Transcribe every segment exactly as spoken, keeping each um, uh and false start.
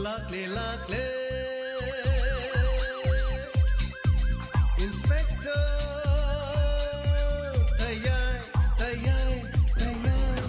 ꯂꯥꯛꯂꯦ, ꯂꯥꯛꯂꯦ, Inspector ꯇꯌꯥꯏ, ꯇꯌꯥꯏ, ꯇꯌꯥꯏ꯫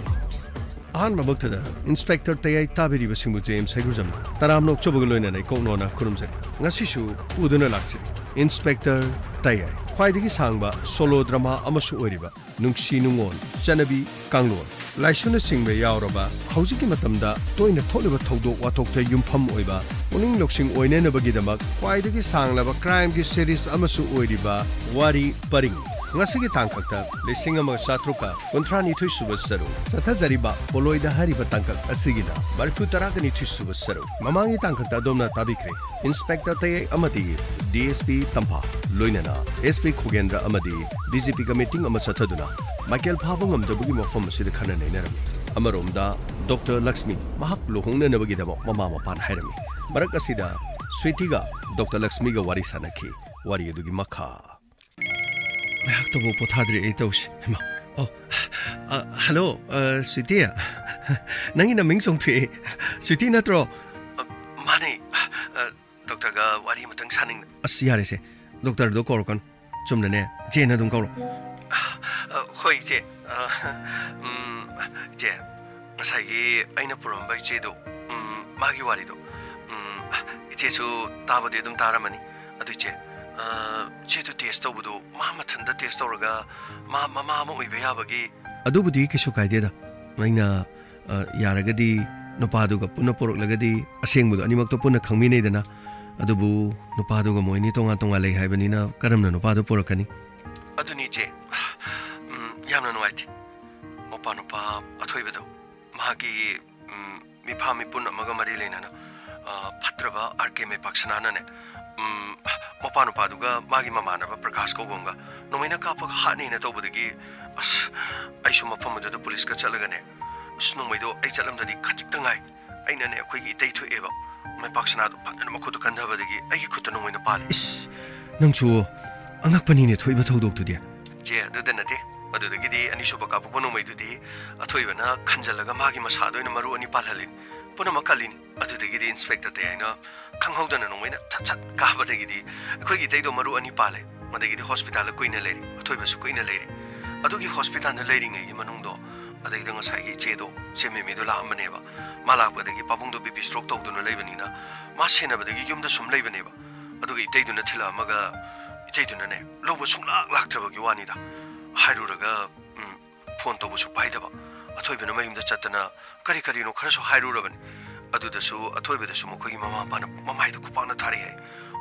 ꯑꯍꯥꯟꯕꯃꯛꯇꯗ Inspector ꯇꯌꯥꯏ ꯇꯥꯕꯤꯔꯤꯕꯁꯤꯡꯕꯨ J M ꯁꯩꯒꯨꯖꯝꯅ ꯇꯔꯥꯝꯅ ꯑꯣꯛꯆꯕꯒ ꯂꯣꯏꯅꯅ ꯏꯀꯣꯛꯅꯣꯅ ꯈꯨꯔꯨꯝꯖꯔꯤ꯫ ꯉꯁꯤꯁꯨ ꯄꯨꯗꯨꯅ ꯂꯥꯛꯆꯔꯤ Inspector ꯇꯌꯥꯏ, ꯈ꯭ꯋꯥꯏꯗꯒꯤ ꯁꯥꯡꯕ solo drama ꯑꯃꯁꯨ ꯑꯣꯏꯔꯤꯕ ꯅꯨꯡꯁꯤ ꯅꯨꯡꯉꯣꯜ, ꯆꯠꯅꯕꯤ, ꯀꯥꯡꯂꯣꯟ, ꯂꯥꯏꯁꯣꯟꯅꯆꯤꯡꯕ ꯌꯥꯎꯔꯕ ꯍꯧꯖꯤꯛꯀꯤ ꯃꯇꯝꯗ ꯇꯣꯏꯅ ꯊꯣꯛꯂꯤꯕ ꯊꯧꯗꯣꯛ ꯋꯥꯊꯣꯛꯇ ꯌꯨꯝꯐꯝ ꯑꯣꯏꯕ ꯄꯨꯛꯅꯤꯡ ꯂꯧꯁꯤꯡ ꯑꯣꯏꯅꯅꯕꯒꯤꯗꯃꯛ ꯈ꯭ꯋꯥꯏꯗꯒꯤ ꯁꯥꯡꯂꯕ crimeꯒꯤ series ꯑꯃꯁꯨ ꯑꯣꯏꯔꯤꯕ ꯋꯥꯔꯤ ꯄꯔꯤꯡ꯫ ꯉꯁꯤꯒꯤ ꯇꯥꯡꯀꯛꯇ ꯂꯤꯁꯤꯡ ꯑꯃꯒ ꯆꯥꯇ꯭ꯔꯨꯛꯀ ꯀꯨꯟꯊ꯭ꯔꯥꯅꯤꯊꯣꯏ ꯁꯨꯕ ꯁꯔꯨꯛ ꯆꯠꯊꯖꯔꯤꯕ ꯄꯣꯂꯣꯏꯗ ꯍꯥꯏꯔꯤꯕ ꯇꯥꯡꯀꯛ ꯑꯁꯤꯒꯤꯅ ꯃꯔꯤꯐꯨ ꯇꯔꯥꯒ ꯅꯤꯊꯣꯏ ꯁꯨꯕ ꯁꯔꯨꯛ꯫ ꯃꯃꯥꯡꯒꯤ ꯇꯥꯡꯀꯛꯇ ꯑꯗꯣꯝꯅ ꯇꯥꯕꯤꯈ꯭ꯔꯦ꯫ Inspector ꯇꯌꯥꯏ ꯑꯃꯗꯤ ꯗꯤ ꯑꯦꯁ ꯄꯤ ꯇꯝꯐꯥ, ꯂꯣꯏꯅꯅ ꯑꯦꯁ ꯄꯤ ꯈꯨꯒꯦꯟꯗ꯭ꯔ ꯑꯃꯗꯤ ꯗꯤ ꯖꯤ ꯄꯤꯒ meeting ꯑꯃ ꯆꯠꯊꯗꯨꯅ ꯃꯥꯏꯀꯦꯜ ꯐꯥꯕ ꯉꯝꯗꯕꯒꯤ ꯃꯐꯝ ꯑꯁꯤꯗ ꯈꯟꯅ ꯅꯩꯅꯔꯝꯃꯤ꯫ ꯑꯃꯔꯣꯝꯗ ꯗꯣꯛꯇꯔ ꯂꯛꯁꯃꯤ ꯃꯍꯥꯛ ꯂꯨꯍꯣꯡꯅꯅꯕꯒꯤꯗꯃꯛ ꯃꯃꯥ ꯃꯄꯥꯅ ꯍꯥꯏꯔꯝꯃꯤ꯫ ꯃꯔꯛ ꯑꯁꯤꯗ ꯁ꯭ꯋꯤꯇꯤꯒ ꯗꯣꯛꯇꯔ ꯂꯛꯁꯃꯤꯒ ꯋꯥꯔꯤ ꯁꯥꯟꯅꯈꯤ꯫ ꯋꯥꯔꯤ ꯑꯗꯨꯒꯤ ꯃꯈꯥ꯫ ꯉꯥꯏꯍꯥꯛꯇꯕꯨ ꯄꯣꯊꯥꯗ꯭ꯔꯤ ꯑꯩ ꯇꯧꯁꯤ꯫ ꯍꯩꯃꯥ꯫ ꯑꯣ, ꯑ, ꯍꯜꯂꯣ, ꯑ, ꯁ꯭ꯋꯤꯇꯤ꯫ ꯅꯪꯒꯤ ꯅꯃꯤꯡ ꯆꯣꯡꯊꯣꯛꯑꯦ꯫ ꯁ꯭ꯋꯤꯇꯤ ꯅꯠꯇ꯭ꯔꯣ? ꯑ, ꯃꯥꯅꯦ꯫ ꯑ, ꯗꯣꯛꯇꯔꯒ ꯋꯥꯔꯤ ꯑꯃꯇꯪ ꯁꯥꯅꯤꯡ- ꯑꯁ, ꯌꯥꯔꯦꯁꯦ꯫ ꯗꯣꯛꯇꯔꯗꯣ ꯀꯧꯔꯛꯀꯅꯨ꯫ ꯆꯨꯝꯅꯅꯦ, ꯏꯆꯦꯅ ꯑꯗꯨꯝ ꯀꯧꯔꯣ꯫ ꯑ, ꯍꯣꯏ, ꯏꯆꯦ꯫ ꯑ, ꯎꯝ, ꯏꯆꯦ, ꯉꯁꯥꯏꯒꯤ ꯑꯩꯅ ꯄꯨꯔꯝꯕ ꯏꯆꯦꯗꯣ, ꯎꯝ, ꯃꯥꯒꯤ ꯋꯥꯔꯤꯗꯣ, ꯎꯝ, ꯏꯆꯦꯁꯨ ꯇꯥꯕꯨꯗꯤ ꯑꯗꯨꯝ ꯇꯥꯔꯝꯃꯅꯤ꯫ ꯑꯗꯨ ꯏꯆꯦ, ꯑ, ꯏꯆꯦꯗꯣ test ꯇꯧꯕꯗꯣ ꯃꯥ ꯃꯊꯟꯇ test ꯇꯧꯔꯒ ꯃꯥ ꯃꯃꯥ ꯑꯃ ꯑꯣꯏꯕ ꯌꯥꯕꯒꯤ ꯑꯗꯨꯕꯨꯗꯤ ꯀꯩꯁꯨ ꯀꯥꯏꯗꯦꯗ꯫ ꯑꯩꯅ ꯑ, ꯌꯥꯔꯒꯗꯤ ꯅꯨꯄꯥꯗꯨꯒ ꯄꯨꯟꯅ ꯄꯣꯔꯛꯂꯒꯗꯤ ꯑꯁꯦꯡꯕꯗꯣ ꯑꯅꯤꯃꯛꯇꯣ ꯄꯨꯟꯅ ꯈꯪꯃꯤꯟꯅꯩꯗꯅ꯫ ꯑꯗꯨꯕꯨ ꯅꯨꯄꯥꯗꯨꯒ ꯃꯣꯏ ꯑꯅꯤ ꯇꯣꯉꯥꯟ ꯇꯣꯉꯥꯟ ꯂꯩ ꯍꯥꯏꯕꯅꯤꯅ ꯀꯔꯝꯅ ꯅꯨꯄꯥꯗꯣ ꯄꯣꯔꯛꯀꯅꯤ? ꯑꯗꯨꯅꯤ ꯏꯆꯦ, ꯎꯝ, ꯌꯥꯝꯅ ꯅꯨꯡꯉꯥꯏꯇꯦ꯫ ꯃꯄꯥ ꯅꯨꯄꯥ ꯑꯊꯣꯏꯕꯗꯣ, ꯃꯍꯥꯛꯀꯤ, ꯎꯝ, ꯃꯤꯐꯥ ꯃꯤꯄꯨꯟ ꯑꯃꯒ ꯃꯔꯤ ꯂꯩꯅꯅ, ꯑ, ꯐꯠꯇ꯭ꯔꯕ ꯑꯥꯔ ꯀꯦ ꯃꯩꯄꯥꯛꯁꯅꯥꯅꯅꯦ, ꯎꯝ, ꯃꯄꯥ ꯅꯨꯄꯥꯗꯨꯒ ꯃꯥꯒꯤ ꯃꯃꯥꯟꯅꯕ ꯄ꯭ꯔꯀꯥꯁ ꯀꯧꯕ ꯑꯃꯒ ꯅꯣꯡꯃꯩꯅ ꯀꯥꯞꯄꯒ ꯍꯥꯠꯅꯦꯅ ꯇꯧꯕꯗꯒꯤ, ꯑꯁ, ꯑꯩꯁꯨ ꯃꯐꯝ ꯑꯗꯨꯗ ꯄꯨꯂꯤꯁꯀ ꯆꯠꯂꯒꯅꯦ, ꯑꯁ, ꯅꯣꯡꯃꯩꯗꯣ ꯑꯩ ꯆꯠꯂꯝꯗꯗꯤ ꯈꯖꯤꯛꯇ ꯉꯥꯏ꯫ ꯑꯩꯅꯅꯦ, ꯑꯩꯈꯣꯏꯒꯤ ꯏꯇꯩ ꯊꯣꯛꯑꯦꯕ꯫ ꯃꯩꯄꯥꯛꯁꯅꯥꯗꯣ ꯐꯖꯅ ꯃꯈꯨꯠꯇ ꯀꯟꯊꯕꯗꯒꯤ ꯑꯩꯒꯤ ꯈꯨꯠꯇ ꯅꯣꯡꯃꯩꯅ ꯄꯥꯜꯂꯦ꯫ ꯏꯁ, ꯅꯪꯁꯨ ꯑꯉꯛꯄꯅꯤꯅꯦ ꯊꯣꯛꯏꯕ ꯊꯧꯗꯣꯛꯇꯨꯗꯤ꯫ ꯆꯦ, ꯑꯗꯨꯗ ꯅꯠꯇꯦ꯫ ꯑꯗꯨꯗꯒꯤꯗꯤ ꯑꯅꯤꯁꯨꯕ ꯀꯥꯞꯄꯛꯄ ꯅꯣꯡꯃꯩꯗꯨꯗꯤ ꯑꯊꯣꯏꯕꯅ ꯈꯟꯖꯜꯂꯒ ꯃꯥꯒꯤ ꯃꯁꯥꯗ ꯑꯣꯏꯅ ꯃꯔꯨ ꯑꯅꯤ ꯄꯥꯜꯍꯜꯂꯤꯅꯤ꯫ ꯄꯨꯝꯅꯃꯛ ꯀꯜꯂꯤꯅꯤ꯫ ꯑꯗꯨꯗꯒꯤꯗꯤ ꯏꯟꯁꯄꯦꯛꯇꯔ ꯇꯦꯌꯥꯏꯅ ꯈꯪꯍꯧꯗꯅ ꯅꯣꯡꯃꯩꯅ ꯊꯠ ꯊꯠ ꯀꯥꯕꯗꯒꯤꯗꯤ ꯑꯩꯈꯣꯏꯒꯤ ꯏꯇꯩꯗꯣ ꯃꯔꯨ ꯑꯅꯤ ꯄꯥꯜꯂꯦ꯫ ꯑꯗꯒꯤꯗꯤ ꯍꯣꯁꯄꯤꯇꯥꯜꯗ ꯀꯨꯏꯅ ꯂꯩꯔꯦ, ꯑꯊꯣꯏꯕꯁꯨ ꯀꯨꯏꯅ ꯂꯩꯔꯦ꯫ ꯑꯗꯨꯒꯤ ꯍꯣꯁꯄꯤꯇꯥꯜꯗ ꯂꯩꯔꯤꯉꯩꯒꯤ ꯃꯅꯨꯡꯗꯣ, ꯑꯗꯩꯗ ꯉꯁꯥꯏꯒꯤ ꯏꯆꯦꯗꯣ, ꯏꯆꯦ ꯃꯦꯃꯤꯗꯣ ꯂꯥꯛꯑꯝꯕꯅꯦꯕ꯫ ꯃꯥ ꯂꯥꯛꯄꯗꯒꯤ ꯄꯥꯕꯨꯡꯗꯣ ꯕꯤ ꯄꯤ ꯁ꯭ꯇ꯭ꯔꯣꯛ ꯇꯧꯗꯨꯅ ꯂꯩꯕꯅꯤꯅ ꯃꯥ ꯁꯦꯟꯅꯕꯗꯒꯤ ꯌꯨꯝꯗ ꯁꯨꯝ ꯂꯩꯕꯅꯦꯕ꯫ ꯑꯗꯨꯒ ꯏꯇꯩꯗꯨꯅ ꯊꯤꯜꯂꯛꯑꯝꯃꯒ ꯏꯇꯩꯗꯨꯅꯅꯦ ꯂꯧꯕ ꯁꯨꯡꯂꯥꯛ ꯂꯥꯛꯇ꯭ꯔꯕꯒꯤ ꯋꯥꯅꯤꯗ꯫ ꯍꯥꯏꯔꯨꯔꯒ, ꯎꯝ, ꯐꯣꯟ ꯇꯧꯕꯁꯨ ꯄꯥꯏꯗꯕ꯫ ꯑꯊꯣꯏꯕꯅ ꯃꯌꯨꯝꯗ ꯆꯠꯇꯅ ꯀꯔꯤ ꯀꯔꯤꯅꯣ ꯈꯔꯁꯨ ꯍꯥꯏꯔꯨꯔꯕꯅꯤ꯫ ꯑꯗꯨꯗꯁꯨ ꯑꯊꯣꯏꯕꯗꯁꯨ ꯃꯈꯣꯏꯒꯤ ꯃꯃꯥ ꯃꯄꯥꯅ ꯃꯃꯥꯏꯗ ꯈꯨꯄꯥꯛꯅ ꯊꯥꯔꯛꯑꯦ ꯍꯥꯏ꯫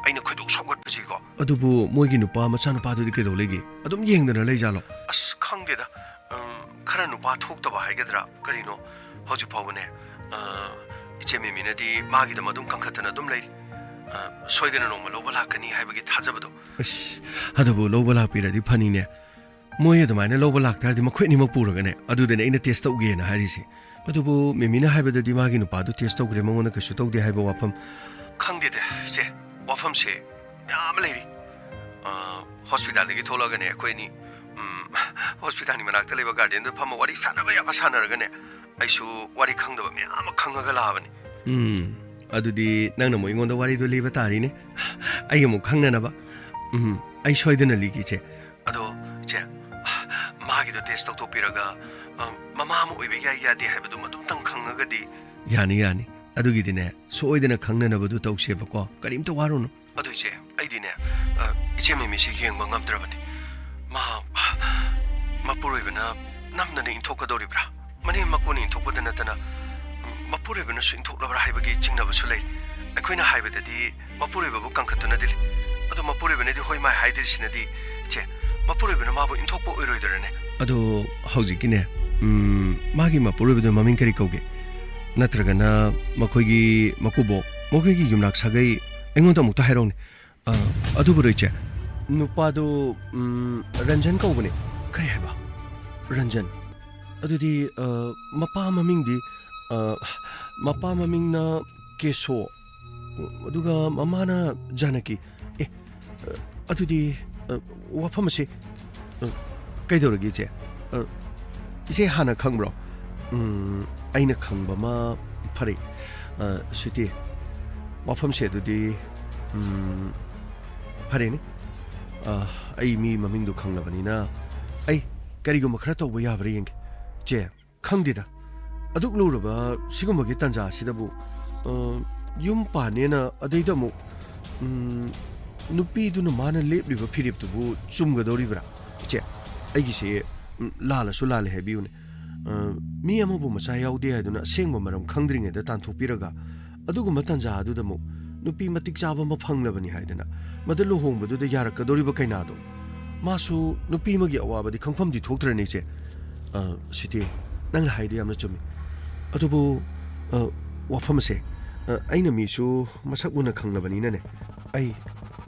ꯑꯩꯅ ꯈꯣꯏꯗꯧ ꯁꯥꯎꯒꯠꯄꯁꯤꯀꯣ꯫ ꯑꯗꯨꯕꯨ ꯃꯣꯏꯒꯤ ꯅꯨꯄꯥ ꯃꯆꯥꯅꯨꯄꯥꯗꯨꯗꯤ ꯀꯩꯗꯧ ꯂꯩꯒꯦ? ꯑꯗꯨꯝ ꯌꯦꯡꯗꯅ ꯂꯩꯖꯥꯠꯂꯣ? ꯑꯁ, ꯈꯪꯗꯦꯗ꯫ ꯎꯝ, ꯈꯔ ꯅꯨꯄꯥ ꯊꯣꯛꯇꯕ ꯍꯥꯏꯒꯗ꯭ꯔꯥ ꯀꯔꯤꯅꯣ, ꯍꯧꯖꯤꯛ ꯐꯥꯎꯕꯅꯦ, ꯑ, ꯏꯆꯦ ꯃꯦꯃꯤꯅꯗꯤ ꯃꯥꯒꯤꯗꯃꯛ ꯑꯗꯨꯝ ꯀꯟꯈꯠꯇꯅ ꯑꯗꯨꯝ ꯂꯩꯔꯤ꯫ ꯑ, ꯁꯣꯏꯗꯅ ꯅꯣꯡꯃ ꯂꯧꯕ ꯂꯥꯛꯀꯅꯤ ꯍꯥꯏꯕꯒꯤ ꯊꯥꯖꯕꯗꯣ꯫ ꯑꯁ, ꯑꯗꯨꯕꯨ ꯂꯧꯕ ꯂꯥꯛꯄꯤꯔꯗꯤ ꯐꯅꯤꯅꯦ꯫ ꯃꯣꯏ ꯑꯗꯨꯃꯥꯏꯅ ꯂꯧꯕ ꯂꯥꯛꯇꯥꯔꯗꯤ ꯃꯈꯣꯏ ꯑꯅꯤꯃꯛ ꯄꯨꯔꯒꯅꯦ, ꯑꯗꯨꯗꯅꯦ ꯑꯩꯅ ꯇꯦꯁ ꯇꯧꯒꯦꯅ ꯍꯥꯏꯔꯤꯁꯦ꯫ ꯑꯗꯨꯕꯨ ꯃꯦꯃꯤꯅ ꯍꯥꯏꯕꯗꯗꯤ ꯃꯥꯒꯤ ꯅꯨꯄꯥꯗꯨ ꯇꯦꯁ ꯇꯧꯈ꯭ꯔꯦ, ꯃꯉꯣꯟꯗ ꯀꯩꯁꯨ ꯇꯧꯗꯦ ꯍꯥꯏꯕ ꯋꯥꯐꯝ꯫ ꯈꯪꯗꯦꯗ, ꯏꯆꯦ, ꯋꯥꯐꯝꯁꯦ ꯃꯌꯥꯝ ꯑꯃ ꯂꯩꯔꯤ꯫ ꯑ, ꯍꯣꯁꯄꯤꯇꯥꯜꯗꯒꯤ ꯊꯣꯛꯂꯛꯑꯒꯅꯦ ꯑꯩꯈꯣꯏ ꯑꯅꯤ, ꯎꯝ, ꯍꯣꯁꯄꯤꯇꯥꯜꯒꯤ ꯃꯅꯥꯛꯇ ꯂꯩꯕ ꯒꯥꯔꯗꯦꯟꯗ ꯐꯝꯃ ꯋꯥꯔꯤ ꯁꯥꯟꯅꯕ ꯌꯥꯕ ꯁꯥꯟꯅꯔꯒꯅꯦ, ꯑꯩꯁꯨ ꯋꯥꯔꯤ ꯈꯪꯗꯕ ꯃꯌꯥꯝ ꯑꯃ ꯈꯪꯉꯒ ꯂꯥꯛꯑꯕꯅꯤ꯫ ꯎꯝ, ꯑꯗꯨꯗꯤ ꯅꯪꯅ ꯑꯃꯨꯛ ꯑꯩꯉꯣꯟꯗ ꯋꯥꯔꯤꯗꯣ ꯂꯤꯕ ꯇꯥꯔꯤꯅꯦ, ꯑꯩ ꯑꯃꯨꯛ ꯈꯪꯅꯅꯕ꯫ ꯎꯝ, ꯑꯩ ꯁꯣꯏꯗꯅ ꯂꯤꯒꯦ, ꯏꯆꯦ꯫ ꯑꯗꯣ, ꯏꯆꯦ, ꯃꯥꯒꯤꯗꯣ ꯇꯦꯁ ꯇꯧꯊꯣꯛꯄꯤꯔꯒ, ꯑ, ꯃꯃꯥ ꯑꯃ ꯑꯣꯏꯕ ꯌꯥꯏ ꯌꯥꯗꯦ ꯍꯥꯏꯕꯗꯨꯃ ꯑꯗꯨꯝꯇꯪ ꯈꯪꯉꯒꯗꯤ꯫ ꯌꯥꯅꯤ, ꯌꯥꯅꯤ꯫ ꯑꯗꯨꯒꯤꯗꯤꯅꯦ, ꯁꯣꯏꯗꯅ ꯈꯪꯅꯅꯕꯗꯨ ꯇꯧꯁꯦꯕꯀꯣ꯫ ꯀꯔꯤꯝꯇ ꯋꯥꯔꯨꯅꯨ꯫ ꯑꯗꯨ ꯏꯆꯦ, ꯑꯩꯗꯤꯅꯦ, ꯑ, ꯏꯆꯦ ꯃꯦꯃꯤꯁꯦ ꯌꯦꯡꯕ ꯉꯝꯗ꯭ꯔꯕꯅꯤ꯫ ꯃꯥ, ꯃꯄꯨꯔꯣꯏꯕꯅ ꯅꯝꯗꯅ ꯏꯟꯊꯣꯛꯀꯗꯧꯔꯤꯕ꯭ꯔꯥ? ꯃꯅꯦꯝ ꯃꯀꯨꯅ ꯏꯟꯊꯣꯛꯄꯗ ꯅꯠꯇꯅ, ꯎꯝ, ꯃꯄꯨꯔꯣꯏꯕꯅꯁꯨ ꯏꯟꯊꯣꯛꯂꯕ꯭ꯔꯥ ꯍꯥꯏꯕꯒꯤ ꯆꯤꯡꯅꯕꯁꯨ ꯂꯩ꯫ ꯑꯩꯈꯣꯏꯅ ꯍꯥꯏꯕꯗꯗꯤ ꯃꯄꯨꯔꯣꯏꯕꯕꯨ ꯀꯟꯈꯠꯇꯨꯅꯗꯤ ꯂꯩ꯫ ꯑꯗꯨ ꯃꯄꯨꯔꯣꯏꯕꯅꯗꯤ ꯍꯣꯏ ꯃꯥꯏ ꯍꯥꯏꯗ꯭ꯔꯤꯁꯤꯅꯗꯤ, ꯏꯆꯦ, ꯃꯄꯨꯔꯣꯏꯕꯅ ꯃꯥꯕꯨ ꯏꯟꯊꯣꯛꯄ ꯑꯣꯏꯔꯣꯏꯗꯔꯅꯦ? ꯑꯗꯣ ꯍꯧꯖꯤꯛꯀꯤꯅꯦ, ꯎꯝ, ꯃꯥꯒꯤ ꯃꯄꯨꯔꯣꯏꯕꯗꯣ ꯃꯃꯤꯡ ꯀꯔꯤ ꯀꯧꯒꯦ? ꯅꯠꯇ꯭ꯔꯒꯅ ꯃꯈꯣꯏꯒꯤ ꯃꯀꯨꯕꯣꯛ, ꯃꯈꯣꯏꯒꯤ ꯌꯨꯝꯅꯥꯛ ꯁꯥꯒꯩ ꯑꯩꯉꯣꯟꯗ ꯑꯃꯨꯛꯇ ꯍꯥꯏꯔꯛꯎꯅꯦ꯫ ꯑ, ꯑꯗꯨꯕꯨꯔꯣ ꯏꯆꯦ? ꯅꯨꯄꯥꯗꯣ, ꯎꯝ, ꯔꯟꯖꯟ ꯀꯧꯕꯅꯦ꯫ ꯀꯔꯤ ꯍꯥꯏꯕ? ꯔꯟꯖꯟ? ꯑꯗꯨꯗꯤ, ꯑ, ꯃꯄꯥ ꯃꯃꯤꯡꯗꯤ, ꯑ, ꯃꯄꯥ ꯃꯃꯤꯡꯅ ꯀꯦꯁꯣ, ꯑꯗꯨꯒ ꯃꯃꯥꯅ ꯖꯥꯅꯀꯤ꯫ ꯑꯦ, ꯑ, ꯑꯗꯨꯗꯤ, ꯑ, ꯋꯥꯐꯝ ꯑꯁꯤ, ꯑ, ꯀꯩꯗꯧꯔꯒꯦ ꯏꯆꯦ? ꯑ, ꯏꯆꯦ ꯍꯥꯟꯅ ꯈꯪꯕ꯭ꯔꯣ? ꯎꯝ, ꯑꯩꯅ ꯈꯪꯕ ꯑꯃ ꯐꯔꯦ꯫ ꯑ, ꯁ꯭ꯋꯤꯇꯤ, ꯋꯥꯐꯝꯁꯦ ꯑꯗꯨꯗꯤ, ꯎꯝ, ꯐꯔꯦꯅꯦ꯫ ꯑ, ꯑꯩ ꯃꯤ ꯃꯃꯤꯡꯗꯨ ꯈꯪꯂꯕꯅꯤꯅ ꯑꯩ ꯀꯔꯤꯒꯨꯝꯕ ꯈꯔ ꯇꯧꯕ ꯌꯥꯕ꯭ꯔꯥ ꯌꯦꯡꯒꯦ꯫ ꯆꯦ, ꯈꯪꯗꯦꯗ꯫ ꯑꯗꯨꯛ ꯂꯨꯔꯕ ꯁꯤꯒꯨꯝꯕꯒꯤ ꯇꯥꯟꯖꯥ ꯑꯁꯤꯗꯕꯨ, ꯑ, ꯌꯨꯝ ꯄꯥꯟꯅꯦꯅ ꯑꯗꯩꯗ ꯑꯃꯨꯛ, ꯎꯝ, ꯅꯨꯄꯤꯗꯨꯅ ꯃꯥꯅ ꯂꯦꯞꯂꯤꯕ ꯐꯤꯔꯦꯞꯇꯨꯕꯨ ꯆꯨꯝꯒꯗꯧꯔꯤꯕ꯭ꯔꯥ? ꯏꯆꯦ, ꯑꯩꯒꯤꯁꯦ, ꯎꯝ, ꯂꯥꯜꯂꯁꯨ ꯂꯥꯜꯂꯦ ꯍꯥꯏꯕꯤꯌꯨꯅꯦ꯫ ꯑ, ꯃꯤ ꯑꯃꯕꯨ ꯃꯆꯥ ꯌꯥꯎꯗꯦ ꯍꯥꯏꯗꯨꯅ ꯑꯁꯦꯡꯕ ꯃꯔꯝ ꯈꯪꯗ꯭ꯔꯤꯉꯩꯗ ꯇꯥꯟꯊꯣꯛꯄꯤꯔꯒ, ꯑꯗꯨꯒꯨꯝꯕ ꯇꯥꯟꯖꯥ ꯑꯗꯨꯗ ꯑꯃꯨꯛ ꯅꯨꯄꯤ ꯃꯇꯤꯛ ꯆꯥꯕ ꯑꯃ ꯐꯪꯂꯕꯅꯤ ꯍꯥꯏꯗꯅ ꯃꯗꯨ ꯂꯨꯍꯣꯡꯕꯗꯨꯗ ꯌꯥꯔꯛꯀꯗꯧꯔꯤꯕ ꯀꯩꯅꯥꯗꯣ, ꯃꯥꯁꯨ ꯅꯨꯄꯤ ꯑꯃꯒꯤ ꯑꯋꯥꯕꯗꯤ ꯈꯪꯐꯝꯗꯤ ꯊꯣꯛꯇ꯭ꯔꯅꯤ, ꯏꯆꯦ꯫ ꯑ, ꯁꯤꯇꯤ, ꯅꯪꯅ ꯍꯥꯏꯗꯤ ꯌꯥꯝꯅ ꯆꯨꯝꯃꯤ꯫ ꯑꯗꯨꯕꯨ, ꯑ, ꯋꯥꯐꯝ ꯑꯁꯦ, ꯑ, ꯑꯩꯅ ꯃꯤꯁꯨ ꯃꯁꯛ ꯃꯨꯟꯅ ꯈꯪꯂꯕꯅꯤꯅꯅꯦ, ꯑꯩ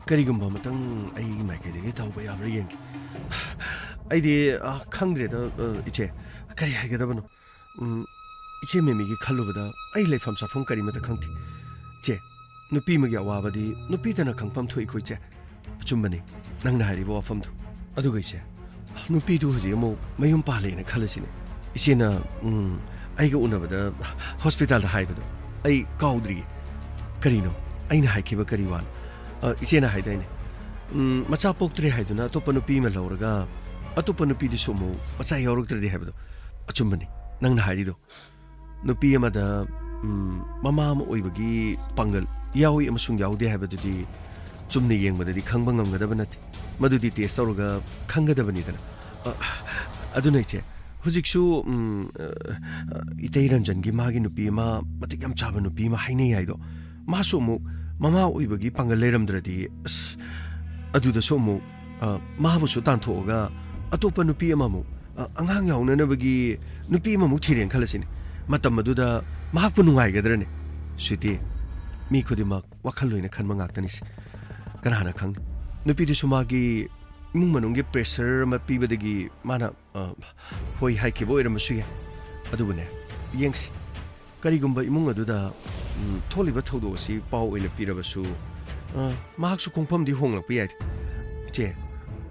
ꯀꯔꯤꯒꯨꯝꯕ ꯑꯃꯇꯪ ꯑꯩꯒꯤ ꯃꯥꯏꯀꯩꯗꯒꯤ ꯇꯧꯕ ꯌꯥꯕ꯭ꯔꯥ ꯌꯦꯡꯒꯦ꯫ ꯑꯩꯗꯤ, ꯑ, ꯈꯪꯗ꯭ꯔꯦꯗ, ꯑ, ꯏꯆꯦ, ꯀꯔꯤ ꯍꯥꯏꯒꯗꯕꯅꯣ? ꯎꯝ, ꯏꯆꯦ ꯃꯦꯃꯤꯒꯤ ꯈꯜꯂꯨꯕꯗ ꯑꯩ ꯂꯩꯐꯝ ꯆꯥꯐꯝ ꯀꯔꯤꯃꯠꯇ ꯈꯪꯗꯦ꯫ ꯆꯦ, ꯅꯨꯄꯤ ꯑꯃꯒꯤ ꯑꯋꯥꯕꯗꯤ ꯅꯨꯄꯤꯇꯅ ꯈꯪꯐꯝ ꯊꯣꯛꯏꯀꯣ, ꯏꯆꯦ꯫ ꯑꯆꯨꯝꯕꯅꯤ, ꯅꯪꯅ ꯍꯥꯏꯔꯤꯕ ꯋꯥꯐꯝꯗꯨ꯫ ꯑꯗꯨꯒ ꯏꯆꯦ, ꯅꯨꯄꯤꯗꯨ ꯍꯧꯖꯤꯛ ꯑꯃꯨꯛ ꯃꯌꯨꯝ ꯄꯥꯜꯂꯦꯅ ꯈꯜꯂꯁꯤꯅꯦ꯫ ꯏꯆꯦꯅ, ꯎꯝ, ꯑꯩꯒ ꯎꯅꯕꯗ ꯍꯣꯁꯄꯤꯇꯥꯜꯗ ꯍꯥꯏꯕꯗꯣ ꯑꯩ ꯀꯥꯎꯗ꯭ꯔꯤꯌꯦ꯫ ꯀꯔꯤꯅꯣ? ꯑꯩꯅ ꯍꯥꯏꯈꯤꯕ ꯀꯔꯤ ꯋꯥꯅꯣ? ꯑ, ꯏꯆꯦꯅ ꯍꯥꯏꯗꯥꯏꯅꯦ, ꯎꯝ, ꯃꯆꯥ ꯄꯣꯛꯇ꯭ꯔꯦ ꯍꯥꯏꯗꯨꯅ ꯑꯇꯣꯞꯄ ꯅꯨꯄꯤ ꯑꯃ ꯂꯧꯔꯒ ꯑꯇꯣꯞꯄ ꯅꯨꯄꯤꯗꯨꯁꯨ ꯑꯃꯨꯛ ꯃꯆꯥ ꯌꯥꯎꯔꯛꯇ꯭ꯔꯗꯤ ꯍꯥꯏꯕꯗꯣ꯫ ꯑꯆꯨꯝꯕꯅꯤ ꯅꯪꯅ ꯍꯥꯏꯔꯤꯗꯣ꯫ ꯅꯨꯄꯤ ꯑꯃꯗ, ꯎꯝ, ꯃꯃꯥ ꯑꯃ ꯑꯣꯏꯕꯒꯤ ꯄꯥꯡꯒꯜ ꯌꯥꯎꯏ ꯑꯃꯁꯨꯡ ꯌꯥꯎꯗꯦ ꯍꯥꯏꯕꯗꯨꯗꯤ ꯆꯨꯝꯅ ꯌꯦꯡꯕꯗꯗꯤ ꯈꯪꯕ ꯉꯝꯒꯗꯕ ꯅꯠꯇꯦ꯫ ꯃꯗꯨꯗꯤ ꯇꯦꯁ ꯇꯧꯔꯒ ꯈꯪꯒꯗꯕꯅꯤꯗꯅ꯫ ꯑ, ꯑꯗꯨꯅ ꯏꯆꯦ, ꯍꯧꯖꯤꯛꯁꯨ, ꯎꯝ, ꯑ, ꯑ, ꯏꯇꯩ ꯔꯟꯖꯟꯒꯤ ꯃꯥꯒꯤ ꯅꯨꯄꯤ ꯑꯃ, ꯃꯇꯤꯛ ꯌꯥꯝ ꯆꯥꯕ ꯅꯨꯄꯤ ꯑꯃ ꯍꯥꯏꯅꯩ ꯍꯥꯏꯗꯣ, ꯃꯥꯁꯨ ꯑꯃꯨꯛ ꯃꯃꯥ ꯑꯣꯏꯕꯒꯤ ꯄꯥꯡꯒꯜ ꯂꯩꯔꯝꯗ꯭ꯔꯗꯤ, ꯑꯁ, ꯑꯗꯨꯗꯁꯨ ꯑꯃꯨꯛ, ꯑ, ꯃꯥꯕꯨꯁꯨ ꯇꯥꯟꯊꯣꯛꯑꯒ ꯑꯇꯣꯞꯄ ꯅꯨꯄꯤ ꯑꯃꯃꯨꯛ, ꯑ, ꯑꯉꯥꯡ ꯌꯥꯎꯅꯅꯕꯒꯤ ꯅꯨꯄꯤ ꯑꯃꯃꯨꯛ ꯊꯤꯔꯦꯅ ꯈꯜꯂꯁꯤꯅꯦ꯫ ꯃꯇꯝ ꯑꯗꯨꯗ ꯃꯍꯥꯛꯄꯨ ꯅꯨꯡꯉꯥꯏꯒꯗ꯭ꯔꯅꯦ? ꯁ꯭ꯋꯤꯇꯤ, ꯃꯤ ꯈꯨꯗꯤꯡꯃꯛ ꯋꯥꯈꯜ ꯂꯣꯏꯅ ꯈꯟꯕ ꯉꯥꯛꯇꯅꯤꯁꯦ꯫ ꯀꯅꯥꯅ ꯈꯪ? ꯅꯨꯄꯤꯗꯨꯁꯨ ꯃꯥꯒꯤ ꯏꯃꯨꯡ ꯃꯅꯨꯡꯒꯤ ꯄ꯭ꯔꯦꯁꯔ ꯑꯃ ꯄꯤꯕꯗꯒꯤ ꯃꯥꯅ, ꯑ, ꯍꯣꯏ ꯍꯥꯏꯈꯤꯕ ꯑꯣꯏꯔꯝꯕꯁꯨ ꯌꯥꯏ꯫ ꯑꯗꯨꯕꯨꯅꯦ, ꯌꯦꯡꯁꯤ꯫ ꯀꯔꯤꯒꯨꯝꯕ ꯏꯃꯨꯡ ꯑꯗꯨꯗ, ꯎꯝ, ꯊꯣꯛꯂꯤꯕ ꯊꯧꯗꯣꯛ ꯑꯁꯤ ꯄꯥꯎ ꯑꯣꯏꯅ ꯄꯤꯔꯕꯁꯨ, ꯑ, ꯃꯍꯥꯛꯁꯨ ꯈꯣꯡꯐꯝꯗꯤ ꯍꯣꯡꯂꯛꯄ ꯌꯥꯏ꯫ ꯏꯆꯦ,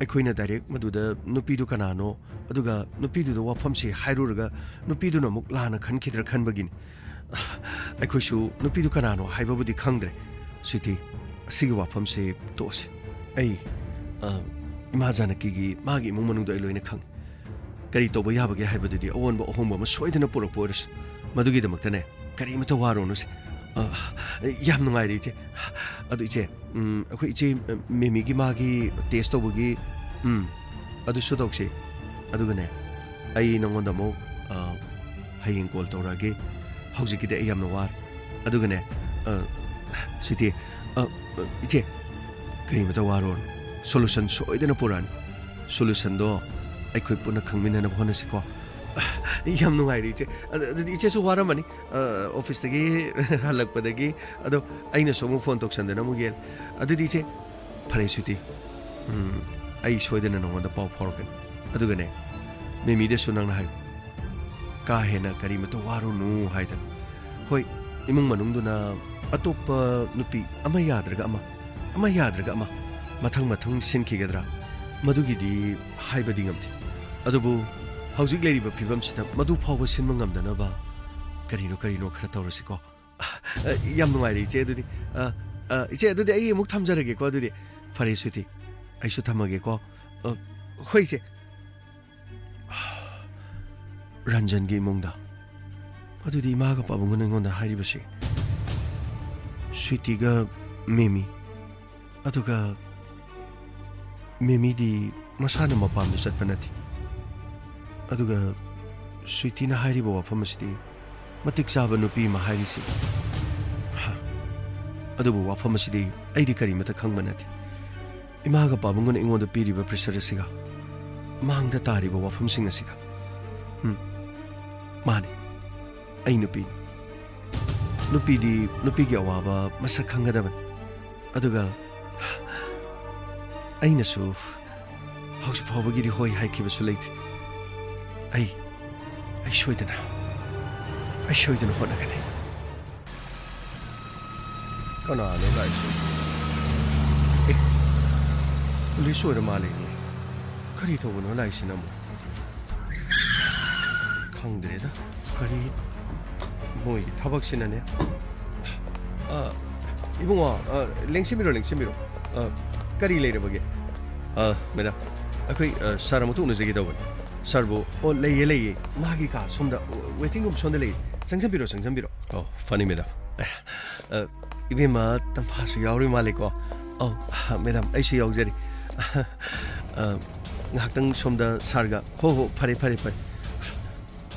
ꯑꯩꯈꯣꯏꯅ ꯗꯥꯏꯔꯦꯛ ꯃꯗꯨꯗ ꯅꯨꯄꯤꯗꯨ ꯀꯅꯥꯅꯣ, ꯑꯗꯨꯒ ꯅꯨꯄꯤꯗꯨꯗ ꯋꯥꯐꯝꯁꯤ ꯍꯥꯏꯔꯨꯔꯒ ꯅꯨꯄꯤꯗꯨꯅ ꯑꯃꯨꯛ ꯂꯥꯟꯅ ꯈꯟꯈꯤꯗ꯭ꯔꯥ ꯈꯟꯕꯒꯤꯅꯤ꯫ ꯑꯩꯈꯣꯏꯁꯨ ꯅꯨꯄꯤꯗꯨ ꯀꯅꯥꯅꯣ ꯍꯥꯏꯕꯕꯨꯗꯤ ꯈꯪꯗ꯭ꯔꯦ꯫ ꯁ꯭ꯋꯤꯇꯤ, ꯑꯁꯤꯒꯤ ꯋꯥꯐꯝꯁꯤ ꯇꯣꯛꯑꯁꯤ꯫ ꯑꯩ, ꯑ, ꯏꯃꯥ ꯖꯥꯅꯀꯤꯒꯤ, ꯃꯥꯒꯤ ꯏꯃꯨꯡ ꯃꯅꯨꯡꯗꯣ ꯑꯩ ꯂꯣꯏꯅ ꯈꯪꯉꯤ꯫ ꯀꯔꯤ ꯇꯧꯕ ꯌꯥꯕꯒꯦ ꯍꯥꯏꯕꯗꯨꯗꯤ ꯑꯑꯣꯟꯕ ꯑꯍꯣꯡꯕ ꯑꯃ ꯁꯣꯏꯗꯅ ꯄꯨꯔꯛꯄ ꯑꯣꯏꯔꯁꯨ, ꯃꯗꯨꯒꯤꯗꯃꯛꯇꯅꯦ, ꯀꯔꯤꯃꯇ ꯋꯥꯔꯨꯅꯨꯁꯦ꯫ ꯑ, ꯌꯥꯝ ꯅꯨꯡꯉꯥꯏꯔꯦ, ꯏꯆꯦ꯫ ꯑꯗꯨ, ꯏꯆꯦ, ꯎꯝ, ꯑꯩꯈꯣꯏ ꯏꯆꯦ, ꯑ, ꯃꯦꯃꯤꯒꯤ ꯃꯥꯒꯤ ꯇꯦꯁ ꯇꯧꯕꯒꯤ, ꯎꯝ, ꯑꯗꯨꯁꯨ ꯇꯧꯁꯤ꯫ ꯑꯗꯨꯒꯅꯦ, ꯑꯩ ꯅꯉꯣꯟꯗ ꯑꯃꯨꯛ, ꯑ, ꯍꯌꯦꯡ ꯀꯣꯜ ꯇꯧꯔꯛꯑꯒꯦ꯫ ꯍꯧꯖꯤꯛꯀꯤꯗꯤ ꯑꯩ ꯌꯥꯝꯅ ꯋꯥꯔꯦ꯫ ꯑꯗꯨꯒꯅꯦ, ꯑ, ꯁ꯭ꯋꯤꯇꯤ, ꯑ, ꯑ, ꯏꯆꯦ, ꯀꯔꯤꯃꯇ ꯋꯥꯔꯨꯔꯅꯨ꯫ ꯁꯣꯂꯨꯁꯟ ꯁꯣꯏꯗꯅ ꯄꯨꯔꯛꯑꯅꯤ꯫ ꯁꯣꯂꯨꯁꯟꯗꯣ ꯑꯩꯈꯣꯏ ꯄꯨꯟꯅ ꯈꯪꯃꯤꯟꯅꯅꯕ ꯍꯣꯠꯅꯁꯤꯀꯣ꯫ ꯑ, ꯌꯥꯝ ꯅꯨꯡꯉꯥꯏꯔꯦ, ꯏꯆꯦ꯫ ꯑꯗ-, ꯑꯗꯨꯗꯤ ꯏꯆꯦꯁꯨ ꯋꯥꯔꯝꯃꯅꯤ, ꯑ, ꯑꯣꯐꯤꯁꯇꯒꯤ ꯍꯜꯂꯛꯄꯗꯒꯤ꯫ ꯑꯗꯣ ꯑꯩꯅꯁꯨ ꯑꯃꯨꯛ ꯐꯣꯟ ꯇꯧꯁꯟꯗꯅ ꯑꯃꯨꯛ ꯌꯦꯜꯂꯦ꯫ ꯑꯗꯨꯗꯤ ꯏꯆꯦ, ꯐꯔꯦ ꯁ꯭ꯋꯤꯇꯤ꯫ ꯎꯝ, ꯑꯩ ꯁꯣꯏꯗꯅ ꯅꯉꯣꯟꯗ ꯄꯥꯎ ꯐꯥꯎꯔꯛꯀꯅꯤ꯫ ꯑꯗꯨꯒꯅꯦ, ꯃꯦꯃꯤꯗꯁꯨ ꯅꯪꯅ ꯍꯥꯏꯌꯨ꯫ ꯀꯥ ꯍꯦꯟꯅ ꯀꯔꯤꯃꯇ ꯋꯥꯔꯨꯅꯨ ꯍꯥꯏꯗꯅ꯫ ꯍꯣꯏ, ꯏꯃꯨꯡ ꯃꯅꯨꯡꯗꯨꯅ ꯑꯇꯣꯞꯄ ꯅꯨꯄꯤ ꯑꯃ ꯌꯥꯗ꯭ꯔꯒ ꯑꯃ, ꯑꯃ ꯌꯥꯗ꯭ꯔꯒ ꯑꯃ, ꯃꯊꯪ ꯃꯊꯪ ꯁꯤꯟꯈꯤꯒꯗ꯭ꯔꯥ? ꯃꯗꯨꯒꯤꯗꯤ ꯍꯥꯏꯕꯗꯤ ꯉꯝꯗꯦ꯫ ꯑꯗꯨꯕꯨ ꯍꯧꯖꯤꯛ ꯂꯩꯔꯤꯕ ꯐꯤꯕꯝꯁꯤꯗ ꯃꯗꯨ ꯐꯥꯎꯕ ꯁꯤꯟꯕ ꯉꯝꯗꯅꯕ ꯀꯔꯤꯅꯣ ꯀꯔꯤꯅꯣ ꯈꯔ ꯇꯧꯔꯁꯤꯀꯣ꯫ ꯑ, ꯌꯥꯝ ꯅꯨꯡꯉꯥꯏꯔꯦ, ꯏꯆꯦ꯫ ꯑꯗꯨꯗꯤ, ꯑ, ꯑ, ꯏꯆꯦ, ꯑꯗꯨꯗꯤ ꯑꯩ ꯑꯃꯨꯛ ꯊꯝꯖꯔꯒꯦꯀꯣ꯫ ꯑꯗꯨꯗꯤ ꯐꯔꯦ, ꯁ꯭ꯋꯤꯇꯤ, ꯑꯩꯁꯨ ꯊꯝꯃꯒꯦꯀꯣ꯫ ꯑ, ꯍꯣꯏ, ꯏꯆꯦ꯫ ꯔꯟꯖꯟꯒꯤ ꯏꯃꯨꯡꯗ꯫ ꯑꯗꯨꯗꯤ ꯏꯃꯥꯒ ꯄꯥꯕꯨꯡꯒꯅ ꯑꯩꯉꯣꯟꯗ ꯍꯥꯏꯔꯤꯕꯁꯤ, ꯁ꯭ꯋꯤꯇꯤꯒ ꯃꯦꯃꯤ, ꯑꯗꯨꯒ ꯃꯦꯃꯤꯗꯤ ꯃꯁꯥꯅ ꯃꯄꯥꯝꯗ ꯆꯠꯄ ꯅꯠꯇꯦ꯫ ꯑꯗꯨꯒ ꯁ꯭ꯋꯤꯇꯤꯅ ꯍꯥꯏꯔꯤꯕ ꯋꯥꯐꯝ ꯑꯁꯤꯗꯤ ꯃꯇꯤꯛ ꯆꯥꯕ ꯅꯨꯄꯤ ꯑꯃ ꯍꯥꯏꯔꯤꯁꯤ꯫ ꯍ, ꯑꯗꯨꯕꯨ ꯋꯥꯐꯝ ꯑꯁꯤꯗꯤ ꯑꯩꯗꯤ ꯀꯔꯤꯃꯇ ꯈꯪꯕ ꯅꯠꯇꯦ꯫ ꯏꯃꯥꯒ ꯄꯥꯕꯨꯡꯒꯅ ꯑꯩꯉꯣꯟꯗ ꯄꯤꯔꯤꯕ ꯄ꯭ꯔꯦꯁꯔ ꯑꯁꯤꯒ, ꯃꯥꯡꯗ ꯇꯥꯔꯤꯕ ꯋꯥꯐꯝꯁꯤꯡ ꯑꯁꯤꯒ꯫ ꯍꯝ, ꯃꯥꯅꯤ, ꯑꯩ ꯅꯨꯄꯤꯅꯤ꯫ ꯅꯨꯄꯤꯗꯤ ꯅꯨꯄꯤꯒꯤ ꯑꯋꯥꯕ ꯃꯁꯛ ꯈꯪꯒꯗꯕꯅꯤ꯫ ꯑꯗꯨꯒ ꯑꯩꯅꯁꯨ ꯍꯧꯖꯤꯛ ꯐꯥꯎꯕꯒꯤꯗꯤ ꯍꯣꯏ ꯍꯥꯏꯈꯤꯕꯁꯨ ꯂꯩꯇ꯭ꯔꯤ꯫ ꯑꯩ, ꯑꯩ ꯁꯣꯏꯗꯅ, ꯑꯩ ꯁꯣꯏꯗꯅ ꯍꯣꯠꯅꯒꯅꯤ꯫ ꯀꯅꯥꯅꯣ ꯂꯥꯛꯏꯁꯤ? ꯑꯦ, ꯄꯨꯂꯤꯁ ꯑꯣꯏꯔ ꯃꯥꯜꯂꯦꯅꯦ꯫ ꯀꯔꯤ ꯇꯧꯕꯅꯣ ꯂꯥꯛꯏꯁꯤꯅ ꯑꯃꯨꯛ? ꯈꯪꯗ꯭ꯔꯦꯗ꯫ ꯀꯔꯤ ꯃꯣꯏꯒꯤ ꯊꯕꯛꯁꯤꯅꯅꯦ꯫ ꯑ, ꯏꯕꯨꯡꯉꯣ, ꯑ, ꯂꯦꯡꯁꯤꯟꯕꯤꯔꯣ, ꯂꯦꯡꯁꯤꯟꯕꯤꯔꯣ꯫ ꯑ, ꯀꯔꯤ ꯂꯩꯔꯕꯒꯦ? ꯑ, ꯃꯦꯗꯥꯝ, ꯑꯩꯈꯣꯏ, ꯑ, ꯁꯥꯔ ꯑꯃꯨꯛꯇ ꯎꯅꯖꯒꯦ ꯇꯧꯕꯅꯤ꯫ ꯁꯥꯔꯕꯨ? ꯑꯣ, ꯂꯩꯌꯦ, ꯂꯩꯌꯦ꯫ ꯃꯥꯒꯤ ꯀꯥ ꯁꯣꯝꯗ, ꯋꯦꯇꯤꯡ ꯔꯨꯝ ꯁꯣꯝꯗ ꯂꯩꯌꯦ꯫ ꯆꯪꯁꯤꯟꯕꯤꯔꯣ, ꯆꯪꯁꯤꯟꯕꯤꯔꯣ꯫ ꯑꯣ, ꯐꯅꯤ, ꯃꯦꯗꯥꯝ꯫ ꯑ, ꯏꯕꯦꯝꯃ ꯇꯝꯐꯥꯁꯨ ꯌꯥꯎꯔꯤ ꯃꯥꯜꯂꯦꯀꯣ? ꯑꯧ, ꯃꯦꯗꯥꯝ, ꯑꯩꯁꯨ ꯌꯥꯎꯖꯔꯤ꯫ ꯑ, ꯉꯥꯏꯍꯥꯛꯇꯪ ꯁꯣꯝꯗ ꯁꯥꯔꯒ, ꯍꯣ, ꯍꯣ, ꯐꯔꯦ, ꯐꯔꯦ, ꯐꯔꯦ꯫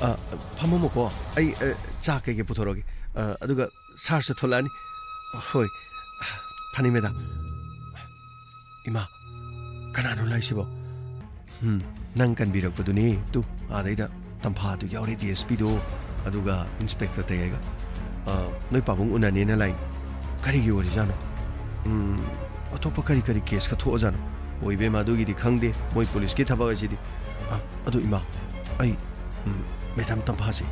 ꯑ, ꯐꯝꯃꯝꯃꯣꯀꯣ꯫ ꯑꯩ, ꯑ, ꯆꯥ ꯀꯩꯀꯩ ꯄꯨꯊꯣꯔꯛꯑꯒꯦ꯫ ꯑ, ꯑꯗꯨꯒ ꯁꯥꯔꯁꯨ ꯊꯣꯛꯂꯛꯑꯅꯤ꯫ ꯍꯣꯏ꯫ ꯐꯅꯤ, ꯃꯦꯗꯥꯝ꯫ ꯏꯃꯥ, ꯀꯅꯥꯅꯣ ꯂꯥꯛꯏꯁꯤꯕꯣ? ꯎꯝ, ꯅꯪ ꯀꯟꯕꯤꯔꯛꯄꯗꯨꯅꯤ꯫ ꯇꯨ, ꯑꯥꯗꯩꯗ ꯇꯝꯐꯥꯗꯨ ꯌꯥꯎꯔꯦ, ꯗꯤ ꯑꯦꯁ ꯄꯤꯗꯣ, ꯑꯗꯨꯒ ꯏꯟꯁꯄꯦꯛꯇꯔ ꯇꯌꯥꯏꯒ꯫ ꯑ, ꯅꯣꯏ ꯄꯥꯕꯨꯡ ꯎꯅꯅꯦꯅ ꯂꯥꯛꯏ꯫ ꯀꯔꯤꯒꯤ ꯑꯣꯏꯔꯤꯖꯥꯠꯅꯣ? ꯎꯝ, ꯑꯇꯣꯞꯄ ꯀꯔꯤ ꯀꯔꯤ ꯀꯦꯁꯀ ꯊꯣꯛꯑꯖꯥꯠꯅꯣ? ꯑꯣ, ꯏꯕꯦꯝꯃ, ꯑꯗꯨꯒꯤꯗꯤ ꯈꯪꯗꯦ, ꯃꯣꯏ ꯄꯨꯂꯤꯁꯀꯤ ꯊꯕꯛ ꯑꯁꯤꯗꯤ꯫ ꯑ, ꯑꯗꯨ ꯏꯃꯥ, ꯑꯩ, ꯎꯝ, ꯃꯦꯗꯥꯝ ꯇꯝꯐꯥꯁꯦ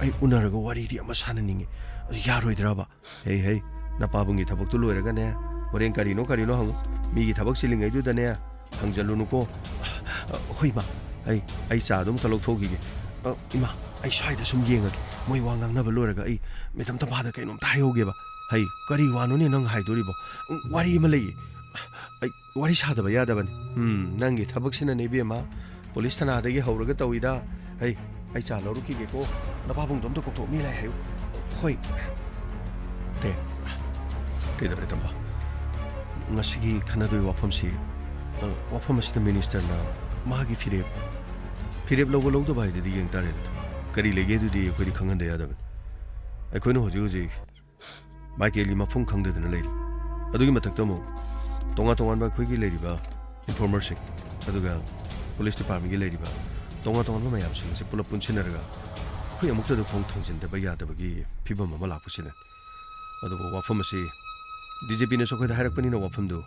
ꯑꯩ ꯎꯅꯔꯒ ꯋꯥꯔꯤꯗꯤ ꯑꯃ ꯁꯥꯟꯅꯅꯤꯡꯉꯤ꯫ ꯑꯗꯨ ꯌꯥꯔꯣꯏꯗ꯭ꯔꯕ? ꯍꯦ, ꯍꯦ, ꯅꯄꯥꯕꯨꯡꯒꯤ ꯊꯕꯛꯇꯨ ꯂꯣꯏꯔꯒꯅꯦ, ꯍꯣꯔꯦꯟ ꯀꯔꯤꯅꯣ ꯀꯔꯤꯅꯣ ꯍꯪꯉꯨ꯫ ꯃꯤꯒꯤ ꯊꯕꯛ ꯆꯤꯜꯂꯤꯉꯩꯗꯨꯗꯅꯦ, ꯍꯪꯖꯜꯂꯨꯅꯨꯀꯣ꯫ ꯑ, ꯍꯣꯏ, ꯏꯃꯥ, ꯑꯩ, ꯑꯩ ꯆꯥꯗꯣ ꯑꯝꯇ ꯂꯧꯊꯣꯛꯈꯤꯒꯦ꯫ ꯑ, ꯏꯃꯥ, ꯑꯩ ꯁ꯭ꯋꯥꯏꯗ ꯁꯨꯝ ꯌꯦꯡꯉꯒꯦ꯫ ꯃꯣꯏ ꯋꯥ ꯉꯥꯡꯅꯕ ꯂꯣꯏꯔꯒ ꯑꯩ ꯃꯦꯗꯥꯝ ꯇꯝꯐꯥꯗ ꯀꯩꯅꯣꯝꯇ ꯍꯥꯏꯍꯧꯒꯦꯕ꯫ ꯍꯩ, ꯀꯔꯤ ꯋꯥꯅꯣꯅꯦ ꯅꯪ ꯍꯥꯏꯗꯣꯔꯤꯕꯣ? ꯎꯝ, ꯋꯥꯔꯤ ꯑꯃ ꯂꯩꯌꯦ꯫ ꯑꯩ ꯋꯥꯔꯤ ꯁꯥꯗꯕ ꯌꯥꯗꯕꯅꯤ꯫ ꯎꯝ, ꯅꯪꯒꯤ ꯊꯕꯛꯁꯤꯅꯅꯦ ꯏꯕꯦꯝꯃ, ꯄꯨꯂꯤꯁ ꯊꯅꯥꯗꯒꯤ ꯍꯧꯔꯒ ꯇꯧꯏꯗ꯫ ꯍꯩ, ꯑꯩ ꯆꯥ ꯂꯧꯔꯨꯈꯤꯒꯦꯀꯣ꯫ ꯅꯄꯥꯕꯨꯡꯗꯣ ꯑꯝꯇ ꯀꯧꯊꯣꯛ, ꯃꯤ ꯂꯥꯛꯑꯦ ꯍꯥꯏꯌꯨ꯫ ꯍꯣꯏ꯫ ꯇꯦ, ꯀꯩꯗꯧꯔꯦ ꯇꯝꯕ? ꯉꯁꯤꯒꯤ ꯈꯟꯅꯗꯣꯏ ꯋꯥꯐꯝꯁꯤ, ꯑ, ꯋꯥꯐꯝ ꯑꯁꯤꯗ ꯃꯤꯅꯤꯁꯇꯔꯅ ꯃꯥꯒꯤ ꯐꯤꯔꯦꯞ, ꯐꯤꯔꯦꯞ ꯂꯧꯕ ꯂꯧꯗꯕ ꯍꯥꯏꯗꯨꯗꯤ ꯌꯦꯡ ꯇꯥꯔꯦꯗꯅ꯫ ꯀꯔꯤ ꯂꯩꯒꯦ ꯑꯗꯨꯗꯤ ꯑꯩꯈꯣꯏꯗꯤ ꯈꯪꯍꯟꯗ ꯌꯥꯗꯕꯅꯤ꯫ ꯑꯩꯈꯣꯏꯅ ꯍꯧꯖꯤꯛ ꯍꯧꯖꯤꯛ ꯃꯥꯏꯀꯦꯜꯒꯤ ꯃꯐꯝ ꯈꯪꯗꯗꯅ ꯂꯩꯔꯤ꯫ ꯑꯗꯨꯒꯤ ꯃꯊꯛꯇ ꯑꯃꯨꯛ ꯇꯣꯉꯥꯟ ꯇꯣꯉꯥꯟꯕ ꯑꯩꯈꯣꯏꯒꯤ ꯂꯩꯔꯤꯕ ꯏꯟꯐꯣꯔꯃꯔꯁꯤꯡ, ꯑꯗꯨꯒ ꯄꯨꯂꯤꯁ ꯗꯤꯄꯥꯔꯠꯃꯦꯟꯒꯤ ꯂꯩꯔꯤꯕ ꯇꯣꯉꯥꯟ ꯇꯣꯉꯥꯟꯕ ꯃꯌꯥꯝꯁꯤꯡ ꯑꯁꯤ ꯄꯨꯂꯞ ꯄꯨꯟꯁꯤꯟꯅꯔꯒ ꯑꯩꯈꯣꯏ ꯑꯃꯨꯛꯇꯗ ꯈꯣꯡ ꯊꯥꯡꯖꯤꯟꯗꯕ ꯌꯥꯗꯕꯒꯤ ꯐꯤꯕꯝ ꯑꯃ ꯂꯥꯛꯄꯁꯤꯅ꯫ ꯑꯗꯨꯕꯨ ꯋꯥꯐꯝ ꯑꯁꯤ ꯗꯤ ꯖꯤ ꯄꯤꯅꯁꯨ ꯑꯩꯈꯣꯏꯗ ꯍꯥꯏꯔꯛꯄꯅꯤꯅ ꯋꯥꯐꯝꯗꯨ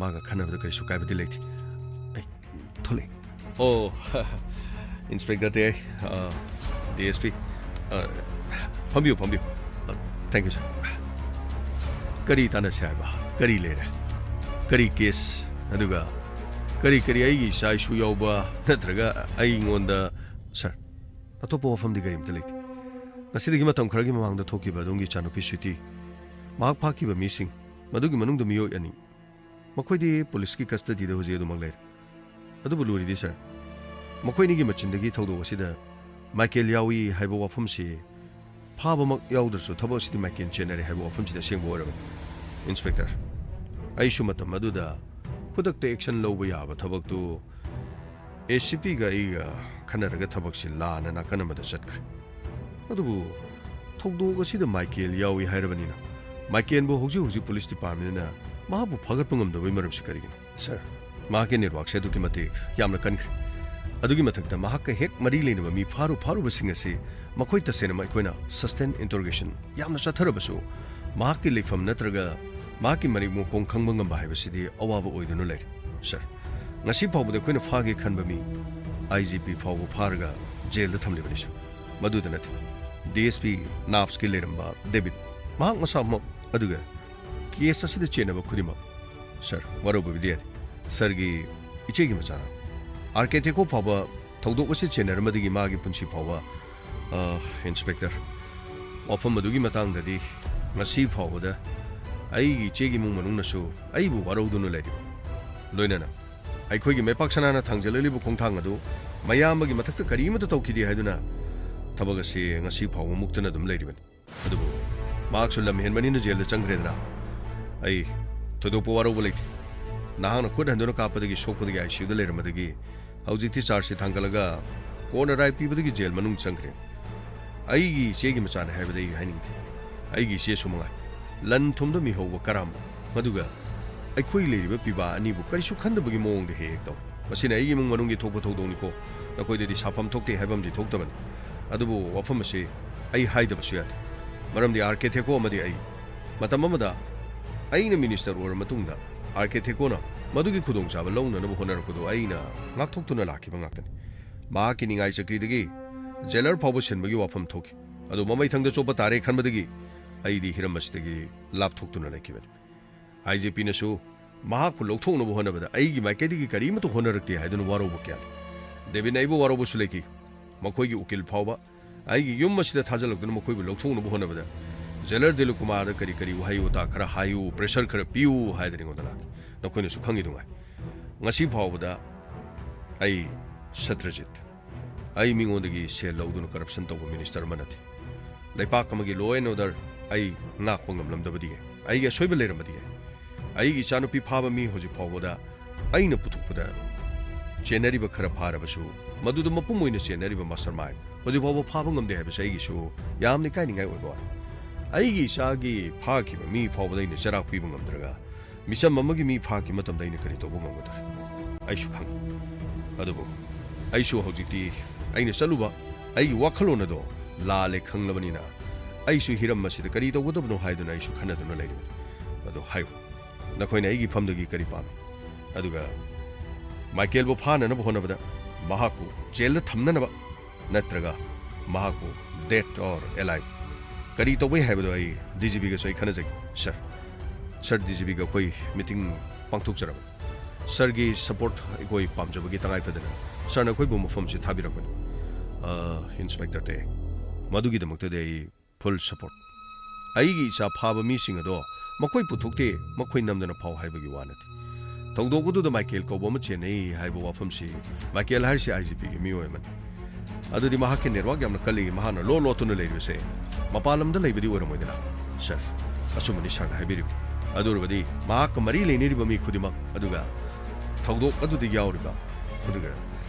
ꯃꯥꯒ ꯈꯟꯅꯕꯗ ꯀꯔꯤꯁꯨ ꯀꯥꯏꯕꯗꯤ ꯂꯩꯇꯦ꯫ ꯑꯩ ꯊꯣꯛꯂꯛꯏ꯫ ꯑꯣ, ꯏꯟꯁꯄꯦꯛꯇꯔ ꯇꯦ, ꯑ, ꯗꯤ ꯑꯦꯁ ꯄꯤ꯫ ꯑ, ꯐꯝꯕꯤꯌꯨ, ꯐꯝꯕꯤꯌꯨ꯫ ꯑ, thank you, sir꯫ ꯀꯔꯤ ꯇꯥꯟꯅꯁꯦ ꯍꯥꯏꯕ? ꯀꯔꯤ ꯂꯩꯔꯦ? ꯀꯔꯤ ꯀꯦꯁ? ꯑꯗꯨꯒ ꯀꯔꯤ ꯀꯔꯤ ꯑꯩꯒꯤ ꯏꯆꯥ ꯏꯁꯨ ꯌꯥꯎꯕ ꯅꯠꯇ꯭ꯔꯒ ꯑꯩꯉꯣꯟꯗ, ꯁꯥꯔ, ꯑꯇꯣꯞꯄ ꯋꯥꯐꯝꯗꯤ ꯀꯔꯤꯝꯇ ꯂꯩꯇꯦ꯫ ꯉꯁꯤꯗꯒꯤ ꯃꯇꯝ ꯈꯔꯒꯤ ꯃꯃꯥꯡꯗ ꯊꯣꯛꯈꯤꯕ ꯑꯗꯣꯝꯒꯤ ꯏꯆꯥꯅꯨꯄꯤ ꯁ꯭ꯋꯤꯇꯤ, ꯃꯍꯥꯛ ꯐꯥꯈꯤꯕ ꯃꯤꯁꯤꯡ, ꯃꯗꯨꯒꯤ ꯃꯅꯨꯡꯗ ꯃꯤꯑꯣꯏ ꯑꯅꯤ, ꯃꯈꯣꯏꯗꯤ ꯄꯨꯂꯤꯁꯀꯤ ꯀꯁꯇꯗꯤꯗ ꯍꯧꯖꯤꯛ ꯑꯗꯨꯃꯛ ꯂꯩꯔꯦ꯫ ꯑꯗꯨꯕꯨ ꯂꯨꯔꯤꯗꯤ ꯁꯥꯔ, ꯃꯈꯣꯏ ꯑꯅꯤꯒꯤ ꯃꯆꯤꯟꯗꯒꯤ ꯊꯧꯗꯣꯛ ꯑꯁꯤꯗ ꯃꯥꯏꯀꯦꯜ ꯌꯥꯎꯏ ꯍꯥꯏꯕ ꯋꯥꯐꯝꯁꯤ ꯐꯥꯕꯃꯛ ꯌꯥꯎꯗ꯭ꯔꯁꯨ ꯊꯕꯛ ꯑꯁꯤꯗꯤ ꯃꯥꯏꯀꯦꯜ ꯆꯦꯟꯅꯔꯦ ꯍꯥꯏꯕ ꯋꯥꯐꯝꯁꯤꯗ ꯑꯁꯦꯡꯕ ꯑꯣꯏꯔꯕꯅꯤ꯫ ꯏꯟꯁꯄꯦꯛꯇꯔ, ꯑꯩꯁꯨ ꯃꯇꯝ ꯑꯗꯨꯗ ꯈꯨꯗꯛꯇ ꯑꯦꯛꯁꯟ ꯂꯧꯕ ꯌꯥꯕ ꯊꯕꯛꯇꯨ ꯑꯦ ꯁꯤ ꯄꯤꯒ ꯑꯩꯒ ꯈꯟꯅꯔꯒ ꯊꯕꯛꯁꯤ ꯂꯥꯟꯅ ꯅꯥꯀꯟ ꯑꯃꯗ ꯆꯠꯈ꯭ꯔꯦ꯫ ꯑꯗꯨꯕꯨ ꯊꯧꯗꯣꯛ ꯑꯁꯤꯗ ꯃꯥꯏꯀꯦꯜ ꯌꯥꯎꯏ ꯍꯥꯏꯔꯕꯅꯤꯅ, ꯃꯥꯏꯀꯦꯜꯕꯨ ꯍꯧꯖꯤꯛ ꯍꯧꯖꯤꯛ ꯄꯨꯂꯤꯁ ꯗꯤꯄꯥꯔꯠꯃꯦꯟꯅ ꯃꯍꯥꯛꯄꯨ ꯐꯥꯒꯠꯄ ꯉꯝꯗꯕꯒꯤ ꯃꯔꯝꯁꯤ ꯀꯔꯤꯒꯤꯅꯣ? ꯁꯥꯔ, ꯃꯍꯥꯛꯀꯤ ꯅꯦꯠꯋꯥꯛꯁꯦ ꯑꯗꯨꯛꯀꯤ ꯃꯇꯤꯛ ꯌꯥꯝꯅ ꯀꯟꯈ꯭ꯔꯦ꯫ ꯑꯗꯨꯒꯤ ꯃꯊꯛꯇ ꯃꯍꯥꯛꯀ ꯍꯦꯛ ꯃꯔꯤ ꯂꯩꯅꯕ ꯃꯤ ꯐꯥꯔꯨ ꯐꯥꯔꯨꯕꯁꯤꯡ ꯑꯁꯤ ꯃꯈꯣꯏ ꯇꯁꯦꯡꯅꯃꯛ ꯑꯩꯈꯣꯏꯅ ꯁꯁꯇꯦꯟ ꯏꯟꯇꯔꯣꯒꯦꯁꯟ ꯌꯥꯝꯅ ꯆꯠꯊꯔꯕꯁꯨ, ꯃꯍꯥꯛꯀꯤ ꯂꯩꯐꯝ ꯅꯠꯇ꯭ꯔꯒ ꯃꯍꯥꯛꯀꯤ ꯃꯔꯤꯛ ꯃꯈꯣꯡ ꯈꯪꯕ ꯉꯝꯕ ꯍꯥꯏꯕꯁꯤꯗꯤ ꯑꯋꯥꯕ ꯑꯣꯏꯗꯨꯅ ꯂꯩꯔꯦ꯫ ꯁꯥꯔ, ꯉꯁꯤ ꯐꯥꯎꯕꯗ ꯑꯩꯈꯣꯏꯅ ꯐꯥꯒꯦ ꯈꯟꯕ ꯃꯤ ꯑꯥꯏ ꯖꯤ ꯄꯤ ꯐꯥꯎꯕ ꯐꯥꯔꯒ ꯖꯦꯜꯗ ꯊꯝꯂꯤꯕꯅꯤ, ꯁꯥꯔ꯫ ꯃꯗꯨꯗ ꯅꯠꯇꯦ, ꯗꯤ ꯑꯦꯁ ꯄꯤ ꯅꯥꯞꯁꯀꯤ ꯂꯩꯔꯝꯕ ꯗꯦꯕꯤꯠ, ꯃꯍꯥꯛ ꯃꯁꯥꯃꯛ, ꯑꯗꯨꯒ ꯀꯦꯁ ꯑꯁꯤꯗ ꯆꯦꯟꯅꯕ ꯈꯨꯗꯤꯡꯃꯛ꯫ ꯁꯥꯔ, ꯋꯥꯔꯧꯕꯤꯕꯗꯤ ꯌꯥꯗꯦ꯫ ꯁꯥꯔꯒꯤ ꯏꯆꯦꯒꯤ ꯃꯆꯥꯅ ꯑꯥꯔ ꯀꯦ ꯊꯦꯀꯣ ꯐꯥꯎꯕ ꯊꯧꯗꯣꯛ ꯑꯁꯤ ꯆꯦꯟꯅꯔꯝꯕꯗꯒꯤ ꯃꯥꯒꯤ ꯄꯨꯟꯁꯤ ꯐꯥꯎꯕ, ꯑ, ꯏꯟꯁꯄꯦꯛꯇꯔ, ꯋꯥꯐꯝ ꯑꯗꯨꯒꯤ ꯃꯇꯥꯡꯗꯗꯤ ꯉꯁꯤ ꯐꯥꯎꯕꯗ ꯑꯩꯒꯤ ꯏꯆꯦꯒꯤ ꯏꯃꯨꯡ ꯃꯅꯨꯡꯅꯁꯨ ꯑꯩꯕꯨ ꯋꯥꯔꯧꯗꯨꯅ ꯂꯩꯔꯤ꯫ ꯂꯣꯏꯅꯅ ꯑꯩꯈꯣꯏꯒꯤ ꯃꯥꯏꯄꯥꯛ ꯁꯅꯥꯅ ꯊꯥꯡꯖꯜꯂꯛꯂꯤꯕ ꯈꯣꯡꯊꯥꯡ ꯑꯗꯨ ꯃꯌꯥꯝꯕꯒꯤ ꯃꯊꯛꯇ ꯀꯔꯤꯃꯠꯇ ꯇꯧꯈꯤꯗꯦ ꯍꯥꯏꯗꯨꯅ ꯊꯕꯛ ꯑꯁꯤ ꯉꯁꯤ ꯐꯥꯎꯕ ꯃꯨꯛꯇꯅ ꯑꯗꯨꯝ ꯂꯩꯔꯤꯕꯅꯤ꯫ ꯑꯗꯨꯕꯨ ꯃꯍꯥꯛꯁꯨ ꯂꯝ ꯍꯦꯟꯕꯅꯤꯅ ꯖꯦꯜꯗ ꯆꯪꯈ꯭ꯔꯦꯗꯅ꯫ ꯑꯩ ꯊꯣꯏꯗꯣꯛꯄ ꯋꯥꯔꯧꯕ ꯂꯩꯇꯦ꯫ ꯅꯍꯥꯛꯅ ꯈꯨꯠ ꯍꯟꯗꯨꯅ ꯀꯥꯞꯄꯗꯒꯤ ꯁꯣꯛꯄꯗꯒꯤ ꯑꯥꯏ ꯁꯤ ꯌꯨꯗ ꯂꯩꯔꯝꯕꯗꯒꯤ ꯍꯧꯖꯤꯛꯇꯤ ꯆꯥꯔꯖꯁꯤ ꯊꯥꯡꯒꯠꯂꯒ ꯀꯣꯟꯅ ꯔꯥꯏ ꯄꯤꯕꯗꯒꯤ ꯖꯦꯜ ꯃꯅꯨꯡ ꯆꯪꯈ꯭ꯔꯦ꯫ ꯑꯩꯒꯤ ꯏꯆꯦꯒꯤ ꯃꯆꯥꯅꯤ ꯍꯥꯏꯕꯗ ꯑꯩ ꯍꯥꯏꯅꯤꯡꯗꯦ꯫ ꯑꯩꯒꯤ ꯏꯆꯦꯁꯨ ꯃꯉꯥꯏ꯫ ꯂꯟ ꯊꯨꯝꯗ ꯃꯤꯍꯧꯕ ꯀꯔꯥꯝꯕ, ꯃꯗꯨꯒ ꯑꯩꯈꯣꯏ ꯂꯩꯔꯤꯕ ꯄꯤꯕꯥ ꯑꯅꯤꯕꯨ ꯀꯔꯤꯁꯨ ꯈꯟꯗꯕꯒꯤ ꯃꯑꯣꯡꯗ ꯍꯦꯛ ꯍꯦꯛ ꯇꯧ꯫ ꯃꯁꯤꯅ ꯑꯩꯒꯤ ꯏꯃꯨꯡ ꯃꯅꯨꯡꯒꯤ ꯊꯣꯛꯄ ꯊꯧꯗꯣꯛꯅꯤꯀꯣ꯫ ꯅꯈꯣꯏꯗꯗꯤ ꯁꯥꯐꯝ ꯊꯣꯛꯇꯦ ꯍꯥꯏꯕ ꯑꯃꯗꯤ ꯊꯣꯛꯇꯕꯅꯤ꯫ ꯑꯗꯨꯕꯨ ꯋꯥꯐꯝ ꯑꯁꯤ ꯑꯩ ꯍꯥꯏꯗꯕꯁꯨ ꯌꯥꯗꯦ꯫ ꯃꯔꯝꯗꯤ ꯑꯥꯔ ꯀꯦ ꯊꯦꯀꯣ ꯑꯃꯗꯤ ꯑꯩ, ꯃꯇꯝ ꯑꯃꯗ ꯑꯩꯅ ꯃꯤꯅꯤꯁꯇꯔ ꯑꯣꯏꯔꯕ ꯃꯇꯨꯡꯗ ꯑꯥꯔ ꯀꯦ ꯊꯦꯀꯣꯅ ꯃꯗꯨꯒꯤ ꯈꯨꯗꯣꯡꯆꯥꯕ ꯂꯧꯅꯅꯕ ꯍꯣꯠꯅꯔꯛꯄꯗꯨ ꯑꯩꯅ ꯉꯥꯛꯊꯣꯛꯇꯨꯅ ꯂꯥꯛꯈꯤꯕ ꯉꯥꯛꯇꯅꯤ꯫ ꯃꯍꯥꯛꯀꯤ ꯅꯤꯡꯉꯥꯏ ꯆꯀ꯭ꯔꯤꯗꯒꯤ ꯖꯦꯂꯔ ꯐꯥꯎꯕ ꯁꯤꯟꯕꯒꯤ ꯋꯥꯐꯝ ꯊꯣꯛꯈꯤ꯫ ꯑꯗꯨ ꯃꯃꯩꯊꯪꯗ ꯆꯣꯞꯄ ꯇꯥꯔꯦ ꯈꯟꯕꯗꯒꯤ ꯑꯩꯗꯤ ꯍꯤꯔꯝ ꯑꯁꯤꯗꯒꯤ ꯂꯥꯞꯊꯣꯛꯇꯨꯅ ꯂꯩꯈꯤꯕꯅꯤ꯫ ꯑꯥꯏ ꯖꯤ ꯄꯤꯅꯁꯨ ꯃꯍꯥꯛꯄꯨ ꯂꯧꯊꯣꯛꯅꯕ ꯍꯣꯠꯅꯕꯗ ꯑꯩꯒꯤ ꯃꯥꯏꯀꯩꯗꯒꯤ ꯀꯔꯤꯃꯠꯇ ꯍꯣꯠꯅꯔꯛꯇꯦ ꯍꯥꯏꯗꯨꯅ ꯋꯥꯔꯧꯕ ꯀꯌꯥ ꯂꯩ꯫ ꯗꯦꯕꯤꯟꯅ ꯑꯩꯕꯨ ꯋꯥꯔꯧꯕꯁꯨ ꯂꯩꯈꯤ꯫ ꯃꯈꯣꯏꯒꯤ ꯎꯀꯤꯜ ꯐꯥꯎꯕ ꯑꯩꯒꯤ ꯌꯨꯝ ꯑꯁꯤꯗ ꯊꯥꯖꯤꯜꯂꯛꯇꯨꯅ ꯃꯈꯣꯏꯕꯨ ꯂꯧꯊꯣꯛꯅꯕ ꯍꯣꯠꯅꯕꯗ ꯖꯦꯂꯔ ꯗꯤꯂꯤꯞ ꯀꯨꯃꯥꯔꯗ ꯀꯔꯤ ꯀꯔꯤ ꯋꯥꯍꯩ ꯋꯥꯇꯥ ꯈꯔ ꯍꯥꯏꯌꯨ, ꯄ꯭ꯔꯦꯁꯔ ꯈꯔ ꯄꯤꯌꯨ ꯍꯥꯏꯗꯅ ꯑꯩꯉꯣꯟꯗ ꯂꯥꯛꯈꯤ꯫ ꯅꯈꯣꯏꯅꯁꯨ ꯈꯪꯉꯤꯗꯨꯉꯥꯏ, ꯉꯁꯤ ꯐꯥꯎꯕꯗ ꯑꯩ ꯁꯇ꯭ꯔꯖꯤꯠ, ꯑꯩ ꯃꯤꯉꯣꯟꯗꯒꯤ ꯁꯦꯜ ꯂꯧꯗꯨꯅ ꯀꯔꯞꯁꯟ ꯇꯧꯕ ꯃꯤꯅꯤꯁꯇꯔ ꯑꯃ ꯅꯠꯇꯦ꯫ ꯂꯩꯄꯥꯛ ꯑꯃꯒꯤ law and order ꯑꯩ ꯉꯥꯛꯄ ꯉꯝꯂꯝꯗꯕꯗꯤꯒꯦ, ꯑꯩꯒꯤ ꯑꯁꯣꯏꯕ ꯂꯩꯔꯝꯕꯗꯤꯒꯦ, ꯑꯩꯒꯤ ꯏꯆꯥꯅꯨꯄꯤ ꯐꯥꯕ ꯃꯤ ꯍꯧꯖꯤꯛ ꯐꯥꯎꯕꯗ ꯑꯩꯅ ꯄꯨꯊꯣꯛꯄꯗ ꯆꯦꯟꯅꯔꯤꯕ ꯈꯔ ꯐꯥꯔꯕꯁꯨ, ꯃꯗꯨꯗ ꯃꯄꯨꯝ ꯑꯣꯏꯅ ꯆꯦꯟꯅꯔꯤꯕ ꯃꯥꯁꯇꯔ ꯃꯥꯏꯟ ꯍꯧꯖꯤꯛ ꯐꯥꯎꯕ ꯐꯥꯕ ꯉꯝꯗꯦ ꯍꯥꯏꯕꯁꯦ ꯑꯩꯒꯤꯁꯨ ꯌꯥꯝꯅ ꯏꯀꯥꯏꯅꯤꯡꯉꯥꯏ ꯑꯣꯏꯕ ꯋꯥꯅꯤ꯫ ꯑꯩꯒꯤ ꯏꯆꯥꯒꯤ ꯐꯥꯈꯤꯕ ꯃꯤ ꯐꯥꯎꯕꯗ ꯑꯩꯅ ꯆꯩꯔꯥꯛ ꯄꯤꯕ ꯉꯝꯗ꯭ꯔꯒ, ꯃꯤꯆꯝ ꯑꯃꯒꯤ ꯃꯤ ꯐꯥꯈꯤ ꯃꯇꯝꯗ ꯑꯩꯅ ꯀꯔꯤ ꯇꯧꯕ ꯉꯝꯒꯗ꯭ꯔꯥ? ꯑꯩꯁꯨ ꯈꯪꯉꯤ꯫ ꯑꯗꯨꯕꯨ ꯑꯩꯁꯨ ꯍꯧꯖꯤꯛꯇꯤ ꯑꯩꯅ ꯆꯠꯂꯨꯕ ꯑꯩꯒꯤ ꯋꯥꯈꯜꯂꯣꯟ ꯑꯗꯣ ꯂꯥꯜꯂꯦ ꯈꯪꯂꯕꯅꯤꯅ, ꯑꯩꯁꯨ ꯍꯤꯔꯝ ꯑꯁꯤꯗ ꯀꯔꯤ ꯇꯧꯒꯗꯕꯅꯣ ꯍꯥꯏꯗꯨꯅ ꯑꯩꯁꯨ ꯈꯟꯅꯗꯨꯅ ꯂꯩꯔꯤꯕꯅꯤ꯫ ꯑꯗꯣ ꯍꯥꯏꯌꯨ, ꯅꯈꯣꯏꯅ ꯑꯩꯒꯤ ꯐꯝꯗꯒꯤ ꯀꯔꯤ ꯄꯥꯝꯃꯤ? ꯑꯗꯨꯒ ꯃꯥꯏꯀꯦꯜꯕꯨ ꯐꯥꯅꯅꯕ ꯍꯣꯠꯅꯕꯗ ꯃꯍꯥꯛꯄꯨ ꯖꯦꯜꯗ ꯊꯝꯅꯅꯕ ꯅꯠꯇ꯭ꯔꯒ ꯃꯍꯥꯛꯄꯨ dead or alive ꯀꯔꯤ ꯇꯧꯕ ꯌꯥꯏ ꯍꯥꯏꯕꯗꯣ ꯑꯩ ꯗꯤ ꯖꯤ ꯄꯤꯒꯁꯨ ꯑꯩ ꯈꯟꯅꯖꯒꯦ, ꯁꯥꯔ꯫ ꯁꯥꯔ, ꯗꯤ ꯖꯤ ꯄꯤꯒ ꯑꯩꯈꯣꯏ ꯃꯤꯇꯤꯡ ꯄꯥꯡꯊꯣꯛꯆꯔꯕꯅꯤ꯫ ꯁꯥꯔꯒꯤ ꯁꯄꯣꯔꯠ ꯑꯩꯈꯣꯏ ꯄꯥꯝꯖꯕꯒꯤ ꯇꯉꯥꯏ ꯐꯗꯅ ꯁꯥꯔꯅ ꯑꯩꯈꯣꯏꯕꯨ ꯃꯐꯝꯁꯤ ꯊꯥꯕꯤꯔꯛꯄꯅꯤ꯫ ꯑ, ꯏꯟꯁꯄꯦꯛꯇꯔ ꯇꯦ, ꯃꯗꯨꯒꯤꯗꯃꯛꯇꯗꯤ ꯑꯩ ꯐꯨꯜ ꯁꯄꯣꯔꯠ꯫ ꯑꯩꯒꯤ ꯏꯆꯥ ꯐꯥꯕ ꯃꯤꯁꯤꯡ ꯑꯗꯣ ꯃꯈꯣꯏ ꯄꯨꯊꯣꯛꯇꯦ, ꯃꯈꯣꯏ ꯅꯝꯗꯅ ꯐꯥꯎ ꯍꯥꯏꯕꯒꯤ ꯋꯥ ꯅꯠꯇꯦ꯫ ꯊꯧꯗꯣꯛ ꯑꯗꯨꯗ ꯃꯥꯏꯀꯦꯜ ꯀꯧꯕ ꯑꯃ ꯆꯦꯟꯅꯩ ꯍꯥꯏꯕ ꯋꯥꯐꯝꯁꯤ, ꯃꯥꯏꯀꯦꯜ ꯍꯥꯏꯔꯤꯁꯤ ꯑꯥꯏ ꯖꯤ ꯄꯤꯒꯤ ꯃꯤꯑꯣꯏ ꯑꯃꯅꯤ꯫ ꯑꯗꯨꯗꯤ ꯃꯍꯥꯛꯀꯤ ꯅꯦꯠꯋꯥꯛ ꯌꯥꯝꯅ ꯀꯜꯂꯤ, ꯃꯍꯥꯛꯅ ꯂꯣ ꯂꯣꯠꯇꯨꯅ ꯂꯩꯔꯤꯕꯁꯦ ꯃꯄꯥꯟ ꯂꯝꯗ ꯂꯩꯕꯗꯤ ꯑꯣꯏꯔꯝꯃꯣꯏꯗꯅ? ꯁꯥꯔ, ꯑꯆꯨꯝꯕꯅꯤ ꯁꯥꯔꯅ ꯍꯥꯏꯕꯤꯔꯤꯕꯗꯨ꯫ ꯑꯗꯨ ꯑꯣꯏꯔꯕꯗꯤ ꯃꯍꯥꯛꯀ ꯃꯔꯤ ꯂꯩꯅꯔꯤꯕ ꯃꯤ ꯈꯨꯗꯤꯡꯃꯛ, ꯑꯗꯨꯒ ꯊꯧꯗꯣꯛ ꯑꯗꯨꯗ ꯌꯥꯎꯔꯤꯕ, ꯑꯗꯨꯒ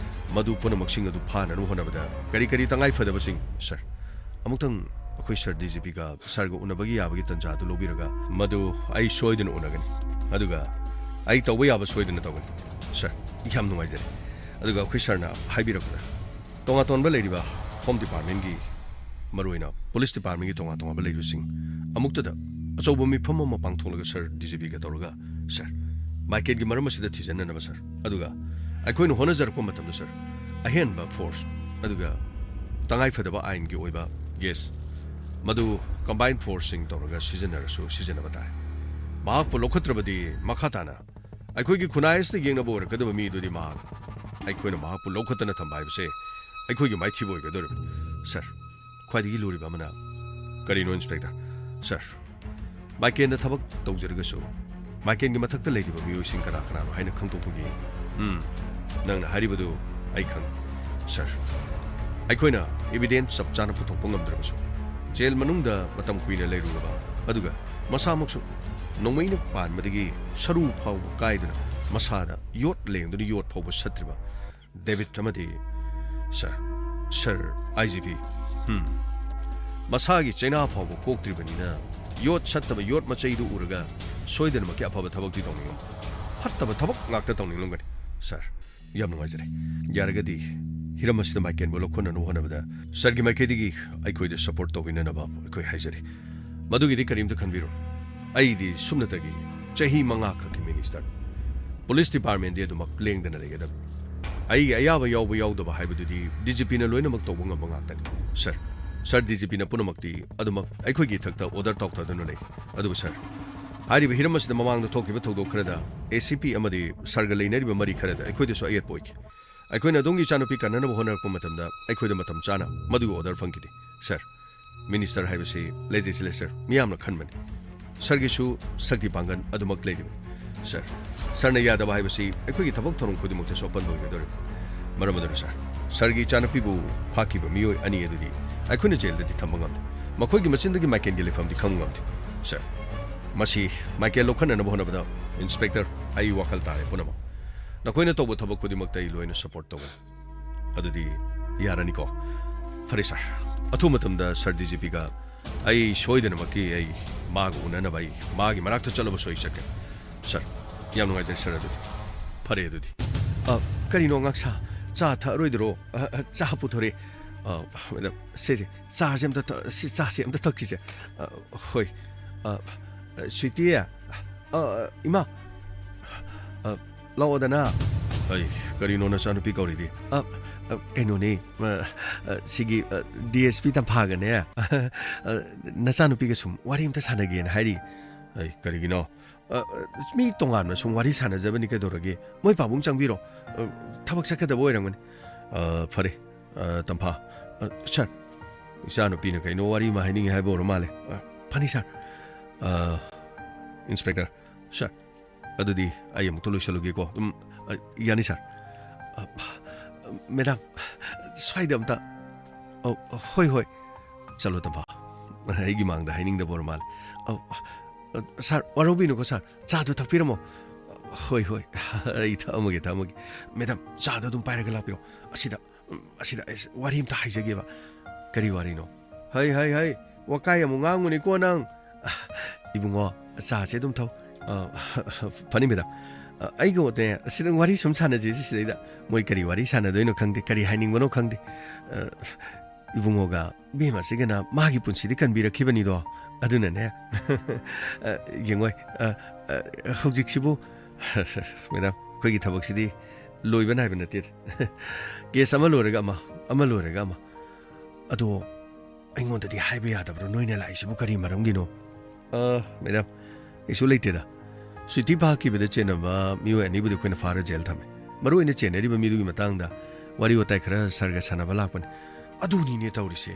ꯃꯗꯨ ꯄꯨꯝꯅꯃꯛꯁꯤꯡ ꯑꯗꯨ ꯐꯥꯅꯅꯕ ꯍꯣꯠꯅꯕꯗ ꯀꯔꯤ ꯀꯔꯤ ꯇꯉꯥꯏ ꯐꯗꯕꯁꯤꯡ, ꯁꯥꯔ? ꯑꯃꯨꯛꯇꯪ ꯑꯩꯈꯣꯏ ꯁꯥꯔ ꯗꯤ ꯖꯤ ꯄꯤꯒ ꯁꯥꯔꯒ ꯎꯅꯕꯒꯤ ꯌꯥꯕꯒꯤ ꯇꯥꯟꯖꯥ ꯑꯗꯨ ꯂꯧꯕꯤꯔꯒ ꯃꯗꯨ ꯑꯩ ꯁꯣꯏꯗꯅ ꯎꯅꯒꯅꯤ, ꯑꯗꯨꯒ ꯑꯩ ꯇꯧꯕ ꯌꯥꯕ ꯁꯣꯏꯗꯅ ꯇꯧꯒꯅꯤ꯫ ꯁꯥꯔ, ꯌꯥꯝ ꯅꯨꯡꯉꯥꯏꯖꯔꯦ꯫ ꯑꯗꯨꯒ ꯑꯩꯈꯣꯏ ꯁꯥꯔꯅ ꯍꯥꯏꯕꯤꯔꯛꯄꯗ ꯇꯣꯉꯥꯟ ꯇꯣꯉꯥꯟꯕ ꯂꯩꯔꯤꯕ ꯍꯣꯝ ꯗꯤꯄꯥꯔꯠꯃꯦꯟꯒꯤ, ꯃꯔꯨꯑꯣꯏꯅ ꯄꯨꯂꯤꯁ ꯗꯤꯄꯥꯔꯠꯃꯦꯟꯒꯤ ꯇꯣꯉꯥꯟ ꯇꯣꯉꯥꯟꯕ ꯂꯩꯔꯤꯕꯁꯤꯡ ꯑꯃꯨꯛꯇꯗ ꯑꯆꯧꯕ ꯃꯤꯐꯝ ꯑꯃ ꯄꯥꯡꯊꯣꯛꯂꯒ ꯁꯥꯔ ꯗꯤ ꯖꯤ ꯄꯤꯒ ꯇꯧꯔꯒ, ꯁꯥꯔ, ꯃꯥꯏꯀꯦꯜꯒꯤ ꯃꯔꯝ ꯑꯁꯤꯗ ꯊꯤꯖꯤꯟꯅꯅꯕ ꯁꯥꯔ, ꯑꯗꯨꯒ ꯑꯩꯈꯣꯏꯅ ꯍꯣꯠꯅꯖꯔꯛꯄ ꯃꯇꯝꯗ ꯁꯥꯔ, ꯑꯍꯦꯟꯕ ꯐꯣꯔꯁ, ꯑꯗꯨꯒ ꯇꯉꯥꯏꯐꯗꯕ ꯑꯥꯏꯟꯒꯤ ꯑꯣꯏꯕ, ꯌꯦꯁ, ꯃꯗꯨ ꯀꯝꯕꯥꯏꯟ ꯐꯣꯔꯁꯁꯤꯡ ꯇꯧꯔꯒ ꯁꯤꯖꯤꯟꯅꯔꯁꯨ ꯁꯤꯖꯤꯟꯅꯕ ꯇꯥꯏ꯫ ꯃꯍꯥꯛꯄꯨ ꯂꯧꯈꯠꯇ꯭ꯔꯕꯗꯤ ꯃꯈꯥ ꯇꯥꯅ ꯑꯩꯈꯣꯏꯒꯤ ꯈꯨꯟꯅꯥꯏ ꯑꯁꯤꯗ ꯌꯦꯡꯅꯕ ꯑꯣꯏꯔꯛꯀꯗꯕ ꯃꯤ ꯑꯗꯨꯗꯤ ꯃꯍꯥꯛ, ꯑꯩꯈꯣꯏꯅ ꯃꯍꯥꯛꯄꯨ ꯂꯧꯈꯠꯇꯅ ꯊꯝꯕ ꯍꯥꯏꯕꯁꯦ ꯑꯩꯈꯣꯏꯒꯤ ꯃꯥꯏꯊꯤꯕ ꯑꯣꯏꯒꯗꯧꯔꯤꯕꯅꯤ꯫ ꯁꯥꯔ, ꯈ꯭ꯋꯥꯏꯗꯒꯤ ꯂꯨꯔꯤꯕ ꯑꯃꯅ, ꯀꯔꯤꯅꯣ, ꯏꯟꯁꯄꯦꯛꯇꯔ? ꯁꯥꯔ, ꯃꯥꯏꯀꯦꯟꯗ ꯊꯕꯛ ꯇꯧꯖꯔꯒꯁꯨ, ꯃꯥꯏꯀꯦꯟꯒꯤ ꯃꯊꯛꯇ ꯂꯩꯔꯤꯕ ꯃꯤꯑꯣꯏꯁꯤꯡ ꯀꯅꯥ ꯀꯅꯥꯅꯣ ꯍꯥꯏꯅ ꯈꯪꯗꯣꯛꯄꯒꯤ, ꯎꯝ, ꯅꯪꯅ ꯍꯥꯏꯔꯤꯕꯗꯨ ꯑꯩ ꯈꯪꯏ, ꯁꯥꯔ꯫ ꯑꯩꯈꯣꯏꯅ ꯏꯕꯤꯗꯦꯟꯁ ꯆꯞ ꯆꯥꯅ ꯄꯨꯊꯣꯛꯄ ꯉꯝꯗ꯭ꯔꯕꯁꯨ, ꯖꯦꯜ ꯃꯅꯨꯡꯗ ꯃꯇꯝ ꯀꯨꯏꯅ ꯂꯩꯔꯨꯔꯕ, ꯑꯗꯨꯒ ꯃꯁꯥꯃꯛꯁꯨ ꯅꯣꯡꯃꯩꯅ ꯄꯥꯟꯕꯗꯒꯤ ꯁꯔꯨ ꯐꯥꯎꯕ ꯀꯥꯏꯗꯨꯅ, ꯃꯁꯥꯗ ꯌꯣꯠ ꯂꯦꯡꯗꯨꯅ ꯌꯣꯠ ꯐꯥꯎꯕ ꯁꯠꯇ꯭ꯔꯤꯕ ꯗꯦꯕꯤꯠ ꯑꯃꯗꯤ, ꯁꯥꯔ, ꯁꯥꯔ ꯑꯥꯏ ꯖꯤ ꯄꯤ, ꯎꯝ, ꯃꯁꯥꯒꯤ ꯆꯩꯅꯥ ꯐꯥꯎꯕ ꯀꯣꯛꯇ꯭ꯔꯤꯕꯅꯤꯅ, ꯌꯣꯠ ꯁꯠꯇꯕ ꯌꯣꯠ ꯃꯆꯩꯗꯨ ꯎꯔꯒ ꯁꯣꯏꯗꯅꯃꯛꯀꯤ ꯑꯐꯕ ꯊꯕꯛꯇꯤ ꯇꯧꯅꯤꯡꯂꯝ-, ꯐꯠꯇꯕ ꯊꯕꯛ ꯉꯥꯛꯇ ꯇꯧꯅꯤꯡꯂꯝꯒꯅꯤ, ꯁꯥꯔ꯫ ꯌꯥꯝ ꯅꯨꯡꯉꯥꯏꯖꯔꯦ꯫ ꯌꯥꯔꯒꯗꯤ ꯍꯤꯔꯝ ꯑꯁꯤꯗ ꯃꯥꯏꯀꯦꯟꯕꯨ ꯂꯧꯈꯠꯅꯅꯕ ꯍꯣꯠꯅꯕꯗ ꯁꯥꯔꯒꯤ ꯃꯥꯏꯀꯩꯗꯒꯤ ꯑꯩꯈꯣꯏꯗ ꯁꯄꯣꯔꯠ ꯇꯧꯕꯤꯅꯅꯕ ꯑꯩꯈꯣꯏ ꯍꯥꯏꯖꯔꯤ꯫ ꯃꯗꯨꯒꯤꯗꯤ ꯀꯔꯤꯝꯇ ꯈꯟꯕꯤꯔꯨ꯫ ꯑꯩꯗꯤ ꯁꯨꯞꯅꯇꯒꯤ ꯆꯍꯤ ꯃꯉꯥ ꯈꯛꯀꯤ ꯃꯤꯅꯤꯁꯇꯔ꯫ ꯄꯨꯂꯤꯁ ꯗꯤꯄꯥꯔꯠꯃꯦꯟꯗꯤ ꯑꯗꯨꯃꯛ ꯂꯦꯡꯗꯅ ꯂꯩꯒꯗꯕꯅꯤ꯫ ꯑꯩꯒꯤ ꯑꯌꯥꯕ ꯌꯥꯎꯕ ꯌꯥꯎꯗꯕ ꯍꯥꯏꯕꯗꯨꯗꯤ ꯗꯤ ꯖꯤ ꯄꯤꯅ ꯂꯣꯏꯅꯃꯛ ꯇꯧꯕ ꯉꯝꯕ ꯉꯥꯛꯇꯅꯤ, ꯁꯥꯔ꯫ ꯁꯥꯔ, ꯗꯤ ꯖꯤ ꯄꯤꯅ ꯄꯨꯝꯅꯃꯛꯇꯤ ꯑꯗꯨꯃꯛ ꯑꯩꯈꯣꯏꯒꯤ ꯏꯊꯛꯇ ꯑꯣꯔꯗꯔ ꯇꯧꯊꯗꯨꯅ ꯂꯩ꯫ ꯑꯗꯨꯕꯨ ꯁꯥꯔ, ꯍꯥꯏꯔꯤꯕ ꯍꯤꯔꯝ ꯑꯁꯤꯗ ꯃꯃꯥꯡꯗ ꯊꯣꯛꯈꯤꯕ ꯊꯧꯗꯣꯛ ꯈꯔꯗ ꯑꯦ ꯁꯤ ꯄꯤ ꯑꯃꯗꯤ ꯁꯥꯔꯒ ꯂꯩꯅꯔꯤꯕ ꯃꯔꯤ ꯈꯔꯗ ꯑꯩꯈꯣꯏꯗꯁꯨ ꯑꯌꯦꯠꯄ ꯑꯣꯏꯈꯤ꯫ ꯑꯩꯈꯣꯏꯅ ꯑꯗꯣꯝꯒꯤ ꯏꯆꯥꯅꯨꯄꯤ ꯀꯟꯅꯅꯕ ꯍꯣꯠꯅꯔꯛꯄ ꯃꯇꯝꯗ ꯑꯩꯈꯣꯏꯗ ꯃꯇꯝ ꯆꯥꯅ ꯃꯗꯨꯒꯤ ꯑꯣꯔꯗꯔ ꯐꯪꯈꯤꯗꯦ, ꯁꯥꯔ꯫ ꯃꯤꯅꯤꯁꯇꯔ ꯍꯥꯏꯕꯁꯤ ꯂꯦꯖꯤꯁꯂꯦꯆꯔ ꯃꯤꯌꯥꯝꯅ ꯈꯟꯕꯅꯤ꯫ ꯁꯥꯔꯒꯤꯁꯨ ꯁꯛꯇꯤ ꯄꯥꯡꯒꯜ ꯑꯗꯨꯃꯛ ꯂꯩꯔꯤꯕꯅꯤ, ꯁꯥꯔ꯫ ꯁꯥꯔꯅ ꯌꯥꯗꯕ ꯍꯥꯏꯕꯁꯤ ꯑꯩꯈꯣꯏꯒꯤ ꯊꯕꯛ ꯊꯧꯔꯝ ꯈꯨꯗꯤꯡꯃꯛꯇꯁꯨ ꯑꯄꯟꯕ ꯑꯣꯏꯒꯗꯧꯔꯤꯕꯅꯤ꯫ ꯃꯔꯝ ꯑꯗꯨꯅ, ꯁꯥꯔ, ꯁꯥꯔꯒꯤ ꯏꯆꯥꯅꯨꯄꯤꯕꯨ ꯐꯥꯈꯤꯕ ꯃꯤꯑꯣꯏ ꯑꯅꯤ ꯑꯗꯨꯗꯤ ꯑꯩꯈꯣꯏꯅ ꯖꯦꯜꯗꯗꯤ ꯊꯝꯕ ꯉꯝꯗꯦ꯫ ꯃꯈꯣꯏꯒꯤ ꯃꯆꯤꯟꯗꯒꯤ ꯃꯥꯏꯀꯦꯜꯒꯤ ꯂꯩꯐꯝꯗꯤ ꯈꯪꯕ ꯉꯝꯗꯦ, ꯁꯥꯔ꯫ ꯃꯁꯤ ꯃꯥꯏꯀꯦꯜ ꯂꯧꯈꯠꯅꯅꯕ ꯍꯣꯠꯅꯕꯗ, ꯏꯟꯁꯄꯦꯛꯇꯔ, ꯑꯩ ꯋꯥꯈꯜ ꯇꯥꯔꯦ ꯄꯨꯝꯅꯃꯛ꯫ ꯅꯈꯣꯏꯅ ꯇꯧꯕ ꯊꯕꯛ ꯈꯨꯗꯤꯡꯃꯛꯇ ꯑꯩ ꯂꯣꯏꯅ ꯁꯄꯣꯔꯠ ꯇꯧꯒꯅꯤ꯫ ꯑꯗꯨꯗꯤ ꯌꯥꯔꯅꯤꯀꯣ? ꯐꯔꯦ, ꯁꯥꯔ꯫ ꯑꯊꯨꯕ ꯃꯇꯝꯗ ꯁꯥꯔ ꯗꯤ ꯖꯤ ꯄꯤꯒ ꯑꯩ ꯁꯣꯏꯗꯅꯃꯛꯀꯤ ꯑꯩ ꯃꯥꯒ ꯎꯅꯅꯕ ꯑꯩ ꯃꯥꯒꯤ ꯃꯅꯥꯛꯇ ꯆꯠꯂꯕꯁꯨ ꯑꯩ ꯆꯠꯀꯅꯤ꯫ ꯁꯥꯔ, ꯌꯥꯝ ꯅꯨꯡꯉꯥꯏꯖꯔꯦ, ꯁꯥꯔ꯫ ꯑꯗꯨꯗꯤ ꯐꯔꯦ, ꯑꯗꯨꯗꯤ꯫ ꯑ, ꯀꯔꯤꯅꯣ, ꯑꯉꯥꯡꯁꯥ? ꯆꯥ ꯊꯛꯑꯔꯣꯏꯗꯔꯣ? ꯑ, ꯑ, ꯆꯥ ꯄꯨꯊꯣꯔꯛꯑꯦ꯫ ꯑ, ꯃꯦꯗꯥꯝ, ꯁꯦꯁꯦ, ꯆꯥꯁꯦ ꯑꯝꯇ ꯊꯛ-, ꯁꯤ ꯆꯥꯁꯦ ꯑꯝꯇ ꯊꯛꯈꯤꯁꯦ꯫ ꯑ, ꯍꯣꯏ꯫ ꯑ, ꯑ, ꯁ꯭ꯋꯤꯇꯤ꯫ ꯑ, ꯏꯃꯥ꯫ ꯑ, ꯂꯥꯛꯑꯣꯗꯅ꯫ ꯑꯩ, ꯀꯔꯤꯅꯣ ꯅꯆꯥꯅꯨꯄꯤ ꯀꯧꯔꯤꯗꯤ? ꯑ, ꯑ, ꯀꯩꯅꯣꯅꯦ, ꯑ, ꯑ, ꯁꯤꯒꯤ, ꯑ, ꯗꯤ ꯑꯦꯁ ꯄꯤ ꯇꯝꯐꯥꯒꯅꯦ, ꯑ, ꯅꯆꯥꯅꯨꯄꯤꯒ ꯁꯨꯝ ꯋꯥꯔꯤ ꯑꯝꯇ ꯁꯥꯟꯅꯒꯦꯅ ꯍꯥꯏꯔꯤ꯫ ꯑꯩ, ꯀꯔꯤꯒꯤꯅꯣ? ꯑ, ꯑ, ꯃꯤ ꯇꯣꯉꯥꯟꯅ ꯁꯨꯝ ꯋꯥꯔꯤ ꯁꯥꯟꯅꯖꯕꯅꯤ, ꯀꯩꯗꯧꯔꯒꯦ? ꯃꯣꯏ ꯄꯥꯕꯨꯡ ꯆꯪꯕꯤꯔꯣ꯫ ꯑ, ꯊꯕꯛ ꯆꯠꯀꯗꯕ ꯑꯣꯏꯔꯝꯒꯅꯤ꯫ ꯑ, ꯐꯔꯦ꯫ ꯑ, ꯇꯝꯐꯥ꯫ ꯑ, ꯁꯥꯔ꯫ ꯏꯆꯥꯅꯨꯄꯤꯅ ꯀꯩꯅꯣ ꯋꯥꯔꯤ ꯑꯃ ꯍꯥꯏꯅꯤꯡꯉꯤ ꯍꯥꯏꯕ ꯑꯣꯏꯔ ꯃꯥꯜꯂꯦ꯫ ꯑ, ꯐꯅꯤ, ꯁꯥꯔ꯫ ꯑ, ꯏꯟꯁꯄꯦꯛꯇꯔ, ꯁꯥꯔ, ꯑꯗꯨꯗꯤ ꯑꯩ ꯑꯃꯨꯛꯇ ꯂꯣꯏꯁꯜꯂꯨꯒꯦꯀꯣ꯫ ꯑꯗꯨꯝ, ꯑ, ꯌꯥꯅꯤ, ꯁꯥꯔ꯫ ꯑ, ꯃꯦꯗꯥꯝ, ꯁ꯭ꯋꯥꯏꯗ ꯑꯝꯇ꯫ ꯑꯧ, ꯍꯣꯏ, ꯍꯣꯏ꯫ ꯆꯠꯂꯣ, ꯇꯝꯐꯥ꯫ ꯑꯩꯒꯤ ꯃꯥꯡꯗ ꯍꯥꯏꯅꯤꯡꯗꯕ ꯑꯣꯏꯔ ꯃꯥꯜꯂꯦ꯫ ꯑꯧ, ꯑ, ꯁꯥꯔ, ꯋꯥꯔꯧꯕꯤꯅꯨꯀꯣ, ꯁꯥꯔ꯫ ꯆꯥꯗꯨ ꯊꯛꯄꯤꯔꯝꯃꯣ꯫ ꯍꯣꯏ, ꯍꯣꯏ꯫ ꯑꯩ ꯊꯛꯑꯝꯃꯒꯦ, ꯊꯛꯑꯝꯃꯒꯦ꯫ ꯃꯦꯗꯥꯝ, ꯆꯥꯗꯣ ꯑꯗꯨꯝ ꯄꯥꯏꯔꯒ ꯂꯥꯛꯄꯤꯌꯣ꯫ ꯑꯁꯤꯗ, ꯎꯝ, ꯑꯁꯤꯗ ꯑꯩ ꯋꯥꯔꯤ ꯑꯝꯇ ꯍꯥꯏꯖꯒꯦꯕ꯫ ꯀꯔꯤ ꯋꯥꯔꯤꯅꯣ? ꯍꯩ, ꯍꯩ, ꯍꯩ, ꯋꯥꯀꯥꯏ ꯑꯃꯨꯛ ꯉꯥꯡꯉꯨꯅꯤꯀꯣ ꯅꯪ꯫ ꯏꯕꯨꯡꯉꯣ, ꯆꯥꯁꯦ ꯑꯗꯨꯝ ꯊꯧ꯫ ꯑ, ꯐꯅꯤ, ꯃꯦꯗꯥꯝ꯫ ꯑ, ꯑꯩꯒ ꯑꯣꯠꯅꯦ, ꯑꯁꯤꯗ ꯋꯥꯔꯤ ꯁꯨꯝ ꯁꯥꯟꯅꯁꯦ ꯁꯤꯗꯩꯗ꯫ ꯃꯣꯏ ꯀꯔꯤ ꯋꯥꯔꯤ ꯁꯥꯟꯅꯗꯣꯏꯅꯣ ꯈꯪꯗꯦ, ꯀꯔꯤ ꯍꯥꯏꯅꯤꯡꯕꯅꯣ ꯈꯪꯗꯦ꯫ ꯑ, ꯏꯕꯨꯡꯉꯣꯒ ꯏꯕꯦꯝꯃꯁꯤꯒꯅ ꯃꯥꯒꯤ ꯄꯨꯟꯁꯤꯗꯤ ꯀꯟꯕꯤꯔꯛꯈꯤꯕꯅꯤꯗꯣ꯫ ꯑꯗꯨꯅꯅꯦ꯫ ꯑ, ꯌꯦꯡꯉꯣꯏ꯫ ꯑ, ꯑ, ꯍꯧꯖꯤꯛꯁꯤꯕꯨ, ꯃꯦꯗꯥꯝ, ꯑꯩꯈꯣꯏꯒꯤ ꯊꯕꯛꯁꯤꯗꯤ ꯂꯣꯏꯕ ꯅꯥꯏꯕ ꯅꯠꯇꯦꯗ꯫ ꯀꯦꯁ ꯑꯃ ꯂꯣꯏꯔꯒ ꯑꯃ, ꯑꯃ ꯂꯣꯏꯔꯒ ꯑꯃ꯫ ꯑꯗꯣ ꯑꯩꯉꯣꯟꯗꯗꯤ ꯍꯥꯏꯕ ꯌꯥꯗꯕ꯭ꯔꯣ? ꯅꯣꯏꯅ ꯂꯥꯛꯏꯁꯤꯕꯨ ꯀꯔꯤ ꯃꯔꯝꯒꯤꯅꯣ? ꯑ, ꯃꯦꯗꯥꯝ, ꯀꯩꯁꯨ ꯂꯩꯇꯦꯗ꯫ ꯁ꯭ꯋꯤꯇꯤ ꯐꯥꯈꯤꯕꯗ ꯆꯦꯟꯅꯕ ꯃꯤꯑꯣꯏ ꯑꯅꯤꯕꯨꯗꯤ ꯑꯩꯈꯣꯏꯅ ꯐꯥꯔ ꯖꯦꯜ ꯊꯝꯃꯦ꯫ ꯃꯔꯨ ꯑꯣꯏꯅ ꯆꯦꯟꯅꯔꯤꯕ ꯃꯤꯗꯨꯒꯤ ꯃꯇꯥꯡꯗ ꯋꯥꯔꯤ ꯋꯥꯇꯥꯏ ꯈꯔ ꯁꯥꯔꯒ ꯁꯥꯟꯅꯕ ꯂꯥꯛꯄꯅꯤ꯫ ꯑꯗꯨꯅꯤꯅꯦ ꯇꯧꯔꯤꯁꯦ꯫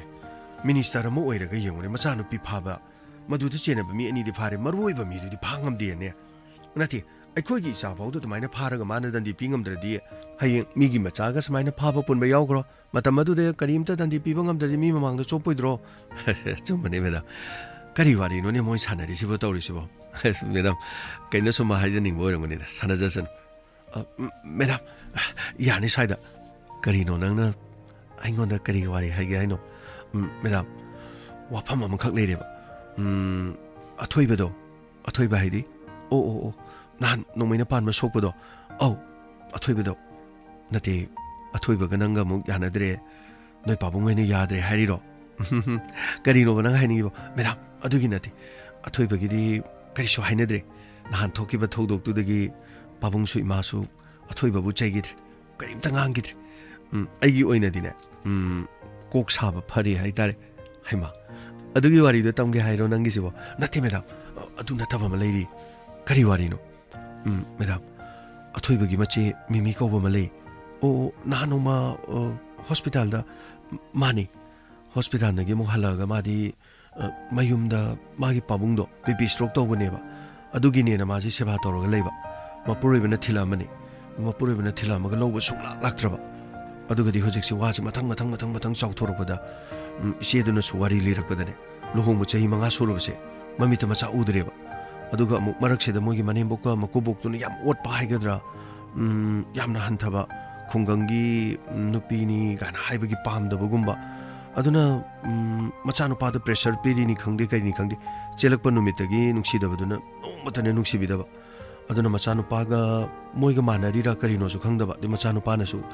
ꯃꯤꯅꯤꯁꯇꯔ ꯑꯃ ꯑꯣꯏꯔꯒ ꯌꯦꯡꯉꯨꯅꯦ, ꯃꯆꯥꯅꯨꯄꯤ ꯐꯥꯕ, ꯃꯗꯨꯗ ꯆꯦꯟꯅꯕ ꯃꯤ ꯑꯅꯤꯗꯤ ꯐꯥꯔꯦ, ꯃꯔꯨ ꯑꯣꯏꯕ ꯃꯤꯗꯨꯗꯤ ꯐꯥ ꯉꯝꯗꯦꯅꯦ꯫ ꯅꯠꯇꯦ, ꯑꯩꯈꯣꯏꯒꯤ ꯏꯆꯥ ꯐꯥꯎꯗ ꯑꯗꯨꯃꯥꯏꯅ ꯐꯥꯔꯒ ꯃꯥꯅ ꯗꯟꯗꯤ ꯄꯤ ꯉꯝꯗ꯭ꯔꯗꯤ, ꯍꯌꯦꯡ ꯃꯤꯒꯤ ꯃꯆꯥꯒ ꯁꯨꯃꯥꯏꯅ ꯐꯥꯕ ꯄꯨꯟꯕ ꯌꯥꯎꯈ꯭ꯔꯣ꯫ ꯃꯇꯝ ꯑꯗꯨꯗ ꯀꯔꯤꯝꯇ ꯗꯟꯗꯤ ꯄꯤꯕ ꯉꯝꯗ꯭ꯔꯗꯤ ꯃꯤ ꯃꯃꯥꯡꯗ ꯆꯣꯞꯄꯣꯏꯗ꯭ꯔꯣ? ꯆꯨꯝꯕꯅꯦ, ꯃꯦꯗꯥꯝ꯫ ꯀꯔꯤ ꯋꯥꯔꯤꯅꯣꯅꯦ ꯃꯣꯏ ꯁꯥꯟꯅꯔꯤꯁꯤꯕꯣ, ꯇꯧꯔꯤꯁꯤꯕꯣ? ꯃꯦꯗꯥꯝ, ꯀꯩꯅꯣ ꯁꯨꯝ ꯍꯥꯏꯖꯅꯤꯡꯕ ꯑꯣꯏꯔꯝꯒꯅꯤꯗ, ꯁꯥꯟꯅꯖꯁꯅꯨ꯫ ꯑ, ꯃꯦꯗꯥꯝ, ꯌꯥꯅꯤ ꯁ꯭ꯋꯥꯏꯗ꯫ ꯀꯔꯤꯅꯣ ꯅꯪꯅ ꯑꯩꯉꯣꯟꯗ ꯀꯔꯤ ꯋꯥꯔꯤ ꯍꯥꯏꯒꯦ ꯍꯥꯏꯅꯣ? ꯎꯝ, ꯃꯦꯗꯥꯝ, ꯋꯥꯐꯝ ꯑꯃꯈꯛ ꯂꯩꯔꯦꯕ꯫ ꯎꯝ, ꯑꯊꯣꯏꯕꯗꯣ, ꯑꯊꯣꯏꯕ ꯍꯥꯏꯗꯤ? ꯑꯣ, ꯑꯣ, ꯑꯣ, ꯅꯍꯥꯟ ꯅꯣꯡꯃꯩꯅ ꯄꯥꯟꯕ ꯁꯣꯛꯄꯗꯣ? ꯑꯧ, ꯑꯊꯣꯏꯕꯗꯣ꯫ ꯅꯠꯇꯦ, ꯑꯊꯣꯏꯕꯒ ꯅꯪꯒ ꯑꯃꯨꯛ ꯌꯥꯅꯗ꯭ꯔꯦ, ꯅꯣꯏ ꯄꯥꯕꯨꯡ ꯍꯣꯏꯅ ꯌꯥꯗ꯭ꯔꯦ ꯍꯥꯏꯔꯤꯔꯣ? ꯀꯔꯤꯅꯣꯕ ꯅꯪ ꯍꯥꯏꯅꯤꯡꯉꯤꯕꯣ? ꯃꯦꯗꯥꯝ, ꯑꯗꯨꯒꯤ ꯅꯠꯇꯦ꯫ ꯑꯊꯣꯏꯕꯒꯤꯗꯤ ꯀꯔꯤꯁꯨ ꯍꯥꯏꯅꯗ꯭ꯔꯦ꯫ ꯅꯍꯥꯟ ꯊꯣꯛꯈꯤꯕ ꯊꯧꯗꯣꯛꯇꯨꯗꯒꯤ ꯄꯥꯕꯨꯡꯁꯨ ꯏꯃꯥꯁꯨ ꯑꯊꯣꯏꯕꯕꯨ ꯆꯩꯈꯤꯗ꯭ꯔꯦ꯫ ꯀꯔꯤꯝꯇ ꯉꯥꯡꯈꯤꯗ꯭ꯔꯦ꯫ ꯎꯝ, ꯑꯩꯒꯤ ꯑꯣꯏꯅꯗꯤꯅꯦ, ꯎꯝ, ꯀꯣꯛ ꯁꯥꯕ ꯐꯔꯦ ꯍꯥꯏꯇꯥꯔꯦ꯫ ꯍꯩꯃꯥ, ꯑꯗꯨꯒꯤ ꯋꯥꯔꯤꯗꯣ ꯇꯝꯒꯦ ꯍꯥꯏꯔꯣ ꯅꯪꯒꯤꯁꯤꯕꯣ? ꯅꯠꯇꯦ, ꯃꯦꯗꯥꯝ, ꯑꯗꯨ ꯅꯠꯇꯕ ꯑꯃ ꯂꯩꯔꯤ꯫ ꯀꯔꯤ ꯋꯥꯔꯤꯅꯣ? ꯎꯝ, ꯃꯦꯗꯥꯝ, ꯑꯊꯣꯏꯕꯒꯤ ꯃꯆꯦ ꯃꯤꯃꯤ ꯀꯧꯕ ꯑꯃ ꯂꯩ꯫ ꯑꯣ, ꯑꯣ, ꯅꯍꯥꯟ ꯅꯣꯡꯃ, ꯑ, ꯍꯣꯁꯄꯤꯇꯥꯜꯗ, ꯃꯥꯅꯤ, ꯍꯣꯁꯄꯤꯇꯥꯜꯗꯒꯤ ꯑꯃꯨꯛ ꯍꯜꯂꯛꯑꯒ ꯃꯥꯗꯤ, ꯑ, ꯃꯌꯨꯝꯗ ꯃꯥꯒꯤ ꯄꯥꯕꯨꯡꯗꯣ ꯕꯤ ꯄꯤ ꯁ꯭ꯇ꯭ꯔꯣꯛ ꯇꯧꯕꯅꯦꯕ꯫ ꯑꯗꯨꯒꯤꯅꯦꯅ ꯃꯥꯁꯦ ꯁꯦꯕꯥ ꯇꯧꯔꯒ ꯂꯩꯕ꯫ ꯃꯄꯨꯔꯣꯏꯕꯅ ꯊꯤꯜꯂꯛꯑꯝꯕꯅꯤ꯫ ꯃꯄꯨꯔꯣꯏꯕꯅ ꯊꯤꯜꯂꯛꯑꯝꯃꯒ ꯂꯧꯕ ꯁꯨꯡꯂꯥꯛ ꯂꯥꯛꯇ꯭ꯔꯕ꯫ ꯑꯗꯨꯒꯗꯤ ꯍꯧꯖꯤꯛꯁꯦ ꯋꯥꯁꯦ ꯃꯊꯪ, ꯃꯊꯪ, ꯃꯊꯪ, ꯃꯊꯪ ꯆꯥꯎꯊꯣꯔꯛꯄꯗ, ꯎꯝ, ꯏꯆꯦꯗꯨꯅꯁꯨ ꯋꯥꯔꯤ ꯂꯤꯔꯛꯄꯗꯅꯦ, ꯂꯨꯍꯣꯡꯕ ꯆꯍꯤ ꯃꯉꯥ ꯁꯨꯔꯕꯁꯦ ꯃꯃꯤꯠꯇ ꯃꯆꯥ ꯎꯗ꯭ꯔꯦꯕ꯫ ꯑꯗꯨꯒ ꯑꯃꯨꯛ ꯃꯔꯛꯁꯤꯗ ꯃꯣꯏꯒꯤ ꯃꯅꯦꯝꯕꯣꯛꯀ ꯃꯀꯨꯕꯣꯛꯇꯨꯅ ꯌꯥꯝ ꯑꯣꯠꯄ ꯍꯥꯏꯒꯗ꯭ꯔꯥ, ꯎꯝ, ꯌꯥꯝꯅ ꯍꯟꯊꯕ, ꯈꯨꯡꯒꯪꯒꯤ ꯅꯨꯄꯤꯅꯤ ꯀꯥꯏꯅ ꯍꯥꯏꯕꯒꯤ ꯄꯥꯝꯗꯕꯒꯨꯝꯕ꯫ ꯑꯗꯨꯅ, ꯎꯝ, ꯃꯆꯥꯅꯨꯄꯥꯗ pressure ꯄꯤꯔꯤꯅꯤ ꯈꯪꯗꯦ, ꯀꯔꯤꯅꯤ ꯈꯪꯗꯦ, ꯆꯦꯜꯂꯛꯄ ꯅꯨꯃꯤꯠꯇꯒꯤ ꯅꯨꯡꯁꯤꯗꯕꯗꯨꯅ ꯅꯣꯡꯃꯇꯅꯦ ꯅꯨꯡꯁꯤꯕꯤꯗꯕ꯫ ꯑꯗꯨꯅ ꯃꯆꯥꯅꯨꯄꯥꯒ ꯃꯣꯏꯒ ꯃꯥꯟꯅꯔꯤꯔꯥ ꯀꯔꯤꯅꯣꯁꯨ ꯈꯪꯗꯕ꯫ ꯑꯗꯩ ꯃꯆꯥꯅꯨꯄꯥꯅꯁꯨ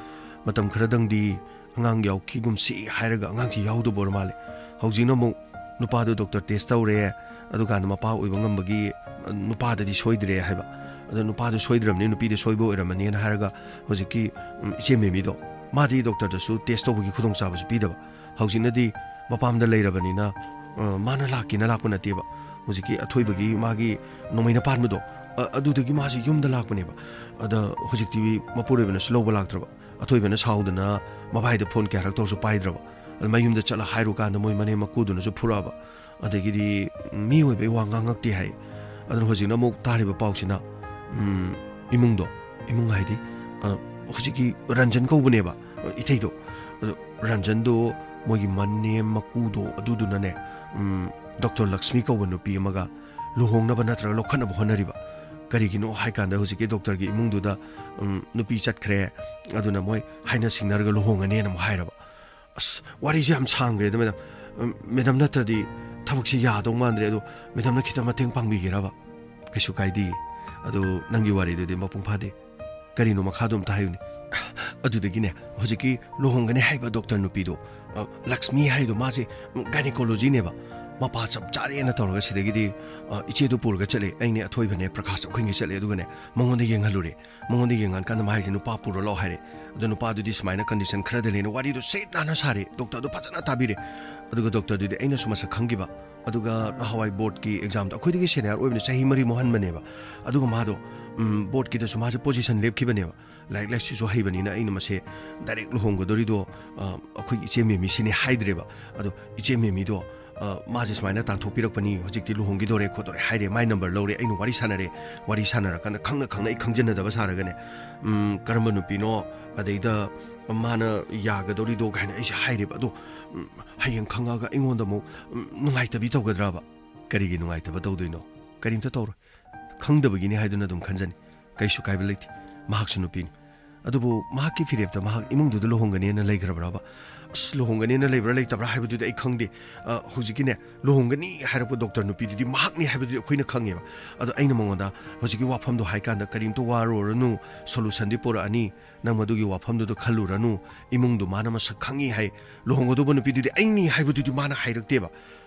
ꯃꯇꯝ ꯈꯔꯗꯪꯗꯤ ꯑꯉꯥꯡ ꯌꯥꯎꯈꯤꯒꯨꯝꯁꯤ ꯍꯥꯏꯔꯒ ꯑꯉꯥꯡꯁꯤ ꯌꯥꯎꯗꯕ ꯑꯣꯏꯔ ꯃꯥꯜꯂꯦ꯫ ꯍꯧꯖꯤꯛꯅ ꯑꯃꯨꯛ ꯅꯨꯄꯥꯗꯨ ꯗꯣꯛꯇꯔ ꯇꯦꯁ ꯇꯧꯔꯦ, ꯑꯗꯨꯀꯥꯟꯗ ꯃꯄꯥ ꯑꯣꯏꯕ ꯉꯝꯕꯒꯤ, ꯑ, ꯅꯨꯄꯥꯗꯗꯤ ꯁꯣꯏꯗ꯭ꯔꯦ ꯍꯥꯏꯕ꯫ ꯑꯗꯣ ꯅꯨꯄꯥꯗꯨ ꯁꯣꯏꯗ꯭ꯔꯕꯅꯤ, ꯅꯨꯄꯤꯗ ꯁꯣꯏꯕ ꯑꯣꯏꯔꯝꯃꯅꯤꯅ ꯍꯥꯏꯔꯒ ꯍꯧꯖꯤꯛꯀꯤ, ꯎꯝ, ꯏꯆꯦ ꯃꯦꯃꯤꯗꯣ, ꯃꯥꯗꯤ ꯗꯣꯛꯇꯔꯗꯁꯨ ꯇꯦꯁ ꯇꯧꯕꯒꯤ ꯈꯨꯗꯣꯡꯆꯥꯕꯁꯨ ꯄꯤꯗꯕ꯫ ꯍꯧꯖꯤꯛꯅꯗꯤ ꯃꯄꯥꯝꯗ ꯂꯩꯔꯕꯅꯤꯅ, ꯑ, ꯃꯥꯅ ꯂꯥꯛꯀꯦꯅ ꯂꯥꯛꯄ ꯅꯠꯇꯦꯕ꯫ ꯍꯧꯖꯤꯛꯀꯤ ꯑꯊꯣꯏꯕꯒꯤ ꯃꯥꯒꯤ ꯅꯣꯡꯃꯩꯅ ꯄꯥꯟꯕꯗꯣ, ꯑ, ꯑꯗꯨꯗꯒꯤ ꯃꯥꯁꯤ ꯌꯨꯝꯗ ꯂꯥꯛꯄꯅꯦꯕ꯫ ꯑꯗ ꯍꯧꯖꯤꯛꯇꯤ ꯃꯄꯨꯔꯣꯏꯕꯅꯁꯨ ꯂꯧꯕ ꯂꯥꯛꯇ꯭ꯔꯕ꯫ ꯑꯊꯣꯏꯕꯅ ꯁꯥꯎꯗꯅ ꯃꯕꯥꯏꯗ ꯐꯣꯟ ꯀꯌꯥꯔꯛ ꯇꯧꯔꯁꯨ ꯄꯥꯏꯗ꯭ꯔꯕ꯫ ꯑꯗ ꯃꯌꯨꯝꯗ ꯆꯠꯂ ꯍꯥꯏꯔꯨꯀꯥꯟꯗ ꯃꯣꯏ ꯃꯅꯦꯝ ꯃꯀꯨꯗꯨꯅꯁꯨ ꯐꯨꯔꯛꯑꯕ꯫ ꯑꯗꯒꯤꯗꯤ ꯃꯤ ꯑꯣꯏꯕꯩ ꯋꯥ ꯉꯥꯡꯉꯛꯇꯦ ꯍꯥꯏ꯫ ꯑꯗꯨꯅ ꯍꯧꯖꯤꯛꯅ ꯑꯃꯨꯛ ꯇꯥꯔꯤꯕ ꯄꯥꯎꯁꯤꯅ, ꯎꯝ, ꯏꯃꯨꯡꯗꯣ, ꯏꯃꯨꯡ ꯍꯥꯏꯗꯤ, ꯑ, ꯍꯧꯖꯤꯛꯀꯤ ꯔꯟꯖꯟ ꯀꯧꯕꯅꯦꯕ, ꯑ, ꯏꯊꯩꯗꯣ꯫ ꯑꯗꯣ ꯔꯟꯖꯟꯗꯣ ꯃꯣꯏꯒꯤ ꯃꯅꯦꯝ ꯃꯀꯨꯗꯣ ꯑꯗꯨꯗꯨꯅꯅꯦ, ꯎꯝ, ꯗꯣꯛꯇꯔ ꯂꯛꯁꯃꯤ ꯀꯧꯕ ꯅꯨꯄꯤ ꯑꯃꯒ ꯂꯨꯍꯣꯡꯅꯕ ꯅꯠꯇ꯭ꯔꯒ ꯂꯧꯈꯠꯅꯕ ꯍꯣꯠꯅꯔꯤꯕ꯫ ꯀꯔꯤꯒꯤꯅꯣ ꯍꯥꯏꯀꯥꯟꯗ ꯍꯧꯖꯤꯛꯀꯤ ꯗꯣꯛꯇꯔꯒꯤ ꯏꯃꯨꯡꯗꯨꯗ, ꯎꯝ, ꯅꯨꯄꯤ ꯆꯠꯈ꯭ꯔꯦ, ꯑꯗꯨꯅ ꯃꯣꯏ ꯍꯥꯏꯅ ꯁꯤꯡꯅꯔꯒ ꯂꯨꯍꯣꯡꯉꯅꯦꯅ ꯑꯃꯨꯛ ꯍꯥꯏꯔꯕ꯫ ꯑꯁ, ꯋꯥꯔꯤꯁꯦ ꯌꯥꯝ ꯁꯥꯡꯈ꯭ꯔꯦꯗ, ꯃꯦꯗꯥꯝ꯫ ꯎꯝ, ꯃꯦꯗꯥꯝ ꯅꯠꯇ꯭ꯔꯗꯤ ꯊꯕꯛꯁꯤ ꯌꯥꯗꯧ ꯃꯥꯟꯗ꯭ꯔꯦ꯫ ꯑꯗꯣ ꯃꯦꯗꯥꯝꯅ ꯈꯤꯇꯪ ꯃꯇꯦꯡ ꯄꯥꯡꯕꯤꯒꯦꯔꯕ? ꯀꯩꯁꯨ ꯀꯥꯏꯗꯦ꯫ ꯑꯗꯣ ꯅꯪꯒꯤ ꯋꯥꯔꯤꯗꯨꯗꯤ ꯃꯄꯨꯡ ꯐꯥꯗꯦ꯫ ꯀꯔꯤꯅꯣ ꯃꯈꯥꯗꯣ ꯑꯝꯇ ꯍꯥꯏꯌꯨꯅꯦ꯫ ꯑꯗꯨꯗꯒꯤꯅꯦ, ꯍꯧꯖꯤꯛꯀꯤ ꯂꯨꯍꯣꯡꯒꯅꯤ ꯍꯥꯏꯕ ꯗꯣꯛꯇꯔ ꯅꯨꯄꯤꯗꯣ, ꯑ, ꯂꯛꯁꯃꯤ ꯍꯥꯏꯗꯣ, ꯃꯥꯁꯦ, ꯎꯝ, ꯒꯥꯏꯅꯤꯀꯣꯂꯣꯖꯤꯅꯦꯕ꯫ ꯃꯄꯥ ꯆꯞ ꯆꯥꯔꯦꯅ ꯇꯧꯔꯒ ꯁꯤꯗꯒꯤꯗꯤ, ꯑ, ꯏꯆꯦꯗꯨ ꯄꯨꯔꯒ ꯆꯠꯂꯦ꯫ ꯑꯩꯅꯦ, ꯑꯊꯣꯏꯕꯅꯦ, ꯄ꯭ꯔꯀꯥꯁ, ꯑꯩꯈꯣꯏꯒꯤ ꯆꯠꯂꯦ꯫ ꯑꯗꯨꯒꯅꯦ, ꯃꯉꯣꯟꯗ ꯌꯦꯡꯍꯜꯂꯨꯔꯦ꯫ ꯃꯉꯣꯟꯗ ꯌꯦꯡꯍꯟꯀꯥꯟꯗ ꯃꯥ ꯍꯥꯏꯁꯦ, "ꯅꯨꯄꯥ ꯄꯨꯔ ꯂꯥꯛꯑꯣ" ꯍꯥꯏꯔꯦ꯫ ꯑꯗꯣ ꯅꯨꯄꯥꯗꯨꯗꯤ ꯁꯨꯃꯥꯏꯅ ꯀꯟꯗꯤꯁꯟ ꯈꯔꯗ ꯂꯩꯅ ꯋꯥꯔꯤꯗꯣ ꯁꯤꯠ ꯅꯥꯟꯅ ꯁꯥꯔꯦ꯫ ꯗꯣꯛꯇꯔꯗꯣ ꯐꯖꯅ ꯇꯥꯕꯤꯔꯦ꯫ ꯑꯗꯨꯒ ꯗꯣꯛꯇꯔꯗꯨꯗꯤ ꯑꯩꯅꯁꯨ ꯃꯁꯛ ꯈꯪꯈꯤꯕ꯫ ꯑꯗꯨꯒ ꯅꯍꯥꯟꯋꯥꯏ ꯕꯣꯔꯗꯀꯤ ꯑꯦꯛꯖꯥꯝꯗꯣ, ꯑꯩꯈꯣꯏꯗꯒꯤ ꯁꯦꯅꯤꯌꯔ ꯑꯣꯏꯕꯅꯤ, ꯆꯍꯤ ꯃꯔꯤꯃꯨꯛ ꯍꯟꯕꯅꯦꯕ꯫ ꯑꯗꯨꯒ ꯃꯥꯗꯣ, ꯎꯝ, ꯕꯣꯔꯗꯀꯤꯗꯁꯨ ꯃꯥꯁꯦ ꯄꯣꯖꯤꯁꯟ ꯂꯦꯞꯈꯤꯕꯅꯦꯕ꯫ ꯂꯥꯏꯔꯤꯛ ꯂꯥꯏꯁꯨꯁꯨ ꯍꯩꯕꯅꯤꯅ ꯑꯩꯅ ꯃꯁꯦ ꯗꯥꯏꯔꯦꯛ ꯂꯨꯍꯣꯡꯒꯗꯣꯔꯤꯗꯣ, ꯑ, ꯑꯩꯈꯣꯏꯒꯤ ꯏꯆꯦ ꯃꯦꯃꯤꯁꯤꯅꯦ ꯍꯥꯏꯗ꯭ꯔꯦꯕ꯫ ꯑꯗꯣ ꯏꯆꯦ ꯃꯦꯃꯤꯗꯣ, ꯑ, ꯃꯥꯁꯦ ꯁꯨꯃꯥꯏꯅ ꯇꯥꯟꯊꯣꯛꯄꯤꯔꯛꯄꯅꯤ, ꯍꯧꯖꯤꯛꯇꯤ ꯂꯨꯍꯣꯡꯈꯤꯗꯣꯔꯦ ꯈꯣꯠꯇꯣꯔꯦ ꯍꯥꯏꯔꯦ, ꯃꯥꯏ ꯅꯝꯕꯔ ꯂꯧꯔꯦ, ꯑꯩꯅ ꯋꯥꯔꯤ ꯁꯥꯟꯅꯔꯦ꯫ ꯋꯥꯔꯤ ꯁꯥꯟꯅꯔꯀꯥꯟꯗ ꯈꯪꯅ ꯈꯪꯅ ꯑꯩ ꯈꯪꯖꯟꯅꯗꯕ ꯁꯥꯔꯒꯅꯦ, ꯎꯝ, ꯀꯔꯝꯕ ꯅꯨꯄꯤꯅꯣ, ꯑꯗꯩꯗ ꯃꯥꯅ ꯌꯥꯒꯗꯧꯔꯤꯗꯣ ꯀꯥꯏꯅ ꯑꯩꯁꯦ ꯍꯥꯏꯔꯦꯕ꯫ ꯑꯗꯣ, ꯎꯝ, ꯍꯌꯦꯡ ꯈꯪꯉꯛꯑꯒ ꯑꯩꯉꯣꯟꯗ ꯑꯃꯨꯛ, ꯎꯝ, ꯅꯨꯡꯉꯥꯏꯇꯕꯤ ꯇꯧꯒꯗ꯭ꯔꯕ? ꯀꯔꯤꯒꯤ ꯅꯨꯡꯉꯥꯏꯇꯕ ꯇꯧꯗꯣꯏꯅꯣ? ꯀꯔꯤꯝꯇ ꯇꯧꯔꯣꯏ꯫ ꯈꯪꯗꯕꯒꯤꯅꯤ ꯍꯥꯏꯗꯨꯅ ꯑꯗꯨꯝ ꯈꯟꯖꯅꯤ꯫ ꯀꯩꯁꯨ ꯀꯥꯏꯕ ꯂꯩꯇꯦ꯫ ꯃꯍꯥꯛꯁꯨ ꯅꯨꯄꯤꯅꯤ꯫ ꯑꯗꯨꯕꯨ ꯃꯍꯥꯛꯀꯤ ꯐꯤꯔꯦꯞꯇ ꯃꯍꯥꯛ ꯏꯃꯨꯡꯗꯨꯗ ꯂꯨꯍꯣꯡꯒꯅꯤꯅ ꯂꯩꯈ꯭ꯔꯕ꯭ꯔꯕ? ꯑꯁ, ꯂꯨꯍꯣꯡꯒꯅꯤꯅ ꯂꯩꯕ꯭ꯔꯥ ꯂꯩꯇꯕ꯭ꯔꯥ ꯍꯥꯏꯕꯗꯨꯗꯤ ꯑꯩ ꯈꯪꯗꯦ꯫ ꯑ, ꯍꯧꯖꯤꯛꯀꯤꯅꯦ, ꯂꯨꯍꯣꯡꯒꯅꯤ ꯍꯥꯏꯔꯛꯄ ꯗꯣꯛꯇꯔ ꯅꯨꯄꯤꯗꯨꯗꯤ ꯃꯍꯥꯛꯅꯤ ꯍꯥꯏꯕꯗꯨꯗꯤ ꯑꯩꯈꯣꯏꯅ ꯈꯪꯉꯦꯕ꯫ ꯑꯗꯣ ꯑꯩꯅ ꯃꯉꯣꯟꯗ ꯍꯧꯖꯤꯛꯀꯤ ꯋꯥꯐꯝꯗꯣ ꯍꯥꯏꯀꯥꯟꯗ, "ꯀꯔꯤꯝꯇ ꯋꯥꯔꯨꯔꯅꯨ, ꯁꯣꯂꯨꯁꯟꯗꯤ ꯄꯨꯔꯛꯑꯅꯤ, ꯅꯪ ꯃꯗꯨꯒꯤ ꯋꯥꯐꯝꯗꯨꯗ ꯈꯜꯂꯨꯔꯅꯨ, ꯏꯃꯨꯡꯗꯨ ꯃꯥꯅ ꯃꯁꯛ ꯈꯪꯉꯤ ꯍꯥꯏ, ꯂꯨꯍꯣꯡꯒꯗꯧꯕ ꯅꯨꯄꯤꯗꯨꯗꯤ ꯑꯩꯅꯤ" ꯍꯥꯏꯕꯗꯨꯗꯤ ꯃꯥꯅ ꯍꯥꯏꯔꯛꯇꯦꯕ꯫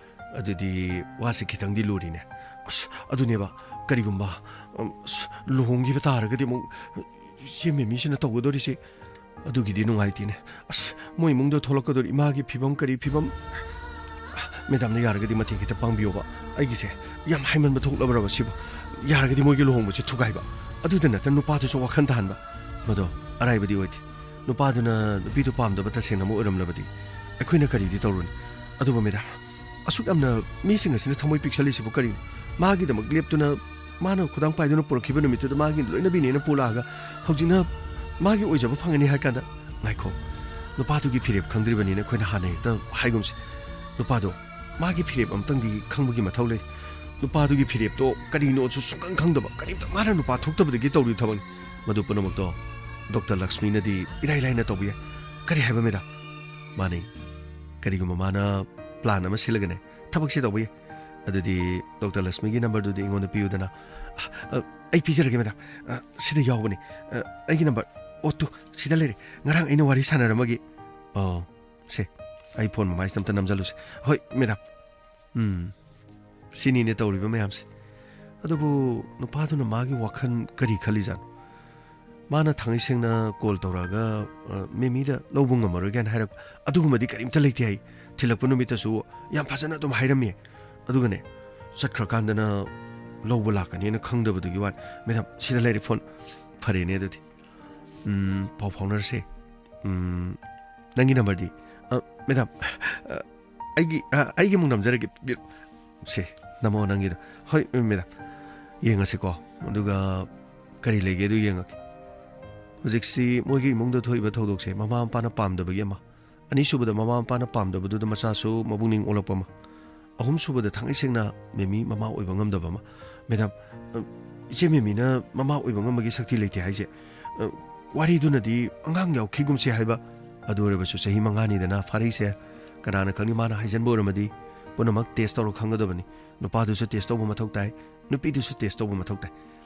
ꯑꯗꯨꯗꯤ ꯋꯥꯁꯦ ꯈꯤꯇꯪꯗꯤ ꯂꯨꯔꯤꯅꯦ꯫ ꯑꯁ, ꯑꯗꯨꯅꯦꯕ, ꯀꯔꯤꯒꯨꯝꯕ, ꯎꯝ, ꯑꯁ, ꯂꯨꯍꯣꯡꯈꯤꯕ ꯇꯥꯔꯒꯗꯤ ꯑꯃꯨꯛ ꯏꯆꯦ ꯃꯦꯃꯤꯁꯤꯅ ꯇꯧꯒꯗꯧꯔꯤꯁꯦ, ꯑꯗꯨꯒꯤꯗꯤ ꯅꯨꯡꯉꯥꯏꯇꯦꯅꯦ꯫ ꯑꯁ, ꯃꯣꯏ ꯏꯃꯨꯡꯗ ꯊꯣꯛꯂꯛꯀꯗꯧꯔꯤ ꯏꯃꯥꯒꯤ ꯐꯤꯕꯝ ꯀꯔꯤ ꯐꯤꯕꯝ? ꯃꯦꯗꯥꯝꯅ ꯌꯥꯔꯒꯗꯤ ꯃꯇꯦꯡ ꯈꯤꯇ ꯄꯥꯡꯕꯤꯌꯣꯕ꯫ ꯑꯩꯒꯤꯁꯦ ꯌꯥꯝ ꯍꯥꯏꯃꯟꯕ ꯊꯣꯛꯂꯕ꯭ꯔꯕ ꯁꯤꯕꯨ? ꯌꯥꯔꯒꯗꯤ ꯃꯣꯏꯒꯤ ꯂꯨꯍꯣꯡꯕꯁꯦ ꯊꯨꯒꯥꯏꯕ꯫ ꯑꯗꯨꯗ ꯅꯠꯇꯅ ꯅꯨꯄꯥꯗꯨꯁꯨ ꯋꯥꯈꯜ ꯇꯥꯍꯟꯕ꯫ ꯃꯗꯣ ꯑꯔꯥꯏꯕꯗꯤ ꯑꯣꯏꯗꯦ꯫ ꯅꯨꯄꯥꯗꯨꯅ ꯅꯨꯄꯤꯗꯨ ꯄꯥꯝꯗꯕ ꯇꯁꯦꯡꯅꯃꯛ ꯑꯣꯏꯔꯝꯂꯕꯗꯤ ꯑꯩꯈꯣꯏꯅ ꯀꯔꯤꯗꯤ ꯇꯧꯔꯨꯅꯤ? ꯑꯗꯨꯕꯨ ꯃꯦꯗꯥꯝ, ꯑꯁꯨꯛ ꯌꯥꯝꯅ ꯃꯤꯁꯤꯡ ꯑꯁꯤꯅ ꯊꯃꯣꯏ ꯄꯤꯛꯁꯜꯂꯤꯁꯤꯕꯨ ꯀꯔꯤꯅꯣ? ꯃꯥꯒꯤꯗꯃꯛ ꯂꯦꯞꯇꯨꯅ ꯃꯥꯅ ꯈꯨꯗꯥꯡ ꯄꯥꯏꯗꯨꯅ ꯄꯨꯔꯛꯈꯤꯕ ꯅꯨꯃꯤꯠꯇꯨꯗ ꯃꯥꯒꯤ ꯂꯣꯏꯅꯕꯤꯅꯦꯅ ꯄꯨꯂꯛꯑꯒ ꯍꯧꯖꯤꯛꯅ ꯃꯥꯒꯤ ꯑꯣꯏꯖꯕ ꯐꯪꯒꯅꯤ ꯍꯥꯏ ꯀꯥꯟꯗ, ꯉꯥꯏꯈꯣ, ꯅꯨꯄꯥꯗꯨꯒꯤ ꯐꯤꯔꯦꯞ ꯈꯪꯗ꯭ꯔꯤꯕꯅꯤꯅ ꯑꯩꯈꯣꯏꯅ ꯍꯥꯟꯅ ꯍꯦꯛꯇ ꯍꯥꯏꯒꯨꯝꯁꯤ꯫ ꯅꯨꯄꯥꯗꯣ ꯃꯥꯒꯤ ꯐꯤꯔꯦꯞ ꯑꯝꯇꯪꯗꯤ ꯈꯪꯕꯒꯤ ꯃꯊꯧ ꯂꯩ꯫ ꯅꯨꯄꯥꯗꯨꯒꯤ ꯐꯤꯔꯦꯞꯇꯣ ꯀꯔꯤꯅꯣꯁꯨ ꯁꯨꯡꯈꯪ ꯈꯪꯗꯕ, ꯀꯔꯤꯝꯇ ꯃꯥꯅ ꯅꯨꯄꯥ ꯊꯣꯛꯇꯕꯗꯒꯤ ꯇꯧꯔꯤ ꯊꯕꯛꯅꯤ꯫ ꯃꯗꯨ ꯄꯨꯝꯅꯃꯛꯇꯣ ꯗꯣꯛꯇꯔ ꯂꯛꯁꯃꯤꯅꯗꯤ ꯏꯔꯥꯏ ꯂꯥꯏꯅ ꯇꯧꯕ ꯌꯥꯏ꯫ ꯀꯔꯤ ꯍꯥꯏꯕ ꯃꯦꯗꯥꯝ? ꯃꯥꯅꯤ, ꯀꯔꯤꯒꯨꯝꯕ ꯃꯥꯅ ꯄ꯭ꯂꯥꯟ ꯑꯃ ꯁꯤꯜꯂꯒꯅꯦ ꯊꯕꯛꯁꯦ ꯇꯧꯕ ꯌꯥꯏ꯫ ꯑꯗꯨꯗꯤ ꯗꯣꯛꯇꯔ ꯂꯛꯁꯃꯤꯒꯤ ꯅꯝꯕꯔꯗꯨꯗꯤ ꯑꯩꯉꯣꯟꯗ ꯄꯤꯌꯨꯗꯅ꯫ ꯑ, ꯑ, ꯑꯩ ꯄꯤꯖꯔꯒꯦ ꯃꯦꯗꯥꯝ꯫ ꯑ, ꯁꯤꯗ ꯌꯥꯎꯕꯅꯤ꯫ ꯑ, ꯑꯩꯒꯤ ꯅꯝꯕꯔ꯫ ꯑꯣ, ꯇꯨ, ꯁꯤꯗ ꯂꯩꯔꯦ꯫ ꯉꯔꯥꯡ ꯑꯩꯅ ꯋꯥꯔꯤ ꯁꯥꯟꯅꯔꯝꯃꯒꯦ꯫ ꯑꯣ, ꯁꯦ, ꯑꯩ ꯐꯣꯟ ꯃꯃꯥꯏꯁꯤꯗ ꯑꯝꯇ ꯅꯝꯖꯜꯂꯨꯁꯦ꯫ ꯍꯣꯏ ꯃꯦꯗꯥꯝ꯫ ꯎꯝ, ꯁꯤꯅꯤꯅꯦ ꯇꯧꯔꯤꯕ ꯃꯌꯥꯝꯁꯦ꯫ ꯑꯗꯨꯕꯨ ꯅꯨꯄꯥꯗꯨꯅ ꯃꯥꯒꯤ ꯋꯥꯈꯜ ꯀꯔꯤ ꯈꯜꯂꯤꯖꯥꯠꯅꯣ? ꯃꯥꯅ ꯊꯥꯡꯉꯩ ꯁꯦꯡꯅ ꯀꯣꯜ ꯇꯧꯔꯛꯑꯒ, ꯑ, ꯃꯦꯃꯤꯗ ꯂꯧꯕ ꯉꯝꯃꯔꯣꯏ ꯀꯥꯏꯅ ꯍꯥꯏꯔꯛꯄ ꯑꯗꯨꯒꯨꯝꯕꯗꯤ ꯀꯔꯤꯝꯇ ꯂꯩꯇꯦ ꯍꯥꯏ꯫ ꯊꯤꯜꯂꯛꯄ ꯅꯨꯃꯤꯠꯇꯁꯨ ꯌꯥꯝ ꯐꯖꯅ ꯑꯗꯨꯝ ꯍꯥꯏꯔꯝꯃꯤ꯫ ꯑꯗꯨꯒꯅꯦ, ꯆꯠꯈ꯭ꯔꯀꯥꯟꯗꯅ ꯂꯧꯕ ꯂꯥꯛꯀꯅꯤꯅ ꯈꯪꯗꯕꯗꯨꯒꯤ ꯋꯥꯅꯤ꯫ ꯃꯦꯗꯥꯝ, ꯁꯤꯗ ꯂꯩꯔꯦ ꯐꯣꯟ꯫ ꯐꯔꯦꯅꯦ ꯑꯗꯨꯗꯤ꯫ ꯎꯝ, ꯄꯥꯎ ꯐꯥꯎꯅꯔꯁꯦ꯫ ꯎꯝ, ꯅꯪꯒꯤ ꯅꯝꯕꯔꯗꯤ? ꯑ, ꯃꯦꯗꯥꯝ, ꯑ, ꯑꯩꯒꯤ, ꯑ, ꯑꯩꯒꯤ ꯑꯃꯨꯛ ꯅꯝꯖꯔꯒꯦ꯫ ꯄꯤꯔꯣ꯫ ꯁꯦ, ꯅꯝꯃꯣ ꯅꯪꯒꯤꯗꯣ꯫ ꯍꯣꯏ, ꯃꯦꯗꯥꯝ꯫ ꯌꯦꯡꯉꯁꯤꯀꯣ꯫ ꯑꯗꯨꯒ ꯀꯔꯤ ꯂꯩꯒꯦꯗꯨ ꯌꯦꯡꯉꯒꯦ꯫ ꯍꯧꯖꯤꯛꯁꯤ ꯃꯣꯏꯒꯤ ꯏꯃꯨꯡꯗ ꯊꯣꯛꯏꯕ ꯊꯧꯗꯣꯛꯁꯦ ꯃꯃꯥ ꯃꯄꯥꯅ ꯄꯥꯝꯗꯕꯒꯤ ꯑꯃ, ꯑꯅꯤꯁꯨꯕꯗ ꯃꯃꯥ ꯃꯄꯥꯅ ꯄꯥꯝꯗꯕꯗꯨꯗ ꯃꯆꯥꯁꯨ ꯃꯕꯨꯛꯅꯤꯡ ꯑꯣꯜꯂꯛꯄ ꯑꯃ, ꯑꯍꯨꯝꯁꯨꯕꯗ ꯊꯥꯡꯉꯩ ꯁꯦꯡꯅ ꯃꯦꯃꯤ ꯃꯃꯥ ꯑꯣꯏꯕ ꯉꯝꯗꯕ ꯑꯃ꯫ ꯃꯦꯗꯥꯝ, ꯑ, ꯏꯆꯦ ꯃꯦꯃꯤꯅ ꯃꯃꯥ ꯑꯣꯏꯕ ꯉꯝꯕꯒꯤ ꯁꯛꯇꯤ ꯂꯩꯇꯦ ꯍꯥꯏꯁꯦ, ꯑ, ꯋꯥꯔꯤꯗꯨꯅꯗꯤ ꯑꯉꯥꯡ ꯌꯥꯎꯈꯤꯒꯨꯝꯁꯦ ꯍꯥꯏꯕ꯫ ꯑꯗꯨ ꯑꯣꯏꯔꯕꯁꯨ ꯆꯍꯤ ꯃꯉꯥꯅꯤꯗꯅ ꯐꯥꯔꯛꯏꯁꯦ꯫ ꯀꯅꯥꯅ ꯈꯪꯅꯤ, ꯃꯥꯅ ꯍꯥꯏꯖꯟꯕ ꯑꯣꯏꯔꯝꯃꯗꯤ꯫ ꯄꯨꯝꯅꯃꯛ ꯇꯦꯁ ꯇꯧꯔ ꯈꯪꯒꯗꯕꯅꯤ꯫ ꯅꯨꯄꯥꯗꯨꯁꯨ ꯇꯦꯁ ꯇꯧꯕ ꯃꯊꯧ ꯇꯥꯏ, ꯅꯨꯄꯤꯗꯨꯁꯨ ꯇꯦꯁ ꯇꯧꯕ ꯃꯊꯧ ꯇꯥꯏ꯫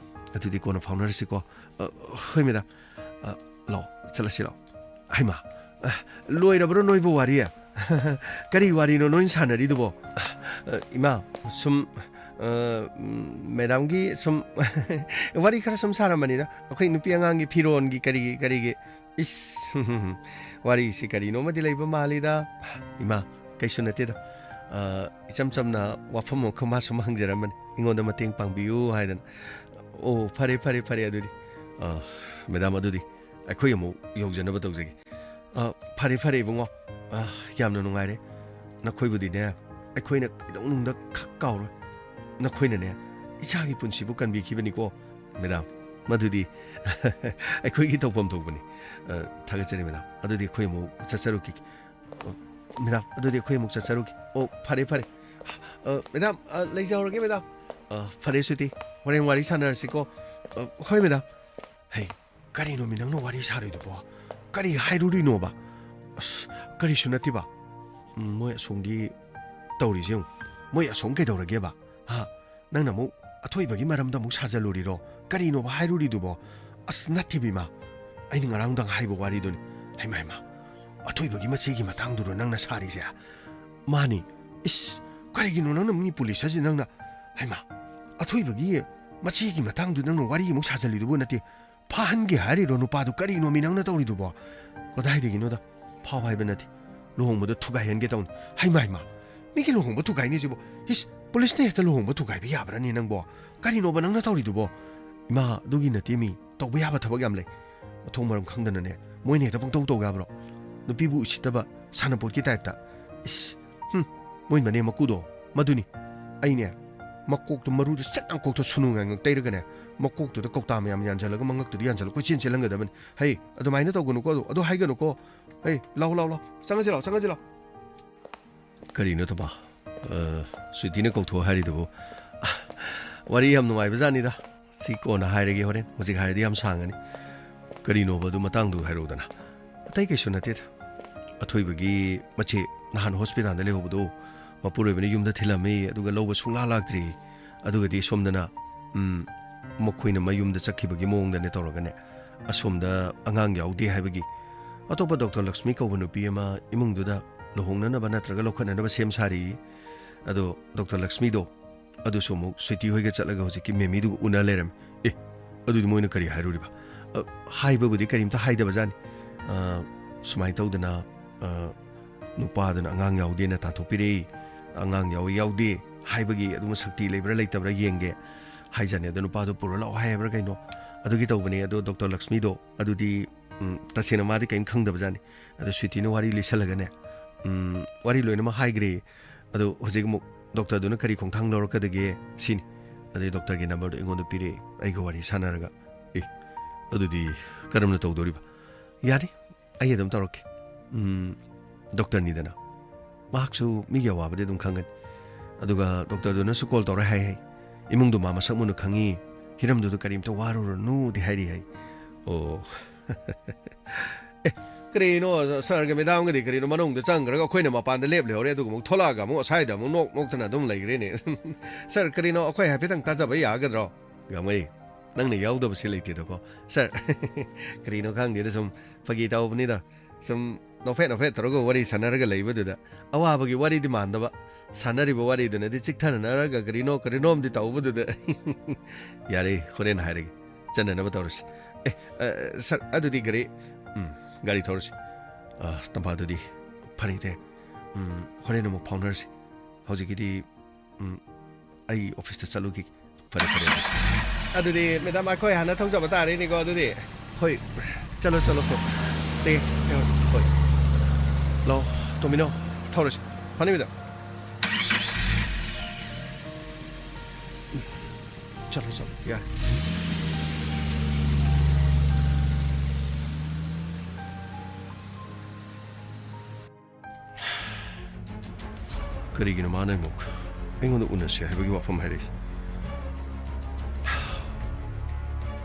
ꯑꯗꯨꯗꯤ ꯀꯣꯟꯅ ꯐꯥꯎꯅꯔꯁꯤꯀꯣ꯫ ꯑ, ꯍꯣꯏ ꯃꯦꯗꯥꯝ꯫ ꯑ, ꯂꯥꯛꯑꯣ, ꯆꯠꯂꯁꯤ ꯂꯥꯛꯑꯣ꯫ ꯍꯩꯃꯥ, ꯑ, ꯂꯣꯏꯔꯕ꯭ꯔꯣ ꯅꯣꯏꯕꯨ ꯋꯥꯔꯤ? ꯀꯔꯤ ꯋꯥꯔꯤꯅꯣ ꯅꯣꯏꯅ ꯁꯥꯟꯅꯔꯤꯗꯨꯕꯣ? ꯑ, ꯏꯃꯥ, ꯁꯨꯝ, ꯑ, ꯎꯝ, ꯃꯦꯗꯥꯝꯒꯤ ꯁꯨꯝ ꯋꯥꯔꯤ ꯈꯔ ꯁꯨꯝ ꯁꯥꯔꯝꯕꯅꯤꯗ꯫ ꯑꯩꯈꯣꯏ ꯅꯨꯄꯤ ꯑꯉꯥꯡꯒꯤ ꯐꯤꯔꯣꯟꯒꯤ ꯀꯔꯤꯒꯤ, ꯀꯔꯤꯒꯤ꯫ ꯏꯁ, ꯋꯥꯔꯤꯁꯤ ꯀꯔꯤꯅꯣꯃꯗꯤ ꯂꯩꯕ ꯃꯥꯜꯂꯤꯗ꯫ ꯏꯃꯥ, ꯀꯩꯁꯨ ꯅꯠꯇꯦꯗ꯫ ꯑ, ꯏꯆꯝ ꯆꯝꯅ ꯋꯥꯐꯝ ꯑꯃꯈꯛ ꯃꯥ ꯁꯨꯝ ꯍꯪꯖꯔꯝꯕꯅꯤ, ꯑꯩꯉꯣꯟꯗ ꯃꯇꯦꯡ ꯄꯥꯡꯕꯤꯌꯨ ꯍꯥꯏꯗꯅ꯫ ꯑꯣ, ꯐꯔꯦ, ꯐꯔꯦ, ꯐꯔꯦ ꯑꯗꯨꯗꯤ꯫ ꯑ, ꯃꯦꯗꯥꯝ, ꯑꯗꯨꯗꯤ ꯑꯩꯈꯣꯏ ꯑꯃꯨꯛ ꯌꯧꯖꯅꯕ ꯇꯧꯖꯒꯦ꯫ ꯑ, ꯐꯔꯦ, ꯐꯔꯦ ꯏꯕꯨꯡꯉꯣ꯫ ꯑ, ꯌꯥꯝꯅ ꯅꯨꯡꯉꯥꯏꯔꯦ꯫ ꯅꯈꯣꯏꯕꯨꯗꯤꯅꯦ, ꯑꯩꯈꯣꯏꯅ ꯀꯩꯗꯧꯅꯨꯡꯗ ꯈꯛ ꯀꯥꯎꯔꯣꯏ꯫ ꯅꯈꯣꯏꯅꯅꯦ, ꯏꯆꯥꯒꯤ ꯄꯨꯟꯁꯤꯕꯨ ꯀꯟꯕꯤꯈꯤꯕꯅꯤꯀꯣ, ꯃꯦꯗꯥꯝ꯫ ꯃꯗꯨꯗꯤ ꯑꯩꯈꯣꯏꯒꯤ ꯇꯧꯐꯝ ꯊꯣꯛꯄꯅꯤ꯫ ꯑ, ꯊꯥꯒꯠꯆꯔꯤ, ꯃꯦꯗꯥꯝ꯫ ꯑꯗꯨꯗꯤ ꯑꯩꯈꯣꯏ ꯑꯃꯨꯛ ꯆꯠꯆꯔꯨꯈꯤꯒꯦ꯫ ꯑ, ꯃꯦꯗꯥꯝ, ꯑꯗꯨꯗꯤ ꯑꯩꯈꯣꯏ ꯑꯃꯨꯛ ꯆꯠꯆꯔꯨꯒꯦ꯫ ꯑꯣ, ꯐꯔꯦ, ꯐꯔꯦ꯫ ꯑ, ꯃꯦꯗꯥꯝ, ꯑ, ꯂꯩꯖꯍꯧꯔꯒꯦ, ꯃꯦꯗꯥꯝ꯫ ꯑ, ꯐꯔꯦ, ꯁ꯭ꯋꯤꯇꯤ꯫ ꯍꯣꯔꯦꯟ ꯋꯥꯔꯤ ꯁꯥꯟꯅꯔꯁꯤꯀꯣ꯫ ꯑ, ꯍꯣꯏ, ꯃꯦꯗꯥꯝ꯫ ꯍꯩ, ꯀꯔꯤꯅꯣꯃꯤ ꯅꯪꯅ ꯋꯥꯔꯤ ꯁꯥꯔꯤꯗꯨꯕꯣ? ꯀꯔꯤ ꯍꯥꯏꯔꯨꯔꯤꯅꯣꯕ? ꯑꯁ, ꯀꯔꯤꯁꯨ ꯅꯠꯇꯦꯕ꯫ ꯎꯝ, ꯃꯣꯏ ꯑꯁꯣꯝꯒꯤ ꯇꯧꯔꯤꯁꯦ ꯌꯦꯡꯉꯨ꯫ ꯃꯣꯏ ꯑꯁꯣꯝ ꯀꯩꯗꯧꯔꯒꯦꯕ? ꯍꯥ? ꯅꯪꯅ ꯑꯃꯨꯛ ꯑꯊꯣꯏꯕꯒꯤ ꯃꯔꯝꯗ ꯑꯃꯨꯛ ꯁꯥꯖꯜꯂꯨꯔꯤꯔꯣ? ꯀꯔꯤꯅꯣꯕ ꯍꯥꯏꯔꯨꯔꯤꯗꯨꯕꯣ? ꯑꯁ, ꯅꯠꯇꯦꯕ, ꯏꯃꯥ꯫ ꯑꯩꯅ ꯉꯔꯥꯡꯗꯪ ꯍꯥꯏꯕ ꯋꯥꯔꯤꯗꯨꯅꯤ꯫ ꯍꯩꯃꯥ, ꯍꯩꯃꯥ꯫ ꯑꯊꯣꯏꯕꯒꯤ ꯃꯆꯦꯒꯤ ꯃꯇꯥꯡꯗꯨꯔꯣ ꯅꯪꯅ ꯁꯥꯔꯤꯁꯦ? ꯃꯥꯅꯤ꯫ ꯏꯁ, ꯀꯔꯤꯒꯤꯅꯣ ꯅꯪꯅ ꯃꯤ ꯄꯨꯂꯤꯁ ꯍꯥꯏꯁꯦ ꯅꯪꯅ? ꯍꯩꯃꯥ, ꯑꯊꯣꯏꯕꯒꯤ ꯃꯆꯦꯒꯤ ꯃꯇꯥꯡꯗꯨ ꯅꯪꯅ ꯋꯥꯔꯤ ꯑꯃꯨꯛ ꯁꯥꯖꯜꯂꯤꯗꯨꯕꯨ ꯅꯠꯇꯦ? ꯐꯥꯍꯟꯒꯦ ꯍꯥꯏꯔꯤꯔꯣ ꯅꯨꯄꯥꯗꯨ? ꯀꯔꯤꯅꯣꯃꯤ ꯅꯪꯅ ꯇꯧꯔꯤꯗꯨꯕꯣ? ꯀꯗꯥꯏꯗꯒꯤꯅꯣꯗ, ꯐꯥꯎ ꯍꯥꯏꯕ ꯅꯠꯇꯦ꯫ ꯂꯨꯍꯣꯡꯕꯗꯣ ꯊꯨꯒꯥꯏꯍꯟꯒꯦ ꯇꯧꯅꯤ꯫ ꯍꯩꯃꯥ, ꯍꯩꯃꯥ, ꯃꯤꯒꯤ ꯂꯨꯍꯣꯡꯕ ꯊꯨꯒꯥꯏꯅꯤ ꯁꯤꯕꯣ꯫ ꯏꯁ, ꯄꯨꯂꯤꯁꯅ ꯍꯦꯛꯇ ꯂꯨꯍꯣꯡꯕ ꯊꯨꯒꯥꯏꯕ ꯌꯥꯕ꯭ꯔꯅꯦ ꯅꯪꯕꯣ? ꯀꯔꯤꯅꯣꯕ ꯅꯪꯅ ꯇꯧꯔꯤꯗꯨꯕꯣ? ꯏꯃꯥ, ꯑꯗꯨꯒꯤ ꯅꯠꯇꯦ ꯃꯤ, ꯇꯧꯕ ꯌꯥꯕ ꯊꯕꯛ ꯌꯥꯝ ꯂꯩ꯫ ꯃꯊꯣꯡ ꯃꯔꯝ ꯈꯪꯗꯅꯅꯦ, ꯃꯣꯏꯅ ꯍꯦꯛꯇ ꯄꯪꯇꯧ ꯇꯧ ꯌꯥꯕ꯭ꯔꯣ? ꯅꯨꯄꯤꯕꯨ ꯎꯁꯤꯠꯇꯕ ꯁꯥꯟꯅꯄꯣꯠꯀꯤ ꯇꯥꯏꯞꯇ꯫ ꯏꯁ, ꯍꯨꯝ, ꯃꯣꯏ ꯃꯅꯦꯝ ꯃꯀꯨꯗꯣ, ꯃꯗꯨꯅꯤ꯫ ꯑꯩꯅꯦ, ꯃꯀꯣꯛꯇꯣ ꯃꯔꯨꯗꯣ ꯁꯠ ꯂꯥꯎ ꯀꯣꯛꯇ ꯁꯨꯅꯨ ꯉꯥꯡꯉꯛ ꯇꯩꯔꯒꯅꯦ, ꯃꯀꯣꯛꯇꯨꯗ ꯀꯧꯇꯥ ꯃꯌꯥꯝ ꯌꯥꯟꯁꯤꯜꯂꯒ ꯃꯉꯛꯇꯨꯗ ꯌꯥꯟꯁꯤꯜꯂꯒ ꯀꯣꯏꯆꯦꯟ ꯆꯦꯜꯍꯟꯒꯗꯕꯅꯤ꯫ ꯍꯩ, ꯑꯗꯨꯃꯥꯏꯅ ꯇꯧꯒꯅꯨꯀꯣ, ꯑꯗꯨ, ꯑꯗꯨ ꯍꯥꯏꯒꯅꯨꯀꯣ꯫ ꯍꯩ, ꯂꯥꯎ, ꯂꯥꯎ, ꯂꯥꯎ, ꯆꯪꯉꯁꯤ ꯂꯥꯎ, ꯆꯪꯉꯁꯤ ꯂꯥꯎ꯫ ꯀꯔꯤꯅꯣ ꯊꯕꯥ? ꯑ, ꯁ꯭ꯋꯤꯇꯤꯅ ꯀꯧꯊꯣꯛꯑ ꯍꯥꯏꯔꯤꯗꯨꯕꯨ? ꯋꯥꯔꯤ ꯌꯥꯝ ꯅꯨꯡꯉꯥꯏꯕꯖꯥꯠꯅꯤꯗ꯫ ꯁꯤ ꯀꯣꯟꯅ ꯍꯥꯏꯔꯒꯦ ꯍꯣꯔꯦꯟ꯫ ꯍꯧꯖꯤꯛ ꯍꯥꯏꯔꯗꯤ ꯌꯥꯝ ꯁꯥꯡꯉꯅꯤ꯫ ꯀꯔꯤꯅꯣꯕ ꯑꯗꯨ ꯃꯇꯥꯡꯗꯨ ꯍꯥꯏꯔꯛꯎꯗꯅ꯫ ꯑꯇꯩ ꯀꯩꯁꯨ ꯅꯠꯇꯦꯗ꯫ ꯑꯊꯣꯏꯕꯒꯤ ꯃꯆꯦ ꯅꯍꯥꯟ ꯍꯣꯁꯄꯤꯇꯥꯜꯗ ꯂꯩꯍꯧꯕꯗꯣ ꯃꯄꯨꯔꯣꯏꯕꯅ ꯌꯨꯝꯗ ꯊꯤꯜꯂꯝꯃꯤ, ꯑꯗꯨꯒ ꯂꯧꯕ ꯁꯨꯡꯂꯥ ꯂꯥꯛꯇ꯭ꯔꯤ꯫ ꯑꯗꯨꯒꯗꯤ ꯁꯣꯝꯗꯅ, ꯎꯝ, ꯃꯈꯣꯏꯅ ꯃꯌꯨꯝꯗ ꯆꯠꯈꯤꯕꯒꯤ ꯃꯑꯣꯡꯗꯅꯦ ꯇꯧꯔꯒꯅꯦ, ꯑꯁꯣꯝꯗ ꯑꯉꯥꯡ ꯌꯥꯎꯗꯦ ꯍꯥꯏꯕꯒꯤ ꯑꯇꯣꯞꯄ ꯗꯣꯛꯇꯔ ꯂꯛꯁꯃꯤ ꯀꯧꯕ ꯅꯨꯄꯤ ꯑꯃ ꯏꯃꯨꯡꯗꯨꯗ ꯂꯨꯍꯣꯡꯅꯅꯕ ꯅꯠꯇ꯭ꯔꯒ ꯂꯧꯈꯠꯅꯅꯕ ꯁꯦꯝ ꯁꯥꯔꯤ꯫ ꯑꯗꯣ ꯗꯣꯛꯇꯔ ꯂꯛꯁꯃꯤꯗꯣ, ꯑꯗꯨꯁꯨ ꯑꯃꯨꯛ ꯁ꯭ꯋꯤꯇꯤ ꯍꯣꯏꯒ ꯆꯠꯂꯒ ꯍꯧꯖꯤꯛꯀꯤ ꯃꯦꯃꯤꯗꯨꯒ ꯎꯅ ꯂꯩꯔꯝꯃꯤ꯫ ꯑꯦ, ꯑꯗꯨꯗꯤ ꯃꯣꯏꯅ ꯀꯔꯤ ꯍꯥꯏꯔꯨꯔꯤꯕ? ꯑ, ꯍꯥꯏꯕꯕꯨꯗꯤ ꯀꯔꯤꯝꯇ ꯍꯥꯏꯗꯕꯖꯥꯠꯅꯤ꯫ ꯑ, ꯁꯨꯃꯥꯏꯅ ꯇꯧꯗꯅ, ꯑ, ꯅꯨꯄꯥꯗꯨꯅ ꯑꯉꯥꯡ ꯌꯥꯎꯗꯦꯅ ꯇꯥꯟꯊꯣꯛꯄꯤꯔꯛꯏ꯫ ꯑꯉꯥꯡ ꯌꯥꯎꯏ ꯌꯥꯎꯗꯦ ꯍꯥꯏꯕꯒꯤ ꯑꯗꯨꯝ ꯁꯛꯇꯤ ꯂꯩꯕ꯭ꯔꯥ ꯂꯩꯇꯕ꯭ꯔꯥ ꯌꯦꯡꯒꯦ ꯍꯥꯏꯖꯥꯠꯅꯤ꯫ ꯑꯗꯣ ꯅꯨꯄꯥꯗꯣ ꯄꯨꯔ ꯂꯥꯛꯑꯣ ꯍꯥꯏ ꯍꯥꯏꯕ꯭ꯔꯥ ꯀꯩꯅꯣ? ꯑꯗꯨꯒꯤ ꯇꯧꯕꯅꯦ꯫ ꯑꯗꯣ ꯗꯣꯛꯇꯔ ꯂꯛꯁꯃꯤꯗꯣ ꯑꯗꯨꯗꯤ, ꯎꯝ, ꯇꯁꯦꯡꯅ ꯃꯥꯗꯤ ꯀꯔꯤꯝ ꯈꯪꯗꯕꯖꯥꯠꯅꯤ꯫ ꯑꯗꯣ ꯁ꯭ꯋꯤꯇꯤꯅ ꯋꯥꯔꯤ ꯂꯤꯁꯜꯂꯒꯅꯦ, ꯎꯝ, ꯋꯥꯔꯤ ꯂꯣꯏꯅꯃꯛ ꯍꯥꯏꯈ꯭ꯔꯦ꯫ ꯑꯗꯣ ꯍꯧꯖꯤꯛ ꯑꯃꯨꯛ ꯗꯣꯛꯇꯔꯗꯨꯅ ꯀꯔꯤ ꯈꯣꯡꯊꯥꯡ ꯂꯧꯔꯛꯀꯗꯒꯦ ꯁꯤꯅꯤ꯫ ꯑꯗꯩ ꯗꯣꯛꯇꯔꯒꯤ ꯅꯝꯕꯔꯗꯣ ꯑꯩꯉꯣꯟꯗ ꯄꯤꯔꯛꯑꯦ, ꯑꯩꯒ ꯋꯥꯔꯤ ꯁꯥꯟꯅꯔꯒ꯫ ꯑꯦ, ꯑꯗꯨꯗꯤ ꯀꯔꯝꯅ ꯇꯧꯗꯣꯔꯤꯕ? ꯌꯥꯅꯤ, ꯑꯩ ꯑꯗꯨꯝ ꯇꯧꯔꯛꯀꯦ꯫ ꯎꯝ, ꯗꯣꯛꯇꯔꯅꯤꯗꯅ, ꯃꯍꯥꯛꯁꯨ ꯃꯤꯒꯤ ꯑꯋꯥꯕꯗꯤ ꯑꯗꯨꯝ ꯈꯪꯒꯅꯤ꯫ ꯑꯗꯨꯒ ꯗꯣꯛꯇꯔꯗꯨꯅꯁꯨ ꯀꯣꯜ ꯇꯧꯔ ꯍꯥꯏ ꯍꯥꯏ, "ꯏꯃꯨꯡꯗꯣ ꯃꯥ ꯃꯁꯛ ꯃꯨꯟꯅ ꯈꯪꯉꯤ, ꯍꯤꯔꯝꯗꯨꯗ ꯀꯔꯤꯝꯇ ꯋꯥꯔꯨꯔꯅꯨꯗꯤ" ꯍꯥꯏꯔꯤ ꯍꯥꯏ꯫ ꯑꯣ꯫ ꯑꯦ, ꯀꯔꯤꯅꯣ, ꯁꯥꯔꯒ ꯃꯦꯗꯥꯝꯒꯗꯤ ꯀꯔꯤꯅꯣ ꯃꯅꯨꯡꯗ ꯆꯪꯈ꯭ꯔꯒ ꯑꯩꯈꯣꯏꯅ ꯃꯄꯥꯟꯗ ꯂꯦꯞ ꯂꯩꯍꯧꯔꯦ, ꯑꯗꯨꯒ ꯑꯃꯨꯛ ꯊꯣꯛꯂꯛꯑꯒ ꯑꯃꯨꯛ ꯑꯁ꯭ꯋꯥꯏꯗ ꯑꯃꯨꯛ ꯅꯣꯛ ꯅꯣꯛꯇꯅ ꯑꯗꯨꯝ ꯂꯩꯈ꯭ꯔꯦꯅꯦ꯫ ꯁꯥꯔ, ꯀꯔꯤꯅꯣ, ꯑꯩꯈꯣꯏ ꯍꯥꯏꯐꯦꯠꯇꯪ ꯇꯥꯖꯕ ꯌꯥꯒꯗ꯭ꯔꯣ? ꯒꯥꯡꯃꯩ, ꯅꯪꯅ ꯌꯥꯎꯗꯕꯁꯤ ꯂꯩꯇꯦꯗꯀꯣ꯫ ꯁꯥꯔ, ꯀꯔꯤꯅꯣ ꯈꯪꯗꯦꯗ, ꯁꯨꯝ ꯐꯥꯒꯤ ꯇꯧꯕꯅꯤꯗ꯫ ꯁꯨꯝ ꯅꯣꯛꯐꯦꯠ ꯅꯣꯛꯐꯦꯠ ꯇꯧꯔꯒ ꯋꯥꯔꯤ ꯁꯥꯟꯅꯔꯒ ꯂꯩꯕꯗꯨꯗ ꯑꯋꯥꯕꯒꯤ ꯋꯥꯔꯤꯗꯤ ꯃꯥꯟꯗꯕ, ꯁꯥꯟꯅꯔꯤꯕ ꯋꯥꯔꯤꯗꯨꯅꯗꯤ ꯆꯤꯛꯊꯅꯅꯔꯒ ꯀꯔꯤꯅꯣ ꯀꯔꯤꯅꯣꯝꯗꯤ ꯇꯧꯕꯗꯨꯗ꯫ ꯌꯥꯔꯦ, ꯍꯣꯔꯦꯟ ꯍꯥꯏꯔꯒꯦ, ꯆꯠꯅꯅꯕ ꯇꯧꯔꯁꯤ꯫ ꯑꯦ, ꯑ, ꯁꯥꯔ, ꯑꯗꯨꯗꯤ ꯒꯥꯔꯤ, ꯎꯝ, ꯒꯥꯔꯤ ꯊꯧꯔꯁꯤ꯫ ꯑ, ꯇꯝꯐꯥ, ꯑꯗꯨꯗꯤ ꯐꯔꯦ ꯏꯇꯩ꯫ ꯎꯝ, ꯍꯣꯔꯦꯟ ꯑꯃꯨꯛ ꯐꯥꯎꯅꯔꯁꯤ꯫ ꯍꯧꯖꯤꯛꯀꯤꯗꯤ, ꯎꯝ, ꯑꯩ ꯑꯣꯐꯤꯁꯇ ꯆꯠꯂꯨꯈꯤꯒꯦ꯫ ꯐꯔꯦ, ꯐꯔꯦ, ꯑꯗꯨꯗꯤ꯫ ꯑꯗꯨꯗꯤ ꯃꯦꯗꯥꯝ, ꯑꯩꯈꯣꯏ ꯍꯥꯟꯅ ꯊꯧꯖꯕ ꯇꯥꯔꯦꯅꯦꯀꯣ, ꯑꯗꯨꯗꯤ꯫ ꯍꯣꯏ, ꯆꯠꯂꯣ, ꯆꯠꯂꯣ, ꯀꯣ꯫ ꯇꯦ, ꯍꯣꯏ꯫ ꯂꯥꯛꯑꯣ, ꯇꯣꯝꯕꯤꯅꯧ, ꯊꯧꯔꯁꯤ꯫ ꯐꯅꯤ, ꯃꯦꯗꯥꯝ꯫ ꯆꯠꯂꯣ, ꯆꯠꯂꯣ, ꯌꯥꯔꯦ꯫ ꯀꯔꯤꯒꯤꯅꯣ ꯃꯥꯅ ꯑꯃꯨꯛ ꯑꯩꯉꯣꯟꯗ ꯎꯅꯁꯦ ꯍꯥꯏꯕꯒꯤ ꯋꯥꯐꯝ ꯍꯥꯏꯔꯛꯏꯁꯦ?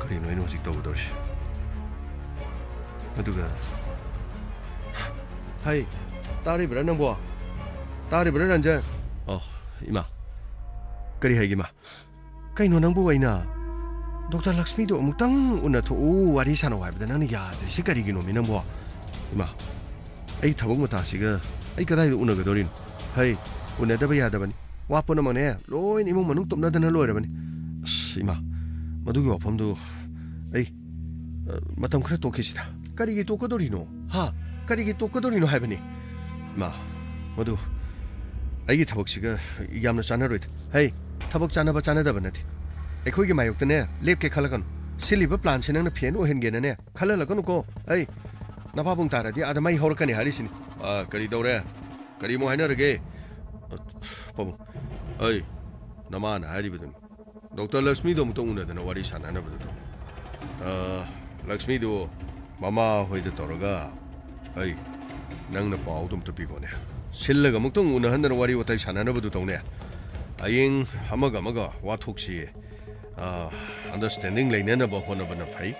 ꯀꯔꯤꯅꯣ ꯑꯩꯅ ꯍꯧꯖꯤꯛ ꯇꯧꯒꯗꯧꯔꯤꯁꯦ? ꯑꯗꯨꯒ, ꯍꯩ, ꯇꯥꯔꯤꯕ꯭ꯔꯥ ꯅꯪꯕꯣ? ꯇꯥꯔꯤꯕ꯭ꯔꯥ, ꯔꯟꯖꯟ? ꯑꯣ, ꯏꯃꯥ, ꯀꯔꯤ ꯍꯥꯏꯒꯦ, ꯏꯃꯥ? ꯀꯩꯅꯣ ꯅꯪꯕꯨ? ꯑꯩꯅ ꯗꯣꯛꯇꯔ ꯂꯛꯁꯃꯤꯗꯣ ꯑꯃꯨꯛꯇꯪ ꯎꯅꯊꯣꯛꯎ, ꯋꯥꯔꯤ ꯁꯥꯟꯅꯧ ꯍꯥꯏꯕꯗ ꯅꯪꯅ ꯌꯥꯗ꯭ꯔꯤꯁꯤ ꯀꯔꯤꯒꯤꯅꯣꯃꯤ ꯅꯪꯕꯣ? ꯏꯃꯥ, ꯑꯩ ꯊꯕꯛ ꯃꯇꯥꯁꯤꯒ ꯑꯩ ꯀꯗꯥꯏꯗ ꯎꯅꯒꯗꯧꯔꯤꯅꯣ? ꯍꯩ, ꯎꯅꯗꯕ ꯌꯥꯗꯕꯅꯤ꯫ ꯋꯥ ꯄꯨꯝꯅꯃꯛꯅꯦ, ꯂꯣꯏꯅ ꯏꯃꯨꯡ ꯃꯅꯨꯡ ꯇꯨꯞꯅꯗꯅ ꯂꯣꯏꯔꯕꯅꯤ꯫ ꯑꯁ, ꯏꯃꯥ, ꯃꯗꯨꯒꯤ ꯋꯥꯐꯝꯗꯨ ꯑꯩ, ꯑ, ꯃꯇꯝ ꯈꯔ ꯇꯣꯛꯈꯤꯁꯤꯗ꯫ ꯀꯔꯤꯒꯤ ꯇꯣꯛꯀꯗꯧꯔꯤꯅꯣ? ꯍꯥ? ꯀꯔꯤꯒꯤ ꯇꯣꯛꯀꯗꯧꯔꯤꯅꯣ ꯍꯥꯏꯕꯅꯤ? ꯏꯃꯥ, ꯃꯗꯨ ꯑꯩꯒꯤ ꯊꯕꯛꯁꯤꯒ ꯌꯥꯝꯅ ꯆꯥꯟꯅꯔꯣꯏꯗ꯫ ꯍꯩ, ꯊꯕꯛ ꯆꯥꯟꯅꯕ ꯆꯥꯟꯅꯗꯕ ꯅꯠꯇꯦ꯫ ꯑꯩꯈꯣꯏꯒꯤ ꯃꯥꯌꯣꯛꯇꯅꯦ ꯂꯦꯞꯀꯦ ꯈꯜꯂꯛꯀꯅꯨ꯫ ꯁꯤꯜꯂꯤꯕ ꯄ꯭ꯂꯥꯟꯁꯦ ꯅꯪꯅ ꯐꯦꯟ ꯑꯣꯏꯍꯟꯒꯦꯅꯅꯦ ꯈꯜꯍꯜꯂꯛꯀꯅꯨꯀꯣ꯫ ꯑꯩ, ꯅꯄꯥꯕꯨꯡ ꯇꯥꯔꯗꯤ ꯑꯥꯗ ꯃꯩ ꯍꯧꯔꯛꯀꯅꯤ ꯍꯥꯏꯔꯤꯁꯤꯅꯤ꯫ ꯑ, ꯀꯔꯤ ꯇꯧꯔꯦ? ꯀꯔꯤꯃꯨꯛ ꯍꯥꯏꯅꯔꯒꯦ? ꯑ, ꯄꯥꯕꯨꯡ, ꯑꯩ, ꯅꯃꯥꯅ ꯍꯥꯏꯔꯤꯕꯗꯨꯅꯤ꯫ ꯗꯣꯛꯇꯔ ꯂꯛꯁꯃꯤꯗꯣ ꯑꯃꯨꯛꯇꯪ ꯎꯅꯗꯅ ꯋꯥꯔꯤ ꯁꯥꯟꯅꯅꯕꯗꯨ ꯇꯧ꯫ ꯑ, ꯂꯛꯁꯃꯤꯗꯨ ꯃꯃꯥ ꯍꯣꯏꯗ ꯇꯧꯔꯒ, ꯑꯩ, ꯅꯪꯅ ꯄꯥꯎꯗꯣ ꯑꯝꯇ ꯄꯤꯈꯣꯅꯦ꯫ ꯁꯤꯜꯂꯒ ꯑꯃꯨꯛꯇꯪ ꯎꯅꯍꯟꯗꯅ ꯋꯥꯔꯤ ꯋꯥꯇꯥꯏ ꯁꯥꯟꯅꯅꯕꯗꯨ ꯇꯧꯅꯦ꯫ ꯍꯌꯦꯡ ꯑꯃꯒ ꯑꯃꯒ ꯋꯥꯊꯣꯛꯁꯤ, ꯑ, understanding ꯂꯩꯅꯅꯕ ꯍꯣꯠꯅꯕꯅ ꯐꯩ꯫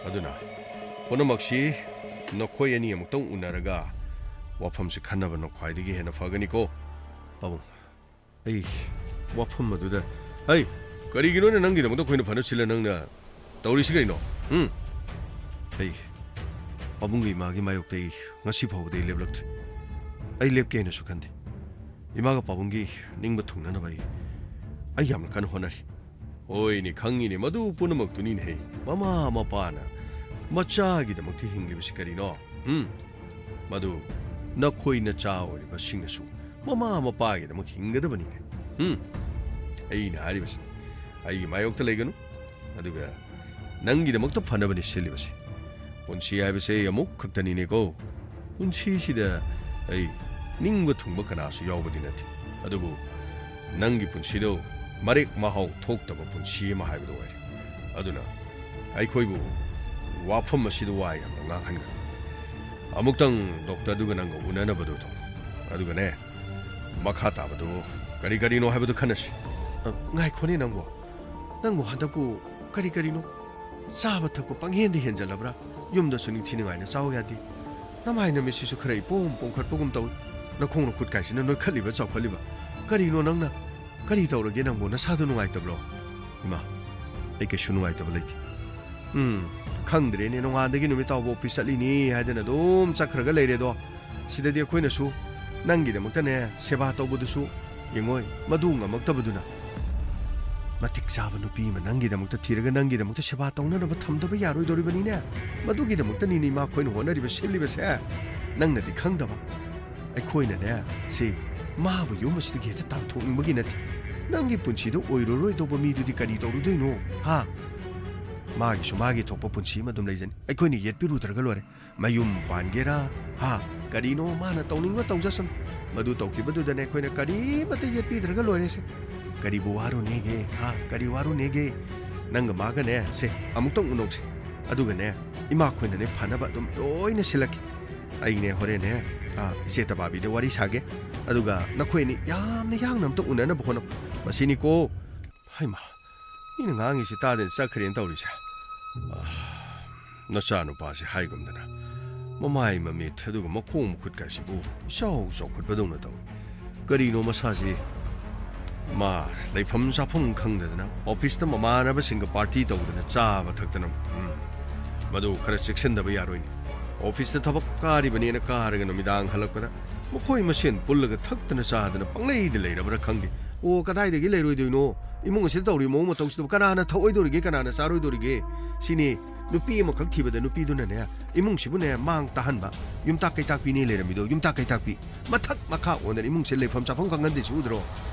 ꯑꯗꯨꯅ ꯄꯨꯝꯅꯃꯛꯁꯤ ꯅꯈꯣꯏ ꯑꯅꯤ ꯑꯃꯨꯛꯇꯪ ꯎꯅꯔꯒ ꯋꯥꯐꯝꯁꯤ ꯈꯟꯅꯕꯅ ꯈ꯭ꯋꯥꯏꯗꯒꯤ ꯍꯦꯟꯅ ꯐꯒꯅꯤꯀꯣ, ꯄꯥꯕꯨꯡ꯫ ꯑꯩ ꯋꯥꯐꯝ ꯑꯗꯨꯗ, ꯍꯩ, ꯀꯔꯤꯒꯤꯅꯣꯅꯦ ꯅꯪꯒꯤꯗꯃꯛꯇ ꯑꯩꯈꯣꯏꯅ ꯐꯅ ꯁꯤꯜꯂ ꯅꯪꯅ ꯇꯧꯔꯤꯁꯤ ꯀꯩꯅꯣ? ꯎꯝ? ꯑꯩ ꯄꯥꯕꯨꯡꯒꯤ ꯏꯃꯥꯒꯤ ꯃꯥꯌꯣꯛꯇ ꯑꯩ ꯉꯁꯤ ꯐꯥꯎꯕꯗ ꯑꯩ ꯂꯦꯞꯂꯛꯇ꯭ꯔꯤ꯫ ꯑꯩ ꯂꯦꯞꯀꯦ ꯍꯥꯏꯅꯁꯨ ꯈꯟꯗꯦ꯫ ꯏꯃꯥꯒ ꯄꯥꯕꯨꯡꯒꯤ ꯅꯤꯡꯕ ꯊꯨꯡꯅꯅꯕ ꯑꯩ, ꯑꯩ ꯌꯥꯝꯅ ꯀꯟꯅ ꯍꯣꯠꯅꯔꯤ꯫ ꯍꯣꯏꯅꯦ, ꯈꯪꯉꯤꯅꯦ, ꯃꯗꯨ ꯄꯨꯝꯅꯃꯛꯇꯨꯅꯤꯅꯦꯍꯦ꯫ ꯃꯃꯥ ꯃꯄꯥꯅ ꯃꯆꯥꯒꯤꯗꯃꯛꯇ ꯍꯤꯡꯂꯤꯕꯁꯤ ꯀꯔꯤꯅꯣ? ꯎꯝ? ꯃꯗꯨ ꯅꯈꯣꯏ ꯅꯆꯥ ꯑꯣꯏꯔꯤꯕꯁꯤꯡꯅꯁꯨ ꯃꯃꯥ ꯃꯄꯥꯒꯤꯗꯃꯛ ꯍꯤꯡꯒꯗꯕꯅꯤꯅꯦ꯫ ꯎꯝ, ꯑꯩꯅ ꯍꯥꯏꯔꯤꯕꯁꯤ ꯑꯩꯒꯤ ꯃꯥꯌꯣꯛꯇ ꯂꯩꯒꯅꯨ, ꯑꯗꯨꯒ ꯅꯪꯒꯤꯗꯃꯛꯇ ꯐꯅꯕꯅꯤ ꯁꯤꯜꯂꯤꯕꯁꯤ꯫ ꯄꯨꯟꯁꯤ ꯍꯥꯏꯕꯁꯦ ꯑꯃꯨꯛ ꯈꯛꯇꯅꯤꯅꯦꯀꯣ꯫ ꯄꯨꯟꯁꯤꯁꯤꯗ ꯑꯩ ꯅꯤꯡꯕ ꯊꯨꯡꯕ ꯀꯅꯥꯁꯨ ꯌꯥꯎꯕꯗꯤ ꯅꯠꯇꯦ, ꯑꯗꯨꯕꯨ ꯅꯪꯒꯤ ꯄꯨꯟꯁꯤꯗꯣ ꯃꯔꯦꯛ ꯃꯍꯥꯎ ꯊꯣꯛꯇꯕ ꯄꯨꯟꯁꯤ ꯑꯃ ꯍꯥꯏꯕꯗꯨ ꯑꯣꯏꯔꯦ꯫ ꯑꯗꯨꯅ ꯑꯩꯈꯣꯏꯕꯨ ꯋꯥꯐꯝ ꯑꯁꯤꯗ ꯋꯥ ꯌꯥꯝꯅ ꯉꯥꯡꯍꯟꯒꯅꯨ꯫ ꯑꯃꯨꯛꯇꯪ ꯗꯣꯛꯇꯔꯗꯨꯒ ꯅꯪꯒ ꯎꯅꯅꯕꯗꯨ ꯇꯧ꯫ ꯑꯗꯨꯒꯅꯦ, ꯃꯈꯥ ꯇꯥꯕꯗꯨ ꯀꯔꯤ ꯀꯔꯤꯅꯣ ꯍꯥꯏꯕꯗꯨ ꯈꯟꯅꯁꯤ꯫ ꯑ, ꯉꯥꯏꯈꯣꯅꯦ ꯅꯪꯕꯨ꯫ ꯅꯪꯕꯨ ꯍꯟꯗꯛꯄꯨ ꯀꯔꯤ ꯀꯔꯤꯅꯣ? ꯆꯥꯕ ꯊꯛꯄ ꯄꯪꯍꯦꯟꯗ ꯍꯦꯟꯖꯜꯂꯕ꯭ꯔꯥ? ꯌꯨꯝꯗꯁꯨ ꯅꯤꯡꯊꯤ ꯅꯨꯡꯉꯥꯏꯅ ꯆꯥꯎ ꯌꯥꯗꯦ꯫ ꯅꯃꯥꯏ ꯅꯃꯤꯠꯁꯤꯁꯨ ꯈꯔ ꯏꯄꯣꯝ ꯄꯣꯝꯈꯠꯄꯒꯨꯝ ꯇꯧꯏ꯫ ꯅꯈꯣꯡ ꯅꯈꯨꯠ ꯀꯥꯏꯁꯤꯅ ꯅꯣꯏꯈꯠꯂꯤꯕ ꯆꯥꯎꯈꯠꯂꯤꯕ꯫ ꯀꯔꯤꯅꯣ ꯅꯪꯅ? ꯀꯔꯤ ꯇꯧꯔꯒꯦ ꯅꯪꯕꯨ? ꯅꯁꯥꯗꯨ ꯅꯨꯡꯉꯥꯏꯇꯕ꯭ꯔꯣ? ꯏꯃꯥ, ꯑꯩ ꯀꯩꯁꯨ ꯅꯨꯡꯉꯥꯏꯇꯕ ꯂꯩꯇꯦ꯫ ꯎꯝ, ꯈꯪꯗ꯭ꯔꯦꯅꯦ, ꯅꯣꯡꯉꯥꯟꯗꯒꯤ ꯅꯨꯃꯤꯠ ꯇꯥꯎꯕ ꯑꯣꯐꯤꯁ ꯆꯠꯂꯤꯅꯤ ꯍꯥꯏꯗꯅ ꯑꯗꯨꯝ ꯆꯠꯈ꯭ꯔꯒ ꯂꯩꯔꯦꯗꯣ꯫ ꯁꯤꯗꯗꯤ ꯑꯩꯈꯣꯏꯅꯁꯨ ꯅꯪꯒꯤꯗꯃꯛꯇꯅꯦ ꯁꯦꯕꯥ ꯇꯧꯕꯗꯨꯁꯨ ꯌꯦꯡꯉꯣꯏ, ꯃꯗꯨ ꯉꯝꯃꯛꯇꯕꯗꯨꯅ꯫ ꯃꯇꯤꯛ ꯆꯥꯕ ꯅꯨꯄꯤ ꯑꯃ ꯅꯪꯒꯤꯗꯃꯛꯇ ꯊꯤꯔꯒ ꯅꯪꯒꯤꯗꯃꯛꯇ ꯁꯦꯕꯥ ꯇꯧꯅꯅꯕ ꯊꯝꯗꯕ ꯌꯥꯔꯣꯏꯗꯧꯔꯤꯕꯅꯤꯅꯦ꯫ ꯃꯗꯨꯒꯤꯗꯃꯛꯇꯅꯤꯅꯦ ꯏꯃꯥ ꯑꯩꯈꯣꯏꯅ ꯍꯣꯠꯅꯔꯤꯕ ꯁꯤꯜꯂꯤꯕꯁꯦ꯫ ꯅꯪꯅꯗꯤ ꯈꯪꯗꯕ꯫ ꯑꯩꯈꯣꯏꯅꯅꯦ, ꯁꯤ ꯃꯥꯕꯨ ꯌꯨꯝ ꯑꯁꯤꯗꯒꯤ ꯍꯦꯛꯇ ꯇꯥꯟꯊꯣꯛꯅꯤꯡꯕꯒꯤ ꯅꯠꯇꯦ꯫ ꯅꯪꯒꯤ ꯄꯨꯟꯁꯤꯗ ꯑꯣꯏꯔꯔꯣꯏꯗꯧꯕ ꯃꯤꯗꯨꯗꯤ ꯀꯔꯤ ꯇꯧꯔꯨꯗꯣꯏꯅꯣ? ꯍꯥ? ꯃꯥꯒꯤꯁꯨ ꯃꯥꯒꯤ ꯊꯣꯛꯄ ꯄꯨꯟꯁꯤ ꯑꯃ ꯑꯗꯨꯝ ꯂꯩꯖꯅꯤ꯫ ꯑꯩꯈꯣꯏꯅ ꯌꯦꯠꯄꯤꯔꯨꯗ꯭ꯔꯒ ꯂꯣꯏꯔꯦ꯫ ꯃꯌꯨꯝ ꯄꯥꯟꯒꯦꯔꯥ, ꯍꯥ, ꯀꯔꯤꯅꯣ ꯃꯥꯅ ꯇꯧꯅꯤꯡꯕ ꯇꯧꯖꯁꯅꯨ꯫ ꯃꯗꯨ ꯇꯧꯈꯤꯕꯗꯨꯗꯅꯦ ꯑꯩꯈꯣꯏꯅ ꯀꯔꯤꯃꯠꯇ ꯌꯦꯠꯄꯤꯗ꯭ꯔꯒ ꯂꯣꯏꯔꯦꯁꯦ꯫ ꯀꯔꯤꯕꯨ ꯋꯥꯔꯨꯅꯦꯒꯦ, ꯍꯥ, ꯀꯔꯤ ꯋꯥꯔꯨꯅꯦꯒꯦ? ꯅꯪꯒ ꯃꯥꯒꯅꯦ, ꯁꯦ, ꯑꯃꯨꯛꯇꯪ ꯎꯅꯧꯁꯦ꯫ ꯑꯗꯨꯒꯅꯦ, ꯏꯃꯥ ꯈꯣꯏꯅꯅꯦ ꯐꯅꯕ ꯑꯗꯨꯝ ꯂꯣꯏꯅ ꯁꯤꯜꯂꯛꯀꯦ꯫ ꯑꯩꯅꯦ ꯍꯣꯔꯦꯟꯅꯦ, ꯑꯥ, ꯏꯆꯦ ꯇꯕꯥꯕꯤꯗ ꯋꯥꯔꯤ ꯁꯥꯒꯦ꯫ ꯑꯗꯨꯒ ꯅꯈꯣꯏ ꯑꯅꯤ ꯌꯥꯝꯅ ꯌꯥꯡꯅ ꯑꯝꯇ ꯎꯅꯅꯕ ꯍꯣꯠꯅꯧ꯫ ꯃꯁꯤꯅꯤꯀꯣ꯫ ꯍꯩꯃꯥ, ꯃꯤꯅ ꯉꯥꯡꯉꯤꯁꯤ ꯇꯥꯗꯅ ꯆꯠꯈ꯭ꯔꯦꯅ ꯇꯧꯔꯤꯁꯦ꯫ ꯑꯥ, ꯅꯆꯥꯅꯨꯄꯥꯁꯦ ꯍꯥꯏꯒꯨꯝꯗꯅ ꯃꯃꯥꯏ ꯃꯃꯤꯠ ꯑꯗꯨꯒ ꯃꯈꯣꯡ ꯃꯈꯨꯠꯀꯁꯤꯕꯨ ꯏꯆꯥꯎ ꯆꯥꯎꯈꯠꯄꯗꯧꯅ ꯇꯧꯏ꯫ ꯀꯔꯤꯅꯣ ꯃꯁꯥꯁꯤ? ꯃꯥ ꯂꯩꯐꯝ ꯆꯥꯐꯝ ꯈꯪꯗꯗꯅ ꯑꯣꯐꯤꯁꯇ ꯃꯃꯥꯟꯅꯕꯁꯤꯡꯒ ꯄꯥꯔꯇꯤ ꯇꯧꯗꯅ ꯆꯥꯕ ꯊꯛꯇꯅ, ꯎꯝ, ꯃꯗꯨ ꯈꯔ ꯆꯦꯛꯁꯤꯟꯗꯕ ꯌꯥꯔꯣꯏꯅꯦ꯫ ꯑꯣꯐꯤꯁꯇ ꯊꯕꯛ ꯀꯥꯔꯤꯕꯅꯦꯅ ꯀꯥꯔꯒ ꯅꯨꯃꯤꯗꯥꯡ ꯍꯜꯂꯛꯄꯗ ꯃꯈꯣꯏ ꯃꯁꯦꯟ ꯄꯨꯜꯂꯒ ꯊꯛꯇꯅ ꯆꯥꯗꯅ ꯄꯪꯂꯩꯗ ꯂꯩꯔꯕ꯭ꯔꯥ ꯈꯪꯗꯦ꯫ ꯑꯣ, ꯀꯗꯥꯏꯗꯒꯤ ꯂꯩꯔꯣꯏꯗꯣꯏꯅꯣ? ꯏꯃꯨꯡ ꯑꯁꯤꯗ ꯇꯧꯔꯤ ꯃꯑꯣꯡ ꯃꯇꯧꯁꯤꯗꯕꯨ ꯀꯅꯥꯅ ꯊꯛꯑꯣꯏꯗꯣꯔꯤꯒꯦ, ꯀꯅꯥꯅ ꯆꯥꯔꯣꯏꯗꯣꯔꯤꯒꯦ? ꯁꯤꯅꯤ ꯅꯨꯄꯤ ꯑꯃꯈꯛ ꯊꯤꯕꯗ ꯅꯨꯄꯤꯗꯨꯅꯅꯦ, ꯏꯃꯨꯡꯁꯤꯕꯨꯅꯦ ꯃꯥꯡ ꯇꯥꯍꯟꯕ, ꯌꯨꯝꯇꯥꯛ ꯀꯩꯇꯥꯛꯄꯤꯅꯤ ꯂꯩꯔꯝꯃꯤꯗꯣ, ꯌꯨꯝꯇꯥꯛ ꯀꯩꯇꯥꯛꯄꯤ꯫ ꯃꯊꯛ ꯃꯈꯥ ꯑꯣꯟꯗꯅ ꯏꯃꯨꯡꯁꯦ ꯂꯩꯐꯝ ꯆꯥꯐꯝ ꯈꯪꯍꯟꯗꯦ, ꯁꯤ ꯎꯗ꯭ꯔꯣ?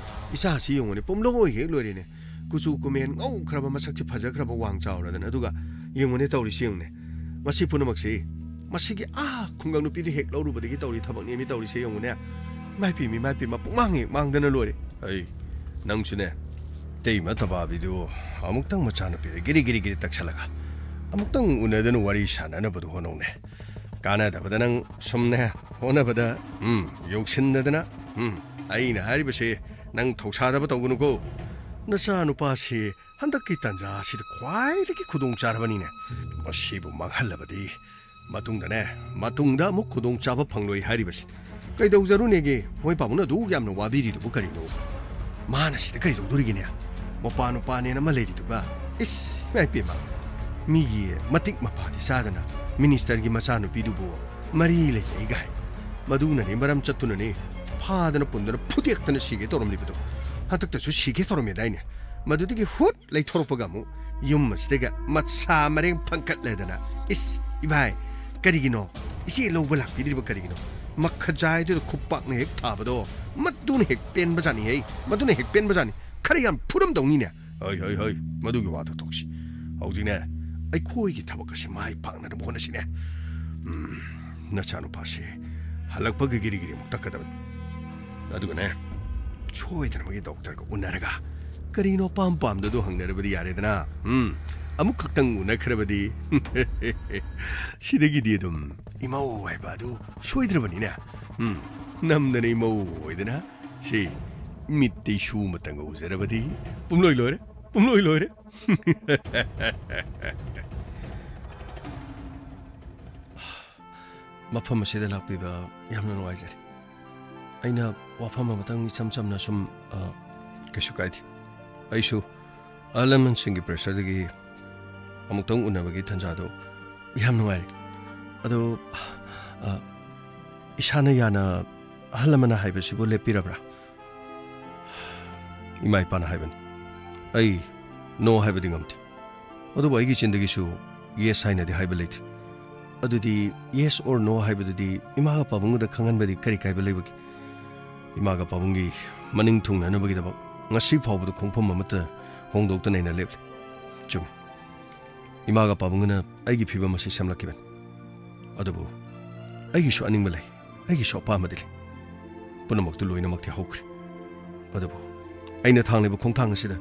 ꯏꯆꯥꯁꯤ ꯌꯦꯡꯉꯨꯅꯦ, ꯄꯨꯝꯂꯣꯏ ꯍꯦꯛ ꯂꯣꯏꯔꯦꯅꯦ꯫ ꯀꯨꯆꯨ ꯀꯨꯃꯦꯟ ꯉꯧꯈ꯭ꯔꯕ, ꯃꯁꯛꯁꯦ ꯐꯖꯈ꯭ꯔꯕ, ꯋꯥꯡ ꯆꯥꯎꯔꯗꯅ꯫ ꯑꯗꯨꯒ ꯌꯦꯡꯉꯨꯅꯦ ꯇꯧꯔꯤꯁꯤ, ꯌꯦꯡꯉꯨꯅꯦ꯫ ꯃꯁꯤ ꯄꯨꯝꯅꯃꯛꯁꯤ ꯃꯁꯤꯒꯤ ꯑꯥ ꯈꯨꯡꯒꯪ ꯅꯨꯄꯤꯗꯨ ꯍꯦꯛ ꯂꯧꯔꯨꯕꯗꯒꯤ ꯇꯧꯔꯤ ꯊꯕꯛꯅꯦ ꯃꯤ ꯇꯧꯔꯤꯁꯦ, ꯌꯦꯡꯉꯨꯅꯦ꯫ ꯃꯥꯏ ꯄꯦꯝꯃꯤ, ꯃꯥꯏ ꯄꯦꯝꯃ, ꯄꯨꯡꯃꯥꯡ ꯍꯦꯛ ꯃꯥꯡꯗꯅ ꯂꯣꯏꯔꯦ꯫ ꯑꯩ, ꯅꯪꯁꯨꯅꯦ, ꯇꯩꯃ ꯇꯕꯥꯕꯤꯗꯨ ꯑꯃꯨꯛꯇꯪ ꯃꯆꯥꯅꯨꯄꯤꯗ ꯒꯤꯔꯤ ꯒꯤꯔꯤ ꯒꯤꯔꯤ ꯇꯛꯁꯜꯂꯒ ꯑꯃꯨꯛꯇꯪ ꯎꯅꯗꯅ ꯋꯥꯔꯤ ꯁꯥꯟꯅꯅꯕꯗꯨ ꯍꯣꯠꯅꯧꯅꯦ꯫ ꯀꯥꯟꯅꯗꯕꯗ ꯅꯪ ꯁꯨꯝꯅꯦ ꯍꯣꯠꯅꯕꯗ, ꯎꯝ, ꯌꯧꯁꯤꯟꯅꯗꯅ, ꯎꯝ, ꯑꯩꯅ ꯍꯥꯏꯔꯤꯕꯁꯤ ꯅꯪ ꯊꯧꯁꯥꯗꯕ ꯇꯧꯒꯅꯨꯀꯣ꯫ ꯅꯆꯥꯅꯨꯄꯥꯁꯤ ꯍꯟꯗꯛꯀꯤ ꯇꯥꯟꯖꯥ ꯑꯁꯤꯗ ꯈ꯭ꯋꯥꯏꯗꯒꯤ ꯈꯨꯗꯣꯡ ꯆꯥꯔꯕꯅꯤꯅꯦ꯫ ꯃꯁꯤꯕꯨ ꯃꯥꯡꯍꯜꯂꯕꯗꯤ ꯃꯇꯨꯡꯗꯅꯦ, ꯃꯇꯨꯡꯗ ꯑꯃꯨꯛ ꯈꯨꯗꯣꯡ ꯆꯥꯕ ꯐꯪꯂꯣꯏ ꯍꯥꯏꯔꯤꯕꯁꯤ꯫ ꯀꯩꯗꯧꯖꯔꯨꯅꯦꯒꯦ? ꯃꯣꯏ ꯄꯥꯕꯨꯡꯅ ꯑꯗꯨꯛ ꯌꯥꯝꯅ ꯋꯥꯕꯤꯔꯤꯗꯨꯕꯨ ꯀꯔꯤꯅꯣ? ꯃꯥꯅ ꯁꯤꯗ ꯀꯔꯤ ꯇꯧꯗꯣꯔꯤꯒꯦꯅꯦ? ꯃꯄꯥ ꯅꯨꯄꯥꯅꯦꯅ ꯑꯃ ꯂꯩꯔꯤꯗꯨꯒ꯫ ꯏꯁ, ꯏꯃꯥ ꯏꯄꯦꯝꯃ, ꯃꯤꯒꯤ ꯃꯇꯤꯛ ꯃꯄꯥꯗꯤ ꯆꯥꯗꯅ ꯃꯤꯅꯤꯁꯇꯔꯒꯤ ꯃꯆꯥꯅꯨꯄꯤꯗꯨꯕꯨ ꯃꯔꯤ ꯂꯩꯅꯩ ꯒꯥꯏ꯫ ꯃꯗꯨꯅꯅꯦ ꯃꯔꯝ ꯆꯠꯇꯨꯅꯅꯦ ꯐꯥꯗꯅ ꯄꯨꯟꯗꯅ ꯐꯨꯗꯦꯛꯇꯅ ꯁꯤꯒꯦ ꯇꯧꯔꯝꯂꯤꯕꯗꯣ꯫ ꯍꯟꯗꯛꯇꯁꯨ ꯁꯤꯒꯦ ꯇꯧꯔꯝꯃꯦꯗꯥꯏꯅꯦ? ꯃꯗꯨꯗꯒꯤ ꯍꯨꯠ ꯂꯩꯊꯣꯔꯛꯄꯒ ꯑꯃꯨꯛ ꯌꯨꯝ ꯑꯁꯤꯗꯒ ꯃꯁꯥ ꯃꯔꯦꯡ ꯐꯪꯀꯠꯂꯗꯅ꯫ ꯏꯁ, ꯏꯚꯥꯏ, ꯀꯔꯤꯒꯤꯅꯣ? ꯏꯆꯦ ꯂꯧꯕ ꯂꯥꯛꯄꯤꯗ꯭ꯔꯤꯕ ꯀꯔꯤꯒꯤꯅꯣ? ꯃꯈꯖꯥꯏꯗꯨꯗ ꯈꯨꯄꯥꯛꯅ ꯍꯦꯛ ꯊꯥꯕꯗꯣ, ꯃꯗꯨꯅ ꯍꯦꯛ ꯄꯦꯟꯕꯖꯥꯠꯅꯤꯍꯦ, ꯃꯗꯨꯅ ꯍꯦꯛ ꯄꯦꯟꯕꯖꯥꯠꯅꯤ꯫ ꯈꯔ ꯌꯥꯝ ꯐꯨꯔꯝꯗꯧꯅꯤꯅꯦ꯫ ꯍꯣꯏ, ꯍꯣꯏ, ꯍꯣꯏ, ꯃꯗꯨꯒꯤ ꯋꯥꯗꯣ ꯇꯣꯛꯁꯤ꯫ ꯍꯧꯖꯤꯛꯅꯦ, ꯑꯩꯈꯣꯏꯒꯤ ꯊꯕꯛ ꯑꯁꯤ ꯃꯥꯏ ꯄꯥꯛꯅꯅꯕ ꯍꯣꯠꯅꯁꯤꯅꯦ꯫ ꯎꯝ, ꯅꯆꯥꯅꯨꯄꯥꯁꯤ ꯍꯜꯂꯛꯄꯒꯤ ꯒꯤꯔꯤ ꯒꯤꯔꯤ ꯑꯃꯨꯛ ꯇꯛꯀꯗꯕꯅꯤ꯫ ꯑꯗꯨꯒꯅꯦ, ꯁꯣꯏꯗꯅꯃꯛꯀꯤ ꯗꯣꯛꯇꯔꯒ ꯎꯅꯔꯒ ꯀꯔꯤꯅꯣ ꯑꯄꯥꯝ ꯄꯥꯝꯗꯗꯣ ꯍꯪꯅꯔꯕꯗꯤ ꯌꯥꯔꯦꯗꯅ꯫ ꯎꯝ, ꯑꯃꯨꯛ ꯈꯛꯇꯪ ꯎꯅꯈ꯭ꯔꯕꯗꯤ ꯁꯤꯗꯒꯤꯗꯤ ꯑꯗꯨꯝ ꯏꯃꯧ ꯍꯥꯏꯕ ꯑꯗꯨ ꯁꯣꯏꯗ꯭ꯔꯕꯅꯤꯅꯦ꯫ ꯎꯝ, ꯅꯝꯗꯅ ꯏꯃꯧ ꯑꯣꯏꯗꯅ ꯁꯤ ꯃꯤꯠꯇꯩ ꯁꯨ ꯑꯃꯇꯪꯒ ꯎꯖꯔꯕꯗꯤ ꯄꯨꯝꯂꯣꯏ ꯂꯣꯏꯔꯦ, ꯄꯨꯝꯂꯣꯏ ꯂꯣꯏꯔꯦ꯫ ꯃꯐꯝ ꯑꯁꯤꯗ ꯂꯥꯛꯄꯤꯕ ꯌꯥꯝꯅ ꯅꯨꯡꯉꯥꯏꯖꯔꯦ꯫ ꯑꯩꯅ ꯋꯥꯐꯝ ꯑꯃꯇꯪ ꯏꯆꯝ ꯆꯝꯅ ꯁꯨꯝ, ꯑ, ꯀꯩꯁꯨ ꯀꯥꯏꯗꯦ꯫ ꯑꯩꯁꯨ ꯑꯍꯜ ꯂꯃꯟꯁꯤꯡꯒꯤ ꯄ꯭ꯔꯦꯁꯔꯗꯒꯤ ꯑꯃꯨꯛꯇꯪ ꯎꯅꯕꯒꯤ ꯇꯥꯟꯖꯥꯗꯣ ꯌꯥꯝ ꯅꯨꯡꯉꯥꯏꯔꯦ꯫ ꯑꯗꯣ, ꯑ, ꯏꯁꯥꯅ ꯌꯥꯅ ꯑꯍꯜ ꯂꯃꯟꯅ ꯍꯥꯏꯕꯁꯤꯕꯨ ꯂꯦꯞꯄꯤꯔꯕ꯭ꯔꯥ? ꯏꯃꯥ ꯏꯄꯥꯅ ꯍꯥꯏꯕꯅꯤ꯫ ꯑꯩ "No" ꯍꯥꯏꯕꯗꯤ ꯉꯝꯗꯦ꯫ ꯑꯗꯨꯕꯨ ꯑꯩꯒꯤ ꯆꯤꯟꯗꯒꯤꯁꯨ "Yes" ꯍꯥꯏꯅꯗꯤ ꯍꯥꯏꯕ ꯂꯩꯇꯦ꯫ ꯑꯗꯨꯗꯤ "Yes or no" ꯍꯥꯏꯕꯗꯨꯗꯤ ꯏꯃꯥꯒ ꯄꯥꯕꯨꯡꯒꯗ ꯈꯪꯍꯟꯕꯗꯤ ꯀꯔꯤ ꯀꯥꯏꯕ ꯂꯩꯕꯒꯦ? ꯏꯃꯥꯒ ꯄꯥꯕꯨꯡꯒꯤ ꯃꯅꯤꯡ ꯊꯨꯡꯅꯅꯕꯒꯤꯗꯃꯛ ꯉꯁꯤ ꯐꯥꯎꯕꯗ ꯈꯣꯡꯐꯝ ꯑꯃꯠꯇ ꯍꯣꯡꯗꯣꯛꯇꯅ ꯑꯩꯅ ꯂꯦꯞꯂꯤ꯫ ꯆꯨꯝꯃꯤ꯫ ꯏꯃꯥꯒ ꯄꯥꯕꯨꯡꯒꯅ ꯑꯩꯒꯤ ꯐꯤꯕꯝ ꯑꯁꯤ ꯁꯦꯝꯂꯛꯈꯤꯕꯅꯤ꯫ ꯑꯗꯨꯕꯨ ꯑꯩꯒꯤꯁꯨ ꯑꯅꯤꯡꯕ ꯂꯩ, ꯑꯩꯒꯤꯁꯨ ꯑꯄꯥꯝꯕꯗꯤ ꯂꯩ꯫ ꯄꯨꯝꯅꯃꯛꯇꯨ ꯂꯣꯏꯅꯃꯛꯇꯤ ꯍꯧꯈ꯭ꯔꯦ꯫ ꯑꯗꯨꯕꯨ ꯑꯩꯅ ꯊꯥꯡꯂꯤꯕ ꯈꯣꯡꯊꯥꯡ ꯑꯁꯤꯗ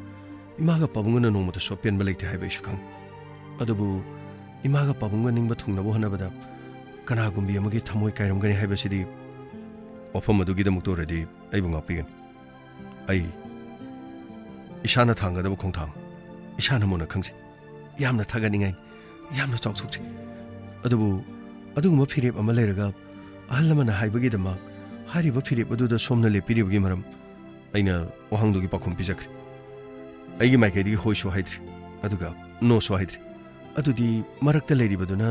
ꯏꯃꯥꯒ ꯄꯥꯕꯨꯡꯒꯅ ꯅꯣꯡꯃꯇꯁꯨ ꯑꯄꯦꯟꯕ ꯂꯩꯇꯦ ꯍꯥꯏꯕ ꯑꯩꯁꯨ ꯈꯪꯏ꯫ ꯑꯗꯨꯕꯨ ꯏꯃꯥꯒ ꯄꯥꯕꯨꯡꯒ ꯅꯤꯡꯕ ꯊꯨꯡꯅꯕ ꯍꯣꯠꯅꯕꯗ ꯀꯅꯥꯒꯨꯝꯕꯤ ꯑꯃꯒꯤ ꯊꯃꯣꯏ ꯀꯥꯏꯔꯝꯒꯅꯤ ꯍꯥꯏꯕꯁꯤꯗꯤ ꯋꯥꯐꯝ ꯑꯗꯨꯒꯤꯗꯃꯛꯇ ꯑꯣꯏꯔꯗꯤ ꯑꯩꯕꯨ ꯉꯥꯛꯄꯤꯒꯅꯤ꯫ ꯑꯩ ꯏꯁꯥꯅ ꯊꯥꯡꯒꯗꯕ ꯈꯣꯡꯊꯥꯡ ꯏꯁꯥꯅ ꯃꯨꯟꯅ ꯈꯪꯖꯩ꯫ ꯌꯥꯝꯅ ꯊꯥꯒꯠꯅꯤꯡꯉꯥꯏ, ꯌꯥꯝꯅ ꯆꯥꯎꯊꯣꯛꯆꯩ꯫ ꯑꯗꯨꯕꯨ ꯑꯗꯨꯒꯨꯝꯕ ꯐꯤꯔꯦꯞ ꯑꯃ ꯂꯩꯔꯒ ꯑꯍꯜ ꯂꯃꯟꯅ ꯍꯥꯏꯕꯒꯤꯗꯃꯛ ꯍꯥꯏꯔꯤꯕ ꯐꯤꯔꯦꯞ ꯑꯗꯨꯗ ꯁꯣꯝꯅ ꯂꯦꯞꯄꯤꯔꯤꯕꯒꯤ ꯃꯔꯝ ꯑꯩꯅ ꯋꯥꯍꯪꯗꯨꯒꯤ ꯄꯥꯎꯈꯨꯝ ꯄꯤꯖꯈ꯭ꯔꯦ꯫ ꯑꯩꯒꯤ ꯃꯥꯏꯀꯩꯗꯒꯤ ꯍꯣꯏꯁꯨ ꯍꯥꯏꯗ꯭ꯔꯤ, ꯑꯗꯨꯒ ꯅꯣꯁꯨ ꯍꯥꯏꯗ꯭ꯔꯤ꯫ ꯑꯗꯨꯗꯤ ꯃꯔꯛꯇ ꯂꯩꯔꯤꯕꯗꯨꯅ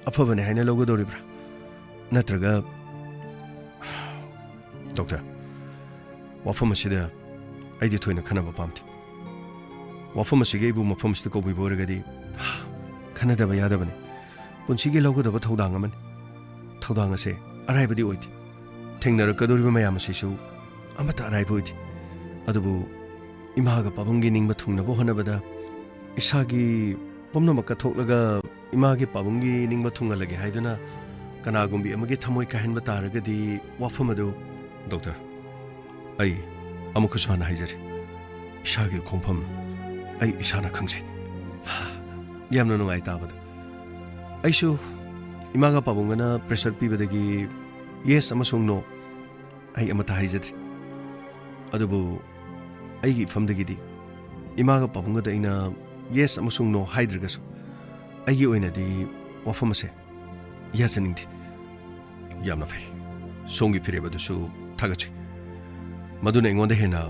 ꯑꯐꯕꯅꯦ ꯍꯥꯏꯅ ꯂꯧꯒꯗꯧꯔꯤꯕ꯭ꯔꯥ? ꯅꯠꯇ꯭ꯔꯒ, ꯗꯣꯛꯇꯔ, ꯋꯥꯐꯝ ꯑꯁꯤꯗ ꯑꯩꯗꯤ ꯊꯣꯏꯅ ꯈꯟꯅꯕ ꯄꯥꯝꯗꯦ꯫ ꯋꯥꯐꯝ ꯑꯁꯤꯒꯤ ꯑꯩꯕꯨ ꯃꯐꯝ ꯑꯁꯤꯗ ꯀꯧꯕꯤꯕ ꯑꯣꯏꯔꯒꯗꯤ ꯈꯟꯅꯗꯕ ꯌꯥꯗꯕꯅꯤ꯫ ꯄꯨꯟꯁꯤꯒꯤ ꯂꯧꯒꯗꯕ ꯊꯧꯗꯥꯡ ꯑꯃꯅꯤ꯫ ꯊꯧꯗꯥꯡ ꯑꯁꯦ ꯑꯔꯥꯏꯕꯗꯤ ꯑꯣꯏꯗꯦ꯫ ꯊꯦꯡꯅꯔꯛꯀꯗꯧꯔꯤꯕ ꯃꯌꯥꯝ ꯑꯁꯤꯁꯨ ꯑꯃꯠꯇ ꯑꯔꯥꯏꯕ ꯑꯣꯏꯗꯦ꯫ ꯑꯗꯨꯕꯨ ꯏꯃꯥꯒ ꯄꯥꯕꯨꯡꯒꯤ ꯅꯤꯡꯕ ꯊꯨꯡꯅꯕ ꯍꯣꯠꯅꯕꯗ ꯏꯁꯥꯒꯤ ꯄꯨꯝꯅꯃꯛ ꯀꯠꯊꯣꯛꯂꯒ ꯏꯃꯥꯒꯤ ꯄꯥꯕꯨꯡꯒꯤ ꯅꯤꯡꯕ ꯊꯨꯡꯍꯜꯂꯒꯦ ꯍꯥꯏꯗꯨꯅ ꯀꯅꯥꯒꯨꯝꯕꯤ ꯑꯃꯒꯤ ꯊꯃꯣꯏ ꯀꯥꯏꯍꯟꯕ ꯇꯥꯔꯒꯗꯤ ꯋꯥꯐꯝ ꯑꯗꯨ, ꯗꯣꯛꯇꯔ, ꯑꯩ ꯑꯃꯨꯛꯀꯁꯨ ꯍꯟꯅ ꯍꯥꯏꯖꯔꯤ, ꯏꯁꯥꯒꯤ ꯈꯣꯡꯐꯝ ꯑꯩ ꯏꯁꯥꯅ ꯈꯪꯖꯩ꯫ ꯌꯥꯝꯅ ꯅꯨꯡꯉꯥꯏ ꯇꯥꯕꯗ꯫ ꯑꯩꯁꯨ ꯏꯃꯥꯒ ꯄꯥꯕꯨꯡꯒꯅ pressure ꯄꯤꯕꯗꯒꯤ yes ꯑꯃꯁꯨꯡ no ꯑꯩ ꯑꯃꯠꯇ ꯍꯥꯏꯖꯗ꯭ꯔꯤ꯫ ꯑꯗꯨꯕꯨ ꯑꯩꯒꯤ ꯏꯐꯝꯗꯒꯤꯗꯤ ꯏꯃꯥꯒ ꯄꯥꯕꯨꯡꯒꯗ ꯑꯩꯅ yes ꯑꯃꯁꯨꯡ no ꯍꯥꯏꯗ꯭ꯔꯒꯁꯨ ꯑꯩꯒꯤ ꯑꯣꯏꯅꯗꯤ ꯋꯥꯐꯝ ꯑꯁꯦ ꯌꯥꯖꯅꯤꯡꯗꯦ꯫ ꯌꯥꯝꯅ ꯐꯩ꯫ ꯁꯣꯝꯒꯤ ꯐꯤꯔꯦꯞ ꯑꯗꯨꯁꯨ ꯊꯥꯒꯠꯆꯩ꯫ ꯃꯗꯨꯅ ꯑꯩꯉꯣꯟꯗ ꯍꯦꯟꯅ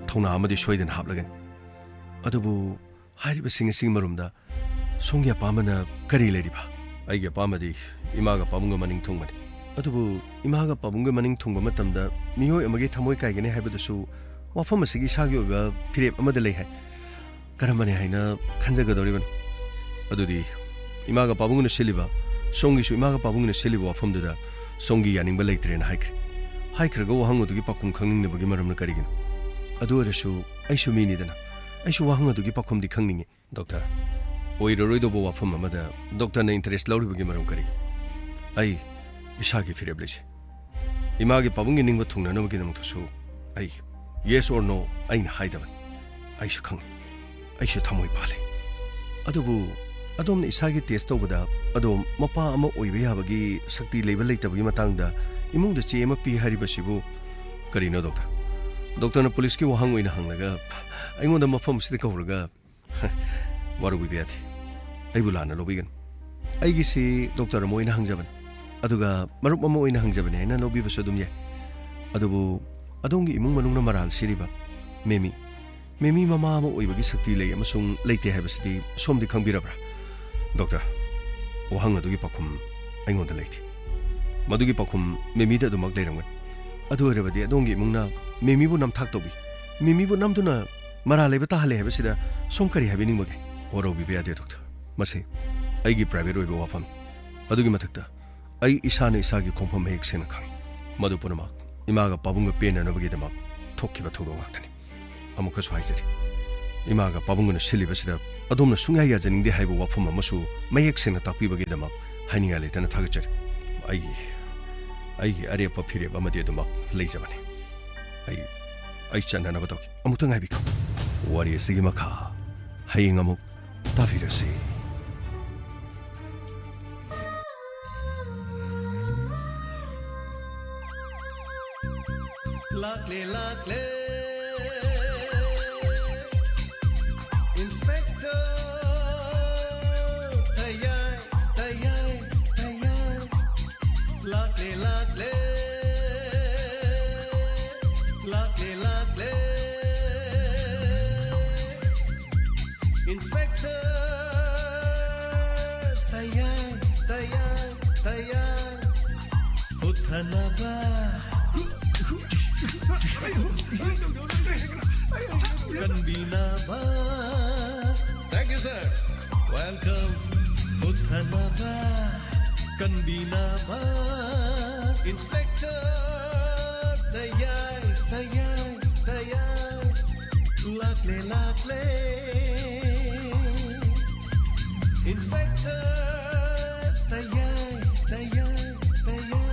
ꯊꯧꯅꯥ ꯑꯃꯗꯤ ꯁꯣꯏꯗꯅ ꯍꯥꯞꯂꯒꯅꯤ꯫ ꯑꯗꯨꯕꯨ ꯍꯥꯏꯔꯤꯕꯁꯤꯡ ꯑꯁꯤꯒꯤ ꯃꯔꯨꯝꯗ ꯁꯣꯝꯒꯤ ꯑꯄꯥꯝꯕꯅ ꯀꯔꯤ ꯂꯩꯔꯤꯕ? ꯑꯩꯒꯤ ꯑꯄꯥꯝꯕꯗꯤ ꯏꯃꯥꯒ ꯄꯥꯕꯨꯡꯒ ꯃꯅꯤꯡ ꯊꯨꯡꯕꯅꯤ꯫ ꯑꯗꯨꯕꯨ ꯏꯃꯥꯒ ꯄꯥꯕꯨꯡꯒ ꯃꯅꯤꯡ ꯊꯨꯡꯕ ꯃꯇꯝꯗ ꯃꯤꯑꯣꯏ ꯑꯃꯒꯤ ꯊꯃꯣꯏ ꯀꯥꯏꯒꯅꯤ ꯍꯥꯏꯕꯗꯨꯁꯨ ꯋꯥꯐꯝ ꯑꯁꯤꯒꯤ ꯏꯁꯥꯒꯤ ꯑꯣꯏꯕ ꯐꯤꯔꯦꯞ ꯑꯃꯗ ꯂꯩ ꯍꯥꯏ꯫ ꯀꯔꯝꯕꯅꯤ ꯍꯥꯏꯅ ꯈꯟꯖꯒꯗꯧꯔꯤꯕꯅꯣ? ꯑꯗꯨꯗꯤ ꯏꯃꯥꯒ ꯄꯥꯕꯨꯡꯅ ꯁꯤꯜꯂꯤꯕ, ꯁꯣꯝꯒꯤꯁꯨ ꯏꯃꯥꯒ ꯄꯥꯕꯨꯡꯅ ꯁꯤꯜꯂꯤꯕ ꯋꯥꯐꯝꯗꯨꯗ ꯁꯣꯝꯒꯤ ꯌꯥꯅꯤꯡꯕ ꯂꯩꯇ꯭ꯔꯦꯅ ꯍꯥꯏꯈ꯭ꯔꯦ꯫ ꯍꯥꯏꯈ꯭ꯔꯒ ꯋꯥꯍꯪ ꯑꯗꯨꯒꯤ ꯄꯥꯎꯈꯨꯝ ꯈꯪꯅꯤꯡꯅꯕꯒꯤ ꯃꯔꯝꯅ ꯀꯔꯤꯒꯤꯅꯣ? ꯑꯗꯨ ꯑꯣꯏꯔꯁꯨ ꯑꯩꯁꯨ ꯃꯤꯅꯤꯗꯅ, ꯑꯩꯁꯨ ꯋꯥꯍꯪ ꯑꯗꯨꯒꯤ ꯄꯥꯎꯈꯨꯝꯗꯤ ꯈꯪꯅꯤꯡꯉꯤ꯫ ꯗꯣꯛꯇꯔ, ꯑꯣꯏꯔꯔꯣꯏꯗꯧꯕ ꯋꯥꯐꯝ ꯑꯃꯗ ꯗꯣꯛꯇꯔꯅ ꯏꯟꯇꯔꯦꯁ ꯂꯧꯔꯤꯕꯒꯤ ꯃꯔꯝ ꯀꯔꯤꯒꯤꯅꯣ? ꯑꯩ ꯏꯁꯥꯒꯤ ꯐꯤꯔꯦꯞ ꯂꯩꯖꯩ꯫ ꯏꯃꯥꯒꯤ ꯄꯥꯕꯨꯡꯒꯤ ꯅꯤꯡꯕ ꯊꯨꯡꯅꯅꯕꯒꯤꯗꯃꯛꯇꯁꯨ ꯑꯩ yes or no ꯑꯩꯅ ꯍꯥꯏꯗꯕꯅꯤ꯫ ꯑꯩꯁꯨ ꯈꯪꯏ, ꯑꯩꯁꯨ ꯊꯃꯣꯏ ꯄꯥꯜꯂꯤ꯫ ꯑꯗꯨꯕꯨ ꯑꯗꯣꯝꯅ ꯏꯁꯥꯒꯤ ꯇꯦꯁ ꯇꯧꯕꯗ ꯑꯗꯣꯝ ꯃꯄꯥ ꯑꯃ ꯑꯣꯏꯕ ꯌꯥꯕꯒꯤ ꯁꯛꯇꯤ ꯂꯩꯕ ꯂꯩꯇꯕꯒꯤ ꯃꯇꯥꯡꯗ ꯏꯃꯨꯡꯗ ꯆꯦ ꯑꯃ ꯄꯤ ꯍꯥꯏꯔꯤꯕꯁꯤꯕꯨ ꯀꯔꯤꯅꯣ ꯗꯣꯛꯇꯔ? ꯗꯣꯛꯇꯔꯅ ꯄꯨꯂꯤꯁꯀꯤ ꯋꯥꯍꯪ ꯑꯣꯏꯅ ꯍꯪꯂꯒ ꯑꯩꯉꯣꯟꯗ ꯃꯐꯝ ꯑꯁꯤꯗ ꯀꯧꯔꯒ ꯋꯥꯔꯧꯕꯤꯕ ꯌꯥꯗꯦ꯫ ꯑꯩꯕꯨ ꯂꯥꯟꯅ ꯂꯧꯕꯤꯒꯅꯨ꯫ ꯑꯩꯒꯤꯁꯤ ꯗꯣꯛꯇꯔ ꯑꯃ ꯑꯣꯏꯅ ꯍꯪꯖꯕꯅꯤ, ꯑꯗꯨꯒ ꯃꯔꯨꯞ ꯑꯃ ꯑꯣꯏꯅ ꯍꯪꯖꯕꯅꯤ ꯍꯥꯏꯅ ꯂꯧꯕꯤꯕꯁꯨ ꯑꯗꯨꯝ ꯌꯥꯏ꯫ ꯑꯗꯨꯕꯨ ꯑꯗꯣꯝꯒꯤ ꯏꯃꯨꯡ ꯃꯅꯨꯡꯅ ꯃꯔꯥꯜ ꯁꯤꯔꯤꯕ ꯃꯦꯃꯤ, ꯃꯦꯃꯤ ꯃꯃꯥ ꯑꯃ ꯑꯣꯏꯕꯒꯤ ꯁꯛꯇꯤ ꯂꯩ ꯑꯃꯁꯨꯡ ꯂꯩꯇꯦ ꯍꯥꯏꯕꯁꯤꯗꯤ ꯁꯣꯝꯗꯤ ꯈꯪꯕꯤꯔꯕ꯭ꯔꯥ? ꯗꯣꯛꯇꯔ, ꯋꯥꯍꯪ ꯑꯗꯨꯒꯤ ꯄꯥꯎꯈꯨꯝ ꯑꯩꯉꯣꯟꯗ ꯂꯩꯇꯦ꯫ ꯃꯗꯨꯒꯤ ꯄꯥꯎꯈꯨꯝ ꯃꯦꯃꯤꯗ ꯑꯗꯨꯃꯛ ꯂꯩꯔꯝꯒꯅꯤ꯫ ꯑꯗꯨ ꯑꯣꯏꯔꯕꯗꯤ ꯑꯗꯣꯝꯒꯤ ꯏꯃꯨꯡꯅ ꯃꯦꯃꯤꯕꯨ ꯅꯝꯊꯥꯛ ꯇꯧꯕꯤ, ꯃꯦꯃꯤꯕꯨ ꯅꯝꯗꯨꯅ ꯃꯔꯥꯜ ꯂꯩꯕ ꯇꯥꯍꯜꯂꯦ ꯍꯥꯏꯕꯁꯤꯗ ꯁꯣꯝ ꯀꯔꯤ ꯍꯥꯏꯕꯤꯅꯤꯡꯕꯒꯦ? ꯋꯥꯔꯧꯕꯤꯕ ꯌꯥꯗꯦ ꯗꯣꯛꯇꯔ꯫ ꯃꯁꯤ ꯑꯩꯒꯤ ꯄ꯭ꯔꯥꯏꯚꯦꯠ ꯑꯣꯏꯕ ꯋꯥꯐꯝꯅꯤ꯫ ꯑꯗꯨꯒꯤ ꯃꯊꯛꯇ ꯑꯩ ꯏꯁꯥꯅ ꯏꯁꯥꯒꯤ ꯈꯣꯡꯐꯝ ꯃꯌꯦꯛ ꯁꯦꯡꯅ ꯈꯪꯏ꯫ ꯃꯗꯨ ꯄꯨꯝꯅꯃꯛ ꯏꯃꯥꯒ ꯄꯥꯕꯨꯡꯒ ꯄꯦꯟꯅꯅꯕꯒꯤꯗꯃꯛ ꯊꯣꯛꯈꯤꯕ ꯊꯧꯗꯣꯛ ꯉꯥꯛꯇꯅꯤ꯫ ꯑꯃꯨꯛꯀꯁꯨ ꯍꯥꯏꯖꯔꯤ, ꯏꯃꯥꯒ ꯄꯥꯕꯨꯡꯒꯅ ꯁꯤꯜꯂꯤꯕꯁꯤꯗ ꯑꯗꯣꯝꯅ ꯁꯨꯡꯌꯥ ꯌꯥꯖꯅꯤꯡꯗꯦ ꯍꯥꯏꯕ ꯋꯥꯐꯝ ꯑꯃꯁꯨ ꯃꯌꯦꯛ ꯁꯦꯡꯅ ꯇꯥꯛꯄꯤꯕꯒꯤꯗꯃꯛ ꯍꯥꯏꯅꯤꯡꯉꯥꯏ ꯂꯩꯇꯅ ꯊꯥꯒꯠꯆꯔꯤ꯫ ꯑꯩꯒꯤ, ꯑꯩꯒꯤ ꯑꯔꯦꯞꯄ ꯐꯤꯔꯦꯞ ꯑꯃꯗꯤ ꯑꯗꯨꯃꯛ ꯂꯩꯖꯕꯅꯤ꯫ ꯑꯩ, ꯑꯩ ꯆꯠꯅꯅꯕ ꯇꯧꯒꯦ꯫ ꯑꯃꯨꯛꯇ ꯉꯥꯏꯕꯤꯈꯣ꯫ ꯋꯥꯔꯤ ꯑꯁꯤꯒꯤ ꯃꯈꯥ ꯍꯌꯦꯡ ꯑꯃꯨꯛ ꯇꯥꯕꯤꯔꯁꯤ꯫ ꯂꯥꯛꯂꯦ, ꯂꯥꯛꯂꯦ, Inspector ꯊꯌꯥꯏ, ꯊꯌꯥꯏ, ꯊꯌꯥꯏ꯫ ꯂꯥꯛꯂꯦ, ꯂꯥꯛꯂꯦ, ꯂꯥꯛꯂꯦ, ꯂꯥꯛꯂꯦ꯫ Inspector ꯊꯌꯥꯏ, ꯊꯌꯥꯏ, ꯊꯌꯥꯏ꯫ ꯍꯨꯠꯊꯅꯕ꯫ ꯀꯟꯕꯤꯅꯕ꯫ Thank you, sir. Welcome. ꯀꯨꯠꯊꯅꯕ꯫ ꯀꯟꯕꯤꯅꯕ꯫ Inspector ꯇꯌꯥꯏ, ꯇꯌꯥꯏ, ꯇꯌꯥꯏ꯫ ꯂꯥꯛꯂꯦ, ꯂꯥꯛꯂꯦ꯫ Inspector ꯇꯌꯥꯏ, ꯇꯌꯥꯏ, ꯇꯌꯥꯏ꯫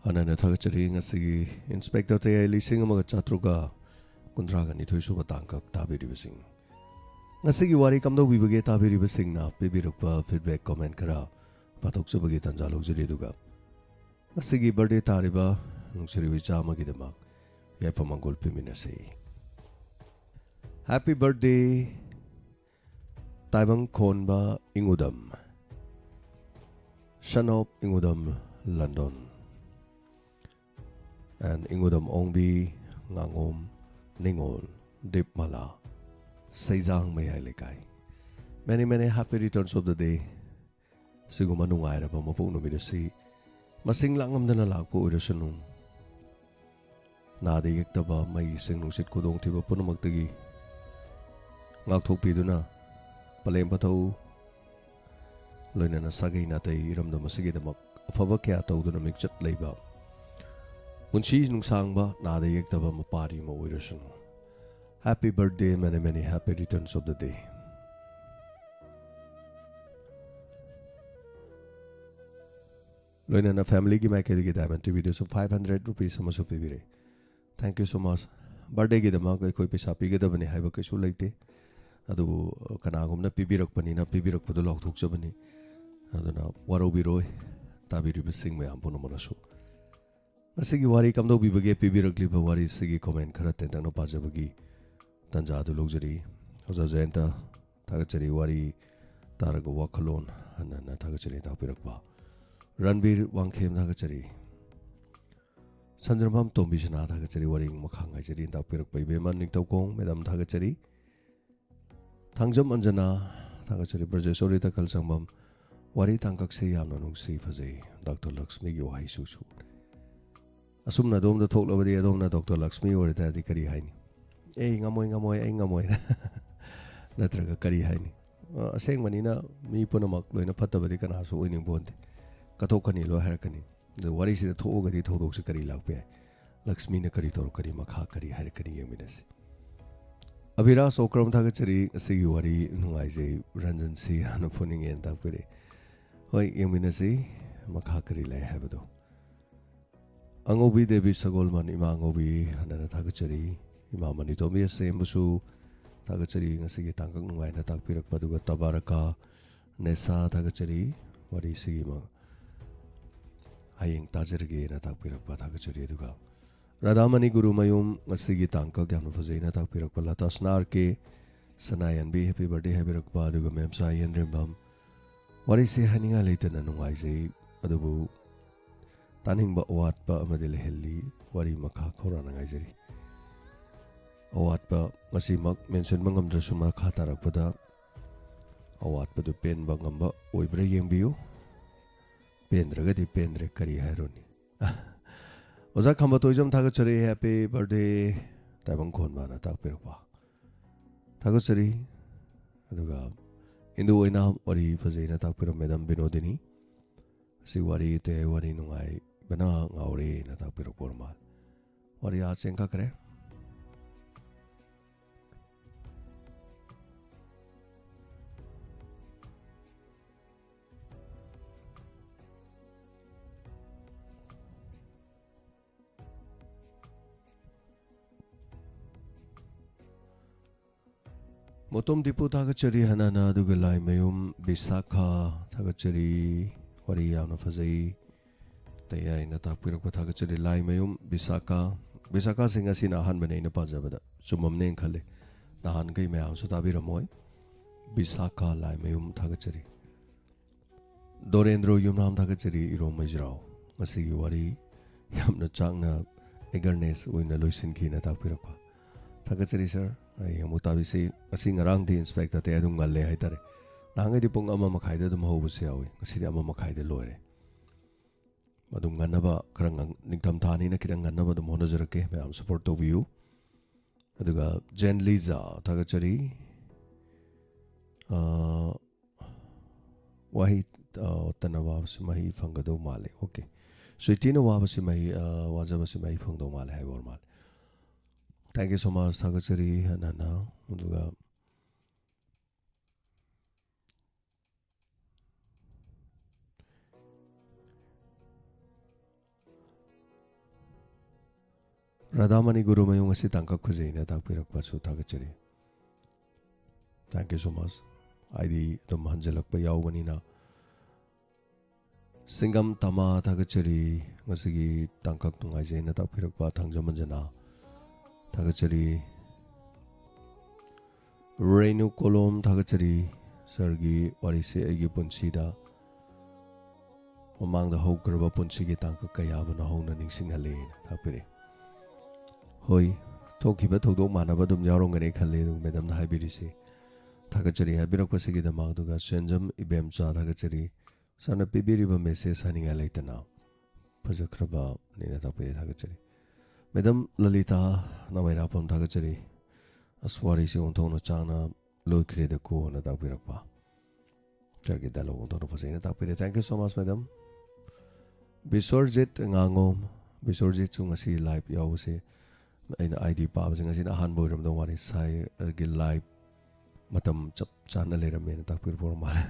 ꯍꯥꯟꯅ ꯊꯥꯒꯠꯆꯔꯤ꯫ ꯉꯁꯤꯒꯤ ꯏꯟꯁꯄꯦꯛꯇꯔ ꯇꯌꯥꯏ ꯂꯤꯁꯤꯡ ꯑꯃꯒ ꯆꯥꯇ꯭ꯔꯨꯛꯀ ꯀꯨꯟꯊ꯭ꯔꯥꯒ ꯅꯤꯊꯣꯏ ꯁꯨꯕ ꯇꯥꯡꯀꯛ ꯇꯥꯕꯤꯔꯤꯕꯁꯤꯡ꯫ ꯉꯁꯤꯒꯤ ꯋꯥꯔꯤ ꯀꯝꯗꯧꯕꯤꯕꯒꯦ ꯇꯥꯕꯤꯔꯤꯕꯁꯤꯡꯅ ꯄꯤꯕꯤꯔꯛꯄ feedback comment ꯈꯔ ꯄꯥꯊꯣꯛꯆꯕꯒꯤ ꯇꯥꯟꯖꯥ ꯂꯧꯖꯔꯤ꯫ ꯑꯗꯨꯒ ꯉꯁꯤꯒꯤ birthday ꯇꯥꯔꯤꯕ ꯅꯨꯡꯁꯤꯔꯕ ꯏꯆꯥ ꯑꯃꯒꯤꯗꯃꯛ ꯌꯥꯏꯐ ꯃꯪꯒꯣꯜ ꯄꯤꯃꯤꯟꯅꯁꯤ꯫ Happy birthday, ꯇꯥꯏꯕꯪ ꯈꯣꯟꯕ ꯏꯉꯨꯗꯝ, son of ꯏꯉꯨꯗꯝ ꯂꯟꯗꯣꯟ, and ꯏꯉꯨꯗꯝ ꯑꯣꯡꯕꯤ, ꯉꯥꯉꯣꯝ ꯅꯤꯉꯣꯜ, ꯗꯤꯞꯃꯂꯥ, ꯁꯩꯖꯥꯡ ꯃꯌꯥꯏ ꯂꯩꯀꯥꯏ꯫ Many, many happy returns of the day꯫ ꯁꯤꯒꯨꯝꯕ ꯅꯨꯡꯉꯥꯏꯔꯕ ꯃꯄꯣꯛ ꯅꯨꯃꯤꯠ ꯑꯁꯤ ꯃꯁꯤꯡ ꯂꯥꯛꯉꯝꯗꯅ ꯂꯥꯛꯄ ꯑꯣꯏꯔꯁꯅꯨ꯫ ꯅꯥꯗ ꯌꯦꯛꯇꯕ, ꯃꯩ, ꯏꯁꯤꯡ, ꯅꯨꯡꯁꯤꯠ, ꯈꯨꯗꯣꯡꯊꯤꯕ ꯄꯨꯝꯅꯃꯛꯇꯒꯤ ꯉꯥꯛꯊꯣꯛꯄꯤꯗꯨꯅ ꯄꯂꯦꯝ ꯄꯊꯧ, ꯂꯣꯏꯅꯅ ꯁꯥꯒꯩ ꯅꯥꯇꯩ ꯏꯔꯝꯗꯝ ꯑꯁꯤꯒꯤꯗꯃꯛ ꯑꯐꯕ ꯀꯌꯥ ꯇꯧꯗꯨꯅ ꯃꯤꯡꯆꯠ ꯂꯩꯕ, ꯄꯨꯟꯁꯤ ꯅꯨꯡꯁꯥꯡꯕ, ꯅꯥꯗ ꯌꯦꯛꯇꯕ ꯃꯄꯥꯔꯤ ꯑꯃ ꯑꯣꯏꯔꯁꯅꯨ꯫ Happy birthday, many many happy returns of the day. ꯂꯣꯏꯅꯅ ꯐꯦꯃꯤꯂꯤꯒꯤ ꯃꯥꯏꯀꯩꯗꯒꯤ ꯗꯥꯏꯃꯟ ꯇꯤꯚꯤꯗꯁꯨ ꯐꯥꯏꯚ ꯍꯟꯗ꯭ꯔꯦꯠ ꯔꯨꯄꯤꯁ ꯑꯃꯁꯨ ꯄꯤꯕꯤꯔꯦ꯫ Thank you so much. ꯕꯥꯔꯗꯦꯒꯤꯗꯃꯛ ꯑꯩꯈꯣꯏ ꯄꯩꯁꯥ ꯄꯤꯒꯗꯕꯅꯤ ꯍꯥꯏꯕ ꯀꯩꯁꯨ ꯂꯩꯇꯦ, ꯑꯗꯨꯕꯨ ꯀꯅꯥꯒꯨꯝꯕꯅ ꯄꯤꯕꯤꯔꯛꯄꯅꯤꯅ ꯄꯤꯕꯤꯔꯛꯄꯗꯨ ꯂꯥꯎꯊꯣꯛꯆꯕꯅꯤ꯫ ꯑꯗꯨꯅ ꯋꯥꯔꯧꯕꯤꯔꯣꯏ ꯇꯥꯕꯤꯔꯤꯕꯁꯤꯡ ꯃꯌꯥꯝ ꯄꯨꯝꯅꯃꯛꯅꯁꯨ꯫ ꯉꯁꯤꯒꯤ ꯋꯥꯔꯤ ꯀꯝꯗꯧꯕꯤꯕꯒꯦ? ꯄꯤꯕꯤꯔꯛꯂꯤꯕ ꯋꯥꯔꯤꯁꯤꯒꯤ ꯀꯣꯃꯦꯟ ꯈꯔ ꯇꯦꯟꯇꯛꯅ ꯄꯥꯖꯕꯒꯤ ꯇꯥꯟꯖꯥ ꯑꯗꯨ ꯂꯧꯖꯔꯤ꯫ ꯑꯣꯖꯥ ꯖꯌꯟꯇ, ꯊꯥꯒꯠꯆꯔꯤ꯫ ꯋꯥꯔꯤ ꯇꯥꯔꯒ ꯋꯥꯈꯜꯂꯣꯟ ꯍꯟꯅ ꯍꯟꯅ ꯊꯥꯒꯠꯆꯔꯤ ꯇꯥꯛꯄꯤꯔꯛꯄ꯫ ꯔꯟꯕꯤꯔ ꯋꯥꯡꯈꯦꯝ, ꯊꯥꯒꯠꯆꯔꯤ꯫ ꯁꯟꯖ꯭ꯔꯝꯕꯝ ꯇꯣꯝꯕꯤꯁꯅꯥ, ꯊꯥꯒꯠꯆꯔꯤ꯫ ꯋꯥꯔꯤ ꯃꯈꯥ ꯉꯥꯏꯖꯔꯤ ꯇꯥꯛꯄꯤꯔꯛꯄ ꯏꯕꯦꯝꯃ ꯅꯤꯡꯊꯧꯈꯣꯡ ꯃꯦꯗꯥꯝ, ꯊꯥꯒꯠꯆꯔꯤ꯫ ꯊꯥꯡꯖꯝ ꯑꯟꯖꯅꯥ, ꯊꯥꯒꯠꯆꯔꯤ꯫ ꯕ꯭ꯔꯖꯦꯁꯣꯔꯤ ꯇꯈꯜꯁꯪꯕꯝ, ꯋꯥꯔꯤ ꯇꯥꯡꯀꯛꯁꯦ ꯌꯥꯝꯅ ꯅꯨꯡꯁꯤ, ꯐꯖꯩ꯫ ꯗꯥꯛꯇꯔ ꯂꯛꯁꯃꯤꯒꯤ ꯋꯥꯍꯩꯁꯨꯁꯨ꯫ ꯑꯁꯨꯝꯅ ꯑꯗꯣꯝꯗ ꯊꯣꯛꯂꯕꯗꯤ ꯑꯗꯣꯝꯅ ꯗꯣꯛꯇꯔ ꯂꯛꯁꯃꯤ ꯑꯣꯏꯔ ꯇꯥꯔꯗꯤ ꯀꯔꯤ ꯍꯥꯏꯅꯤ? "ꯑꯩ ꯉꯝꯃꯣꯏ, ꯉꯝꯃꯣꯏ, ꯑꯩ ꯉꯝꯃꯣꯏ" ꯅꯠꯇ꯭ꯔꯒ ꯀꯔꯤ ꯍꯥꯏꯅꯤ? ꯑ, ꯑꯁꯦꯡꯕꯅꯤꯅ ꯃꯤ ꯄꯨꯝꯅꯃꯛ ꯂꯣꯏꯅ ꯐꯠꯇꯕꯗꯤ ꯀꯅꯥꯁꯨ ꯑꯣꯏꯅꯤꯡꯕ ꯄꯣꯟꯗꯦ꯫ "ꯀꯠꯊꯣꯛꯀꯅꯤ" ꯂꯣꯏ ꯍꯥꯏꯔꯛꯀꯅꯤ꯫ ꯑꯗꯣ ꯋꯥꯔꯤꯁꯤꯗ ꯊꯣꯛꯑꯒꯗꯤ ꯊꯧꯗꯣꯛꯁꯦ ꯀꯔꯤ ꯂꯥꯛꯄ ꯌꯥꯏ? ꯂꯛꯁꯃꯤꯅ ꯀꯔꯤ ꯇꯧꯔꯛꯀꯅꯤ? ꯃꯈꯥ ꯀꯔꯤ ꯍꯥꯏꯔꯛꯀꯅꯤ? ꯌꯦꯡꯃꯤꯟꯅꯁꯤ꯫ ꯑꯕꯤꯔꯥꯖ ꯑꯣꯀ꯭ꯔꯝ, ꯊꯥꯒꯠꯆꯔꯤ꯫ ꯉꯁꯤꯒꯤ ꯋꯥꯔꯤ ꯅꯨꯡꯉꯥꯏꯖꯩ꯫ ꯔꯟꯖꯟ ꯁꯤ ꯍꯥꯟꯅ ꯐꯨꯅꯤꯡꯉꯦꯅ ꯇꯥꯛꯄꯤꯔꯛꯏ꯫ ꯍꯣꯏ, ꯌꯦꯡꯃꯤꯟꯅꯁꯤ ꯃꯈꯥ ꯀꯔꯤ ꯂꯩ ꯍꯥꯏꯕꯗꯣ꯫ ꯑꯉꯧꯕꯤ ꯗꯦꯕꯤ ꯁꯒꯣꯜꯕꯟ, ꯏꯃꯥ ꯑꯉꯧꯕꯤ, ꯍꯟꯅ ꯊꯥꯒꯠꯆꯔꯤ꯫ ꯏꯃꯥ ꯃꯅꯤꯇꯣꯝꯕꯤ ꯑꯁꯦꯝꯕꯨꯁꯨ ꯊꯥꯒꯠꯆꯔꯤ꯫ ꯉꯁꯤꯒꯤ ꯇꯥꯡꯀꯛ ꯅꯨꯡꯉꯥꯏꯅ ꯇꯥꯛꯄꯤꯔꯛꯄ꯫ ꯑꯗꯨꯒ ꯇꯕꯥꯔꯀꯥ ꯅꯦꯁꯥ, ꯊꯥꯒꯠꯆꯔꯤ꯫ ꯋꯥꯔꯤꯁꯤꯒꯤ ꯃ-, ꯍꯌꯦꯡ ꯇꯥꯖꯔꯒꯦꯅ ꯇꯥꯛꯄꯤꯔꯛꯄ, ꯊꯥꯒꯠꯆꯔꯤ꯫ ꯑꯗꯨꯒ ꯔꯥꯙꯥꯃꯅꯤ ꯒꯨꯔꯨꯃꯌꯨꯝ, ꯉꯁꯤꯒꯤ ꯇꯥꯡꯀꯛ ꯌꯥꯝꯅ ꯐꯖꯩꯅ ꯇꯥꯛꯄꯤꯔꯛꯄ꯫ ꯂꯇꯥꯁꯅꯥ ꯑꯥꯔ ꯀꯦ, ꯁꯅꯥꯌꯟꯕꯤ, ꯍꯦꯄꯤ ꯕꯔꯗꯦ ꯍꯥꯏꯕꯤꯔꯛꯄ꯫ ꯑꯗꯨꯒ ꯃꯦꯝꯆꯥ ꯌꯦꯟꯔꯦꯝꯕꯝ, ꯋꯥꯔꯤꯁꯦ ꯍꯥꯏꯅꯤꯡꯉꯥꯏ ꯂꯩꯇꯅ ꯅꯨꯡꯉꯥꯏꯖꯩ, ꯑꯗꯨꯕꯨ ꯇꯥꯅꯤꯡꯕ ꯑꯋꯥꯠꯄ ꯑꯃꯗꯤ ꯂꯩꯍꯜꯂꯤ꯫ ꯋꯥꯔꯤ ꯃꯈꯥ ꯈꯧꯔꯥꯡꯅ ꯉꯥꯏꯖꯔꯤ꯫ ꯑꯋꯥꯠꯄ ꯉꯁꯤꯃꯛ ꯃꯦꯟꯁꯤꯟꯕ ꯉꯝꯗ꯭ꯔꯁꯨ, ꯃꯈꯥ ꯇꯥꯔꯛꯄꯗ ꯑꯋꯥꯠꯄꯗꯨ ꯄꯦꯟꯕ ꯉꯝꯕ ꯑꯣꯏꯕ꯭ꯔꯥ ꯌꯦꯡꯕꯤꯌꯨ꯫ ꯄꯦꯟꯗ꯭ꯔꯒꯗꯤ ꯄꯦꯟꯗ꯭ꯔꯦ, ꯀꯔꯤ ꯍꯥꯏꯔꯨꯅꯤ? ꯑꯣꯖꯥ ꯈꯝꯕ ꯇꯣꯏꯖꯝ ꯊꯥꯒꯠꯆꯔꯤ, happy birthday ꯇꯥꯏꯕꯪ ꯈꯣꯟꯕꯅ ꯇꯥꯛꯄꯤꯔꯛꯄ ꯊꯥꯒꯠꯆꯔꯤ꯫ ꯑꯗꯨꯒ ꯏꯟꯗꯨ ꯑꯣꯏꯅ ꯋꯥꯔꯤ ꯐꯖꯩꯅ ꯇꯥꯛꯄꯤꯔꯝ ꯃꯦꯗꯥꯝ ꯕꯤꯅꯣꯗꯤꯅꯤ꯫ ꯑꯁꯤ ꯋꯥꯔꯤ ꯇꯦ ꯋꯥꯔꯤ ꯅꯨꯡꯉꯥꯏꯕꯅ ꯉꯥꯎꯔꯦꯅ ꯇꯥꯛꯄꯤꯔꯛꯄ ꯑꯣꯏꯔ ꯃꯥꯜꯂꯦ꯫ ꯋꯥꯔꯤ ꯑꯥ ꯆꯦꯟꯈꯠꯈ꯭ꯔꯦ꯫ ꯃꯣꯇꯣꯝ ꯗꯤꯄꯨ ꯊꯥꯒꯠꯆꯔꯤ ꯍꯅꯥꯅ, ꯑꯗꯨꯒ ꯂꯥꯏꯃꯌꯨꯝ ꯕꯤꯁꯥꯈꯥ ꯊꯥꯒꯠꯆꯔꯤ꯫ ꯋꯥꯔꯤ ꯌꯥꯝꯅ ꯐꯖꯩ꯫ ꯇꯌꯥꯏꯅ ꯇꯥꯛꯄꯤꯔꯛꯄ ꯊꯥꯒꯠꯆꯔꯤ꯫ ꯂꯥꯏꯃꯌꯨꯝ ꯕꯤꯁꯥꯈꯥ, ꯕꯤꯁꯥꯈꯥꯁꯦ ꯉꯁꯤꯅ ꯑꯍꯥꯟꯕꯅꯦ ꯑꯩꯅ ꯄꯥꯖꯕꯗ꯫ ꯆꯨꯝꯃꯝꯅꯦꯅ ꯈꯜꯂꯤ꯫ ꯅꯍꯥꯟꯈꯩ ꯃꯌꯥꯝꯁꯨ ꯇꯥꯕꯤꯔꯝꯃꯣꯏ꯫ ꯕꯤꯁꯥꯈꯥ ꯂꯥꯏꯃꯌꯨꯝ ꯊꯥꯒꯠꯆꯔꯤ꯫ ꯗꯣꯔꯦꯟꯗ꯭ꯔꯣ ꯌꯨꯝꯅꯥꯝ ꯊꯥꯒꯠꯆꯔꯤ꯫ ꯏꯔꯣꯝ ꯃꯩꯖꯤꯔꯥꯎ, ꯉꯁꯤꯒꯤ ꯋꯥꯔꯤ ꯌꯥꯝꯅ ꯆꯥꯛꯅ ꯑꯦꯒꯔꯅꯦꯁ ꯑꯣꯏꯅ ꯂꯣꯏꯁꯤꯟꯈꯤꯅ ꯇꯥꯛꯄꯤꯔꯛꯄ ꯊꯥꯒꯠꯆꯔꯤ ꯁꯥꯔ꯫ ꯑꯩ ꯑꯃꯨꯛ ꯇꯥꯕꯤꯁꯤ꯫ ꯉꯁꯤ ꯉꯔꯥꯡꯗꯤ ꯏꯟꯁꯄꯦꯛꯇꯔ ꯇꯦ ꯑꯗꯨꯝ ꯉꯜꯂꯦ ꯍꯥꯏꯇꯥꯔꯦ꯫ ꯅꯍꯥꯟꯈꯩꯗꯤ ꯄꯨꯡ ꯑꯃ ꯃꯈꯥꯏꯗ ꯑꯗꯨꯝ ꯍꯧꯕꯁꯨ ꯌꯥꯎꯏ, ꯉꯁꯤꯗꯤ ꯑꯃ ꯃꯈꯥꯏꯗ ꯂꯣꯏꯔꯦ꯫ ꯑꯗꯨꯝ ꯉꯟꯅꯕ ꯈꯔ ꯉꯟ-, ꯅꯤꯡꯊꯝꯊꯥꯅꯤꯅ ꯈꯤꯇꯪ ꯉꯟꯅꯕ ꯑꯗꯨꯝ ꯍꯣꯠꯅꯖꯔꯛꯀꯦ꯫ ꯃꯌꯥꯝ ꯁꯞꯄꯣꯔꯠ ꯇꯧꯕꯤꯌꯨ꯫ ꯑꯗꯨꯒ ꯖꯦꯟ ꯂꯤꯖꯥ ꯊꯥꯒꯠꯆꯔꯤ꯫ ꯑ, ꯋꯥꯍꯩ, ꯑ, ꯇꯅ ꯋꯥꯕꯁꯤ ꯃꯍꯩ ꯐꯪꯒꯗꯧ ꯃꯥꯜꯂꯦ꯫ ꯑꯣꯀꯦ꯫ ꯁ꯭ꯋꯤꯇꯤꯅ ꯋꯥꯕꯁꯤ ꯃꯍꯩ, ꯑ, ꯋꯥꯖꯕꯁꯤ ꯃꯍꯩ ꯐꯪꯗꯧ ꯃꯥꯜꯂꯦ ꯍꯥꯏꯕ ꯑꯣꯏꯔ ꯃꯥꯜꯂꯦ꯫ Thank you so much, ꯊꯥꯒꯠꯆꯔꯤ ꯍꯟꯅ ꯍꯟꯅ꯫ ꯑꯗꯨꯒ ꯔꯥꯙꯥꯃꯅꯤ ꯒꯨꯔꯨꯃꯌꯨꯝ ꯑꯁꯤ ꯇꯥꯡꯀꯛ ꯈꯨꯖꯩꯅ ꯇꯥꯛꯄꯤꯔꯛꯄꯁꯨ ꯊꯥꯒꯠꯆꯔꯤ꯫ Thank you so much꯫ ꯑꯩꯗꯤ ꯑꯗꯨꯝ ꯍꯟꯖꯤꯜꯂꯛꯄ ꯌꯥꯎꯕꯅꯤꯅ꯫ ꯁꯤꯡꯒꯝ ꯇꯃꯥ ꯊꯥꯒꯠꯆꯔꯤ꯫ ꯉꯁꯤꯒꯤ ꯇꯥꯡꯀꯛ ꯅꯨꯡꯉꯥꯏꯖꯩꯅ ꯇꯥꯛꯄꯤꯔꯛꯄ ꯊꯥꯡꯖꯃꯟꯖꯅ ꯊꯥꯒꯠꯆꯔꯤ꯫ ꯔꯦꯅꯨ ꯀꯣꯂꯣꯝ ꯊꯥꯒꯠꯆꯔꯤ꯫ ꯁꯥꯔꯒꯤ ꯋꯥꯔꯤꯁꯦ ꯑꯩꯒꯤ ꯄꯨꯟꯁꯤꯗ ꯃꯃꯥꯡꯗ ꯍꯧꯈ꯭ꯔꯕ ꯄꯨꯟꯁꯤꯒꯤ ꯇꯥꯡꯀꯛ ꯀꯌꯥꯕꯨ ꯅꯧꯍꯧꯅ ꯅꯤꯡꯁꯤꯡꯍꯜꯂꯦꯅ ꯇꯥꯛꯄꯤꯔꯛꯏ꯫ ꯍꯣꯏ, ꯊꯣꯛꯈꯤꯕ ꯊꯧꯗꯣꯛ ꯃꯥꯟꯅꯕ ꯑꯗꯨꯝ ꯌꯥꯎꯔꯝꯒꯅꯤ ꯈꯜꯂꯤ, ꯑꯗꯨ ꯃꯦꯗꯥꯝꯅ ꯍꯥꯏꯕꯤꯔꯤꯁꯤ꯫ ꯊꯥꯒꯠꯆꯔꯤ ꯍꯥꯏꯕꯤꯔꯛꯄꯁꯤꯒꯤꯗꯃꯛ꯫ ꯑꯗꯨꯒ ꯁꯦꯟꯖꯝ ꯏꯕꯦꯝꯆꯥ ꯊꯥꯒꯠꯆꯔꯤ꯫ ꯁꯥꯔꯅ ꯄꯤꯕꯤꯔꯤꯕ ꯃꯦꯁꯦꯖ ꯍꯥꯏꯅꯤꯡꯉꯥꯏ ꯂꯩꯇꯅ꯫ ꯐꯖꯈ꯭ꯔꯕꯅꯦꯅ ꯇꯥꯛꯄꯤꯔꯦ, ꯊꯥꯒꯠꯆꯔꯤ꯫ ꯃꯦꯗꯝ ꯂꯂꯤꯇꯥ ꯅꯃꯩꯔꯥꯄꯝ, ꯊꯥꯒꯠꯆꯔꯤ꯫ ꯑꯁ, ꯋꯥꯔꯤꯁꯤ ꯑꯣꯟꯊꯣꯛꯅ ꯆꯥꯅ ꯂꯣꯏꯈ꯭ꯔꯦꯗꯀꯣꯅ ꯇꯥꯛꯄꯤꯔꯛꯄ꯫ ꯁꯥꯔꯒꯤ ꯗꯥꯏꯂꯣꯛ ꯑꯣꯟꯊꯣꯛꯅ ꯐꯖꯩꯅ ꯇꯥꯛꯄꯤꯔꯦ꯫ Thank you so much, madam꯫ ꯕꯤꯁ꯭ꯋꯔꯖꯤꯠ ꯉꯥꯉꯣꯝ, ꯕꯤꯁ꯭ꯋꯔꯖꯤꯠꯁꯨ ꯉꯁꯤ ꯂꯥꯏꯚ ꯌꯥꯎꯕꯁꯦ ꯑꯩꯅ ꯑꯥꯏ ꯗꯤ ꯄꯥꯕꯁꯦ ꯉꯁꯤꯅ ꯑꯍꯥꯟꯕ ꯑꯣꯏꯔꯝꯗꯧ ꯃꯥꯜꯂꯤ꯫ ꯁꯥꯔꯒꯤ ꯂꯥꯏꯚ ꯃꯇꯝ ꯆꯞ ꯆꯥꯅ ꯂꯩꯔꯝꯃꯦꯅ ꯇꯥꯛꯄꯤꯔꯛꯄ ꯑꯣꯏꯔ ꯃꯥꯜꯂꯦ꯫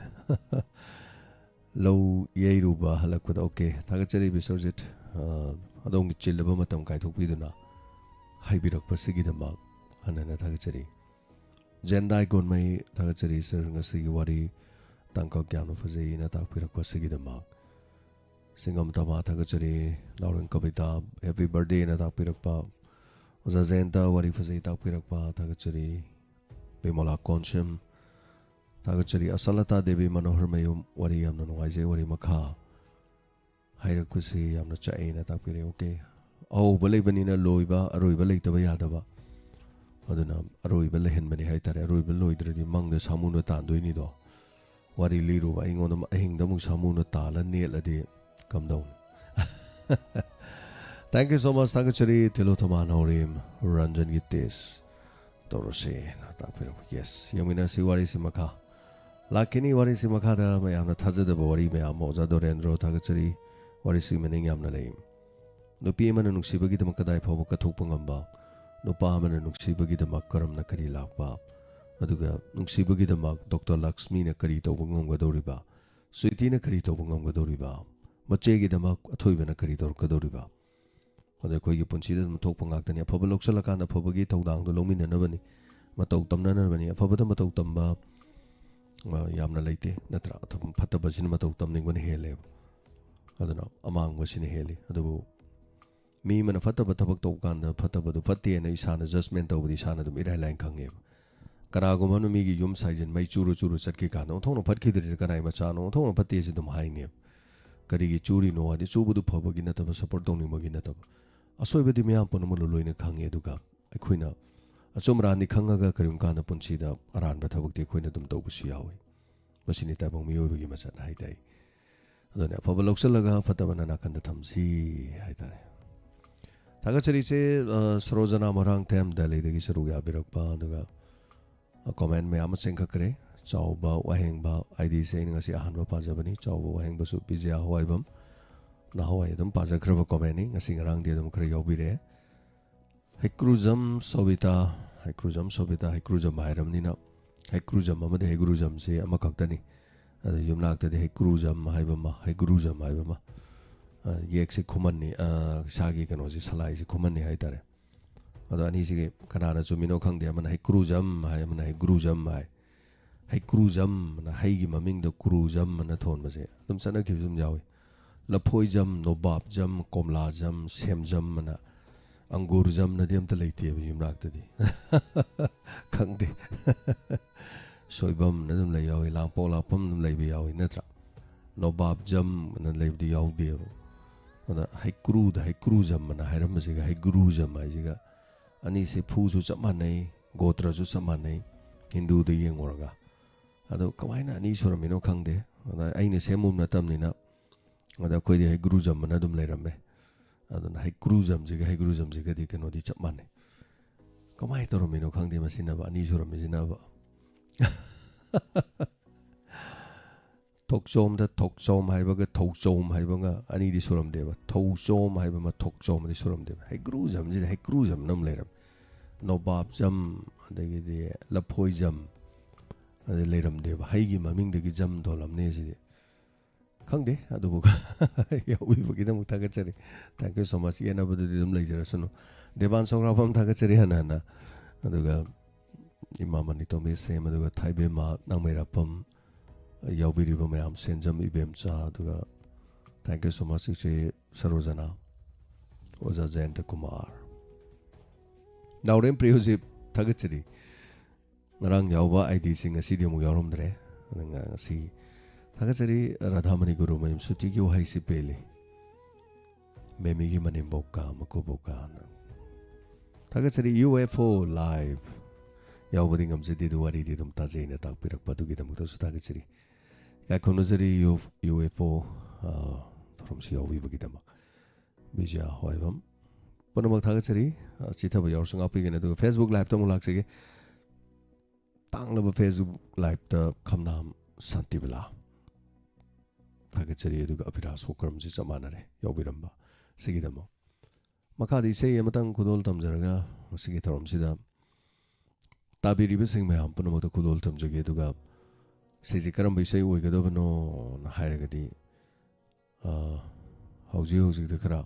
ꯂꯧ ꯌꯩꯔꯨꯕ ꯍꯜꯂꯛꯄꯗ꯫ ꯑꯣꯀꯦ, ꯊꯥꯒꯠꯆꯔꯤ ꯕꯤꯁ꯭ꯋꯔꯖꯤꯠ, ꯑ, ꯑꯗꯣꯝꯒꯤ ꯆꯤꯜꯂꯕ ꯃꯇꯝ ꯀꯥꯏꯊꯣꯛꯄꯤꯗꯨꯅ ꯍꯥꯏꯕꯤꯔꯛꯄꯁꯤꯒꯤꯗꯃꯛ ꯍꯟꯅ ꯍꯟꯅ ꯊꯥꯒꯠꯆꯔꯤ꯫ ꯖꯦꯟꯗꯥꯏ ꯒꯣꯟꯃꯩ, ꯊꯥꯒꯠꯆꯔꯤ ꯁꯥꯔ, ꯉꯁꯤꯒꯤ ꯋꯥꯔꯤ ꯇꯥꯡꯀꯛ ꯌꯥꯝꯅ ꯐꯖꯩꯅ ꯇꯥꯛꯄꯤꯔꯛꯄꯁꯤꯒꯤꯗꯃꯛ꯫ ꯁꯤꯡꯉꯝ ꯇꯃꯥ, ꯊꯥꯒꯠꯆꯔꯤ꯫ ꯅꯥꯎꯔꯦꯝ ꯀꯕꯤꯇꯥ, ꯍꯦꯄꯤ ꯕꯥꯔꯗꯦꯅ ꯇꯥꯛꯄꯤꯔꯛꯄ꯫ ꯑꯣꯖꯥ ꯖꯌꯟꯇ, ꯋꯥꯔꯤ ꯐꯖꯩ ꯇꯥꯛꯄꯤꯔꯛꯄ, ꯊꯥꯒꯠꯆꯔꯤ꯫ ꯕꯤꯃꯣꯂꯥ ꯀꯣꯟꯁꯦꯝ, ꯊꯥꯒꯠꯆꯔꯤ꯫ ꯑꯁꯂꯇꯥ ꯗꯦꯕꯤ ꯃꯅꯣꯍꯔ ꯃꯌꯨꯝ, ꯋꯥꯔꯤ ꯌꯥꯝꯅ ꯅꯨꯡꯉꯥꯏꯖꯩ, ꯋꯥꯔꯤ ꯃꯈꯥ ꯍꯥꯏꯔꯛꯄꯁꯤ ꯌꯥꯝꯅ ꯆꯥꯛꯑꯦꯅ ꯇꯥꯛꯄꯤꯔꯦ꯫ ꯑꯣꯀꯦ, ꯑꯍꯧꯕ ꯂꯩꯕꯅꯤꯅ ꯂꯣꯏꯕ, ꯑꯔꯣꯏꯕ ꯂꯩꯇꯕ ꯌꯥꯗꯕ, ꯑꯗꯨꯅ ꯑꯔꯣꯏꯕ ꯂꯩꯍꯟꯕꯅꯤ ꯍꯥꯏꯇꯥꯔꯦ꯫ ꯑꯔꯣꯏꯕ ꯂꯣꯏꯗ꯭ꯔꯗꯤ ꯃꯪꯗ ꯁꯥꯃꯨꯅ ꯇꯥꯟꯗꯣꯏꯅꯤꯗꯣ꯫ ꯋꯥꯔꯤ ꯂꯤꯔꯨꯕ ꯑꯩꯉꯣꯟꯗ ꯑꯍꯤꯡꯗ ꯑꯃꯨꯛ ꯁꯥꯃꯨꯅ ꯇꯥꯜꯂ ꯅꯦꯠꯂꯗꯤ ꯀꯝꯗꯧꯅꯤ? Thank you so much, ꯊꯥꯒꯠꯆꯔꯤ꯫ ꯊꯤꯂꯣꯊꯃꯥ ꯅꯥꯎꯔꯦꯝ, ꯔꯟꯖꯟꯒꯤ ꯇꯦꯁ ꯇꯧꯔꯁꯦꯅ ꯇꯥꯛꯄꯤꯔꯛꯄ꯫ ꯌꯦꯁ, ꯌꯦꯡꯃꯤꯟꯅꯁꯤ ꯋꯥꯔꯤꯁꯤ ꯃꯈꯥ꯫ ꯂꯥꯛꯈꯤꯅꯤ ꯋꯥꯔꯤꯁꯤ ꯃꯈꯥꯗ ꯃꯌꯥꯝꯅ ꯊꯥꯖꯗꯕ ꯋꯥꯔꯤ ꯃꯌꯥꯝ ꯑꯃ꯫ ꯑꯣꯖꯥ ꯗꯣꯔꯦꯟꯗ꯭ꯔꯣ, ꯊꯥꯒꯠꯆꯔꯤ꯫ ꯋꯥꯔꯤꯁꯤ meaning ꯌꯥꯝꯅ ꯂꯩ꯫ ꯅꯨꯄꯤ ꯑꯃꯅ ꯅꯨꯡꯁꯤꯕꯒꯤꯗꯃꯛ ꯀꯗꯥꯏ ꯐꯥꯎꯕ ꯀꯠꯊꯣꯛꯄ ꯉꯝꯕ, ꯅꯨꯄꯥ ꯑꯃꯅ ꯅꯨꯡꯁꯤꯕꯒꯤꯗꯃꯛ ꯀꯔꯝꯅ ꯀꯔꯤ ꯂꯥꯛꯄ, ꯑꯗꯨꯒ ꯅꯨꯡꯁꯤꯕꯒꯤꯗꯃꯛ ꯗꯣꯛꯇꯔ ꯂꯛꯁꯃꯤꯅ ꯀꯔꯤ ꯇꯧꯕ ꯉꯝꯒꯗꯧꯔꯤꯕ, ꯁ꯭ꯋꯤꯇꯤꯅ ꯀꯔꯤ ꯇꯧꯕ ꯉꯝꯒꯗꯧꯔꯤꯕ, ꯃꯆꯦꯒꯤꯗꯃꯛ ꯑꯊꯣꯏꯕꯅ ꯀꯔꯤ ꯇꯧꯔꯛꯀꯗꯧꯔꯤꯕ? ꯑꯗꯣ ꯑꯩꯈꯣꯏꯒꯤ ꯄꯨꯟꯁꯤꯗ ꯑꯗꯨꯝ ꯊꯣꯛꯄ ꯉꯥꯛꯇꯅꯤ꯫ ꯑꯐꯕ ꯂꯧꯁꯤꯜꯂꯀꯥꯟꯗ ꯑꯐꯕꯒꯤ ꯊꯧꯗꯥꯡꯗꯣ ꯂꯧꯃꯤꯟꯅꯅꯕꯅꯤ, ꯃꯇꯧ ꯇꯝꯅꯅꯕꯅꯤ꯫ ꯑꯐꯕꯗ ꯃꯇꯧ ꯇꯝꯕ, ꯑ, ꯌꯥꯝꯅ ꯂꯩꯇꯦ, ꯅꯠꯇ꯭ꯔꯥ? ꯑꯗꯨꯝ ꯐꯠꯇꯕꯁꯤꯅ ꯃꯇꯧ ꯇꯝꯅꯤꯡꯕꯅ ꯍꯦꯜꯂꯦꯕ꯫ ꯑꯗꯨꯅ ꯑꯃꯥꯡꯕꯁꯤꯅ ꯍꯦꯜꯂꯤ꯫ ꯑꯗꯨꯕꯨ ꯃꯤ ꯑꯃꯅ ꯐꯠꯇꯕ ꯊꯕꯛ ꯇꯧꯕ ꯀꯥꯟꯗ ꯐꯠꯇꯕꯗꯨ ꯐꯠꯇꯦꯅ ꯏꯁꯥꯅ judgment ꯇꯧꯕꯗꯤ ꯏꯁꯥꯅ ꯑꯗꯨꯝ ꯏꯔꯥꯏ ꯂꯥꯏꯅ ꯈꯪꯉꯦꯕ꯫ ꯀꯅꯥꯒꯨꯝꯕ ꯑꯃꯅ ꯃꯤꯒꯤ ꯌꯨꯝ ꯁꯥꯖꯤꯟ ꯃꯩ ꯆꯨꯔ ꯆꯨꯔ ꯆꯠꯈꯤ ꯀꯥꯟꯗ ꯑꯣꯟꯊꯣꯛꯅ ꯐꯠꯈꯤꯗ꯭ꯔꯤꯗ ꯀꯅꯥꯏ ꯃꯆꯥꯅꯣ, ꯑꯣꯟꯊꯣꯛꯅ ꯐꯠꯇꯦ ꯁꯤ ꯑꯗꯨꯝ ꯍꯥꯏꯅꯦꯕ꯫ ꯀꯔꯤꯒꯤ ꯆꯨꯔꯤꯅꯣ ꯍꯥꯏꯗꯤ ꯆꯨꯕꯗꯨ ꯐꯕꯒꯤ ꯅꯠꯇꯕ, support ꯇꯧꯅꯤꯡꯕꯒꯤ ꯅꯠꯇꯕ꯫ ꯑꯁꯣꯏꯕꯗꯤ ꯃꯤꯌꯥꯝ ꯄꯨꯝꯅꯃꯛ ꯂꯣꯏꯅ ꯈꯪꯉꯤ꯫ ꯑꯗꯨꯒ ꯑꯩꯈꯣꯏꯅ ꯑꯆꯨꯝ ꯑꯔꯥꯟꯗꯤ ꯈꯪꯉꯒ ꯀꯔꯤꯒꯨꯝꯕ ꯀꯥꯟꯗ ꯄꯨꯟꯁꯤꯗ ꯑꯔꯥꯟꯕ ꯊꯕꯛꯇꯤ ꯑꯩꯈꯣꯏꯅ ꯑꯗꯨꯝ ꯇꯧꯕꯁꯨ ꯌꯥꯎꯏ꯫ ꯃꯁꯤꯅꯤ ꯇꯥꯏꯕꯪ ꯃꯤꯑꯣꯏꯕꯒꯤ ꯃꯆꯠ ꯍꯥꯏꯇꯥꯏ꯫ ꯑꯗꯨꯅꯦ, ꯑꯐꯕ ꯂꯧꯁꯤꯜꯂꯒ ꯐꯠꯇꯕꯅ ꯅꯥꯀꯟꯗ ꯊꯝꯁꯤ ꯍꯥꯏꯇꯥꯔꯦ꯫ ꯊꯥꯒꯠꯆꯔꯤꯁꯦ, ꯑ, ꯁꯔꯣꯖꯅꯥ ꯃꯣꯏꯔꯥꯡꯊꯦꯝ ꯗꯦꯜꯂꯤꯗꯒꯤ ꯁꯔꯨꯛ ꯌꯥꯕꯤꯔꯛꯄ, ꯑꯗꯨꯒ, ꯑ, ꯀꯣꯃꯦꯟ ꯃꯌꯥꯝ ꯑꯃ ꯆꯦꯟꯈꯠꯈ꯭ꯔꯦ꯫ ꯆꯥꯎꯕ ꯋꯥꯍꯦꯡꯕ, ꯑꯥꯏ ꯗꯤꯁꯦ ꯑꯩꯅ ꯉꯁꯤ ꯑꯍꯥꯟꯕ ꯄꯥꯖꯕꯅꯤ꯫ ꯆꯥꯎꯕ ꯋꯥꯍꯦꯡꯕꯁꯨ ꯕꯤꯖꯌꯥ ꯍꯋꯥꯏꯕꯝ, ꯅꯍꯥꯟꯋꯥꯏ ꯑꯗꯨꯝ ꯄꯥꯖꯈ꯭ꯔꯕ ꯀꯣꯃꯦꯟꯅꯤ, ꯉꯁꯤ ꯉꯔꯥꯡꯗꯤ ꯑꯗꯨꯝ ꯈꯔ ꯌꯥꯎꯕꯤꯔꯛꯑꯦ꯫ ꯍꯩꯀ꯭ꯔꯨꯖꯝ ꯁꯣꯕꯤꯇꯥ, ꯍꯩꯀ꯭ꯔꯨꯖꯝ ꯁꯣꯕꯤꯇꯥ, ꯍꯩꯀ꯭ꯔꯨꯖꯝ ꯍꯥꯏꯔꯕꯅꯤꯅ ꯍꯩꯀ꯭ꯔꯨꯖꯝ ꯑꯃꯗꯤ ꯍꯩꯒ꯭ꯔꯨꯖꯝꯁꯦ ꯑꯃꯈꯛꯇꯅꯤ꯫ ꯑꯗ ꯌꯨꯝꯅꯥꯛꯇꯗꯤ ꯍꯩꯀ꯭ꯔꯨꯖꯝ ꯍꯥꯏꯕ ꯑꯃ, ꯍꯩꯒ꯭ꯔꯨꯖꯝ ꯍꯥꯏꯕ ꯑꯃ꯫ ꯑ, ꯌꯦꯛꯁꯦ ꯈꯨꯃꯟꯅꯤ, ꯑ, ꯏꯁꯥꯒꯤ ꯀꯩꯅꯣꯁꯦ, ꯁꯂꯥꯏꯁꯦ ꯈꯨꯃꯟꯅꯤ ꯍꯥꯏꯇꯥꯔꯦ꯫ ꯑꯗꯣ ꯑꯅꯤꯁꯤꯒꯤ ꯀꯅꯥꯅ ꯆꯨꯝꯃꯤꯅꯣ ꯈꯪꯗꯦ, ꯑꯃꯅ ꯍꯩꯀ꯭ꯔꯨꯖꯝ ꯍꯥꯏ, ꯑꯃꯅ ꯍꯩꯒ꯭ꯔꯨꯖꯝ ꯍꯥꯏ꯫ ꯍꯩꯀ꯭ꯔꯨꯖꯝ ꯑꯅ, ꯍꯩꯒꯤ ꯃꯃꯤꯡꯗ ꯀ꯭ꯔꯨꯖꯝ ꯑꯅ ꯊꯣꯟꯕꯁꯦ ꯑꯗꯨꯝ ꯆꯠꯅꯈꯤꯕꯁꯨ ꯑꯗꯨꯝ ꯌꯥꯎꯏ꯫ ꯂꯐꯣꯏꯖꯝ, ꯅꯣꯕꯥꯞꯖꯝ, ꯀꯣꯝꯂꯥꯖꯝ, ꯁꯦꯝꯖꯝ ꯑꯅ, ꯑꯪꯒꯨꯔꯖꯝꯅꯗꯤ ꯑꯝꯇ ꯂꯩꯇꯦꯕ ꯌꯨꯝꯅꯥꯛꯇꯗꯤ꯫ ꯈꯪꯗꯦ꯫ ꯁꯣꯏꯕꯝꯅ ꯑꯗꯨꯝ ꯂꯩ ꯌꯥꯎꯏ, ꯂꯥꯡꯄꯣꯛ ꯂꯥꯛꯄꯝ ꯑꯗꯨꯝ ꯂꯩꯕ ꯌꯥꯎꯏ, ꯅꯠꯇ꯭ꯔꯥ? ꯅꯣꯕꯥꯞꯖꯝ ꯑꯅ ꯂꯩꯕꯗꯤ ꯌꯥꯎꯗꯦꯕ꯫ ꯑꯗ ꯍꯩꯀ꯭ꯔꯨꯗ ꯍꯩꯀ꯭ꯔꯨꯖꯝ ꯑꯅ ꯍꯥꯏꯔꯝꯕꯁꯤꯒ ꯍꯩꯒ꯭ꯔꯨꯖꯝ ꯍꯥꯏꯁꯤꯒ, ꯑꯅꯤꯁꯦ ꯐꯨꯁꯨ ꯆꯞ ꯃꯥꯟꯅꯩ, ꯒꯣꯇ꯭ꯔꯁꯨ ꯆꯞ ꯃꯥꯟꯅꯩ, ꯍꯤꯟꯗꯨꯗ ꯌꯦꯡꯉꯨꯔꯒ꯫ ꯑꯗꯣ ꯀꯃꯥꯏꯅ ꯑꯅꯤ ꯁꯨꯔꯝꯃꯤꯅꯣ ꯈꯪꯗꯦ꯫ ꯑꯗ ꯑꯩꯅ ꯁꯦꯝꯃꯨꯕ ꯅꯠꯇꯕꯅꯤꯅ, ꯑꯗ ꯑꯩꯈꯣꯏꯗꯤ ꯍꯩꯒ꯭ꯔꯨꯖꯝ ꯑꯅ ꯑꯗꯨꯝ ꯂꯩꯔꯝꯃꯦ꯫ ꯑꯗꯨꯅ ꯍꯩꯀ꯭ꯔꯨꯖꯝꯁꯤꯒ ꯍꯩꯒ꯭ꯔꯨꯖꯝꯁꯤꯒꯗꯤ ꯀꯩꯅꯣꯗꯤ ꯆꯞ ꯃꯥꯟꯅꯩ꯫ ꯀꯃꯥꯏꯅ ꯇꯧꯔꯝꯃꯤꯅꯣ ꯈꯪꯗꯦ ꯃꯁꯤꯅꯕ, ꯑꯅꯤ ꯁꯨꯔꯝꯃꯤꯁꯤꯅꯕ꯫ ꯊꯣꯛꯆꯣꯝꯗ ꯊꯣꯛꯆꯣꯝ ꯍꯥꯏꯕꯒ ꯊꯧꯆꯣꯝ ꯍꯥꯏꯕꯒ ꯑꯅꯤꯗꯤ ꯁꯨꯔꯝꯗꯦꯕ꯫ ꯊꯧꯆꯣꯝ ꯍꯥꯏꯕ ꯑꯃ, ꯊꯣꯛꯆꯣꯝ ꯑꯃꯗꯤ ꯁꯨꯔꯝꯗꯦꯕ꯫ ꯍꯩꯀ꯭ꯔꯨꯖꯝꯁꯤꯗ ꯍꯩꯀ꯭ꯔꯨꯖꯝꯅ ꯑꯃ ꯂꯩꯔꯝꯃꯤ꯫ ꯅꯣꯕꯥꯞꯖꯝ, ꯑꯗꯒꯤꯗꯤ ꯂꯐꯣꯏꯖꯝ, ꯑꯗꯩ ꯂꯩꯔꯝꯗꯦꯕ꯫ ꯍꯩꯒꯤ ꯃꯃꯤꯡꯗꯒꯤ ꯖꯝ ꯊꯣꯜꯂꯝꯅꯤ ꯁꯤꯗꯤ꯫ ꯈꯪꯗꯦ, ꯑꯗꯨꯕꯨ ꯌꯥꯎꯕꯤꯕꯒꯤꯗꯃꯛ ꯊꯥꯒꯠꯆꯔꯤ꯫ Thank you so much꯫ ꯌꯦꯠꯅꯕꯗꯨꯗꯤ ꯑꯗꯨꯝ ꯂꯩꯖꯔꯁꯅꯨ꯫ ꯗꯦꯕꯥꯟ ꯁꯧꯒ꯭ꯔꯥꯛꯄꯝ ꯊꯥꯒꯠꯆꯔꯤ ꯍꯟꯅ ꯍꯟꯅ꯫ ꯑꯗꯨꯒ ꯏꯃꯥ ꯃꯅꯤꯇꯣꯝꯕꯤ ꯁꯦꯝ, ꯑꯗꯨꯒ ꯊꯥꯏꯕꯦꯝꯃ ꯅꯥꯡꯃꯩꯔꯥꯛꯄꯝ, ꯌꯥꯎꯕꯤꯔꯤꯕ ꯃꯌꯥꯝ, ꯁꯦꯟꯖꯝ ꯏꯕꯦꯝꯆꯥ, ꯑꯗꯨꯒ thank you so much ꯏꯆꯦ ꯁꯔꯣꯖꯅꯥ, ꯑꯣꯖꯥ ꯖꯌꯟꯇ ꯀꯨꯃꯥꯔ, ꯅꯥꯎꯔꯦꯝ ꯄ꯭ꯔꯤꯌꯣꯖꯤꯞ, ꯊꯥꯒꯠꯆꯔꯤ꯫ ꯉꯔꯥꯡ ꯌꯥꯎꯕ ꯑꯥꯏ ꯗꯤꯁꯤꯡ ꯉꯁꯤꯗꯤ ꯑꯃꯨꯛ ꯌꯥꯎꯔꯝꯗ꯭ꯔꯦ꯫ ꯑꯗꯨꯅ ꯉꯁꯤ ꯊꯥꯒꯠꯆꯔꯤ꯫ ꯔꯥꯙꯥꯃꯅꯤ ꯒꯨꯔꯨꯃꯌꯨꯝ ꯁꯨꯇꯤꯒꯤ ꯋꯥꯍꯩꯁꯤ ꯄꯦꯜꯂꯤ꯫ ꯃꯦꯃꯤꯒꯤ ꯃꯅꯦꯝꯕꯣꯛꯀ ꯃꯀꯨꯕꯣꯛꯀꯅ꯫ ꯊꯥꯒꯠꯆꯔꯤ꯫ ꯌꯨ ꯑꯦꯐ ꯑꯣ ꯂꯥꯏꯚ ꯌꯥꯎꯕꯗꯤ ꯉꯝꯖꯗꯦ, ꯑꯗꯨ ꯋꯥꯔꯤꯗꯤ ꯑꯗꯨꯝ ꯇꯥꯖꯩꯅ ꯇꯥꯛꯄꯤꯔꯛꯄ ꯑꯗꯨꯒꯤꯗꯃꯛꯇꯁꯨ ꯊꯥꯒꯠꯆꯔꯤ꯫ ꯏꯀꯥꯏ ꯈꯨꯝꯅꯖꯔꯤ ꯌꯨ ꯑꯦꯐ ꯑꯣ ꯊꯧꯔꯝꯁꯤ ꯌꯥꯎꯕꯤꯕꯒꯤꯗꯃꯛ꯫ ꯕꯤꯖꯌ ꯍꯣꯏꯕꯝ ꯄꯨꯝꯅꯃꯛ ꯊꯥꯒꯠꯆꯔꯤ꯫ ꯑ, ꯆꯤꯊꯕ ꯌꯥꯎꯔꯁꯨ ꯉꯥꯛꯄꯤꯒꯅꯤ꯫ ꯑꯗꯨꯒ Facebook Live-ꯇ ꯑꯃꯨꯛ ꯂꯥꯛꯆꯒꯦ꯫ ꯇꯥꯡꯂꯕ Facebook Live-ꯇ ꯈꯝꯅꯥꯝ ꯁꯥꯟꯇꯤꯕꯂꯥ ꯊꯥꯒꯠꯆꯔꯤ꯫ ꯑꯗꯨꯒ ꯑꯚꯤꯔꯥꯖ ꯍꯣꯀꯔꯝꯁꯤ ꯆꯞ ꯃꯥꯟꯅꯔꯦ ꯌꯥꯎꯕꯤꯔꯝꯕ ꯁꯤꯒꯤꯗꯃꯛ꯫ ꯃꯈꯥꯗ ꯏꯁꯩ ꯑꯃꯇꯪ ꯈꯨꯗꯣꯜ ꯇꯝꯖꯔꯒ ꯉꯁꯤꯒꯤ ꯊꯧꯔꯝꯁꯤꯗ ꯇꯥꯕꯤꯔꯤꯕꯁꯤꯡ ꯃꯌꯥꯝ ꯄꯨꯝꯅꯃꯛꯇ ꯈꯨꯗꯣꯜ ꯇꯝꯖꯒꯦ꯫ ꯑꯗꯨꯒ ꯏꯁꯩꯁꯤ ꯀꯔꯝꯕ ꯏꯁꯩ ꯑꯣꯏꯒꯗꯕꯅꯣꯅ ꯍꯥꯏꯔꯒꯗꯤ, ꯑ, ꯍꯧꯖꯤꯛ ꯍꯧꯖꯤꯛꯇ ꯈꯔ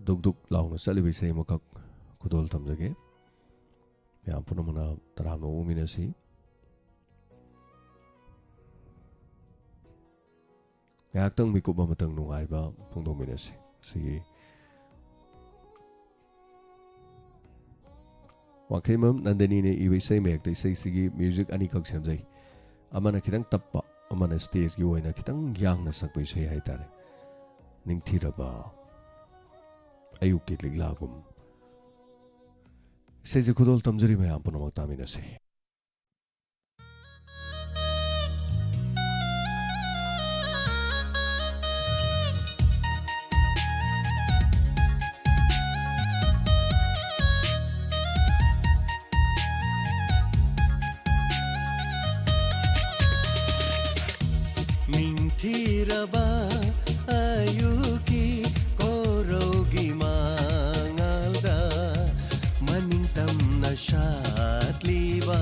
ꯗꯨꯛ ꯗꯨꯛ ꯂꯥꯎꯅ ꯆꯠꯂꯤꯕ ꯏꯁꯩ ꯑꯃꯈꯛ ꯈꯨꯗꯣꯜ ꯇꯝꯖꯒꯦ꯫ ꯃꯌꯥꯝ ꯄꯨꯝꯅꯃꯛꯅ ꯇꯔꯥꯝꯅ ꯑꯣꯛꯃꯤꯟꯅꯁꯤ꯫ ꯉꯥꯏꯍꯥꯛꯇꯪ ꯃꯤꯀꯨꯞ ꯑꯃꯇꯪ ꯅꯨꯡꯉꯥꯏꯕ ꯐꯣꯡꯗꯣꯛꯃꯤꯟꯅꯁꯤ꯫ ꯁꯤꯒꯤ ꯋꯥꯡꯈꯩꯃꯝ ꯅꯟꯗꯅꯤꯅ ꯏꯕ ꯏꯁꯩ ꯃꯌꯦꯛꯇ ꯏꯁꯩꯁꯤꯒꯤ ꯃ꯭ꯌꯨꯖꯤꯛ ꯑꯅꯤꯈꯛ ꯁꯦꯝꯖꯩ꯫ ꯑꯃꯅ ꯈꯤꯇꯪ ꯇꯞꯄ, ꯑꯃꯅ ꯁ꯭ꯇꯦꯖꯀꯤ ꯑꯣꯏꯅ ꯈꯤꯇꯪ ꯌꯥꯡꯅ ꯁꯛꯄ ꯏꯁꯩ ꯍꯥꯏꯇꯥꯔꯦ꯫ ꯅꯤꯡꯊꯤꯔꯕ ꯑꯌꯨꯛꯀꯤ ꯂꯤꯛꯂꯥꯒꯨꯝ꯫ ꯏꯁꯩꯁꯦ ꯈꯨꯗꯣꯜ ꯇꯝꯖꯔꯤ, ꯃꯌꯥꯝ ꯄꯨꯝꯅꯃꯛ ꯇꯥꯃꯤꯟꯅꯁꯤ꯫ ꯅꯤꯡꯊꯤꯔꯕ ꯑꯌꯨꯛꯀꯤ ꯀꯣꯔꯧꯒꯤ ꯃꯉꯥꯜꯗ ꯃꯅꯤꯡ ꯇꯝꯅ ꯁꯥꯠꯂꯤꯕ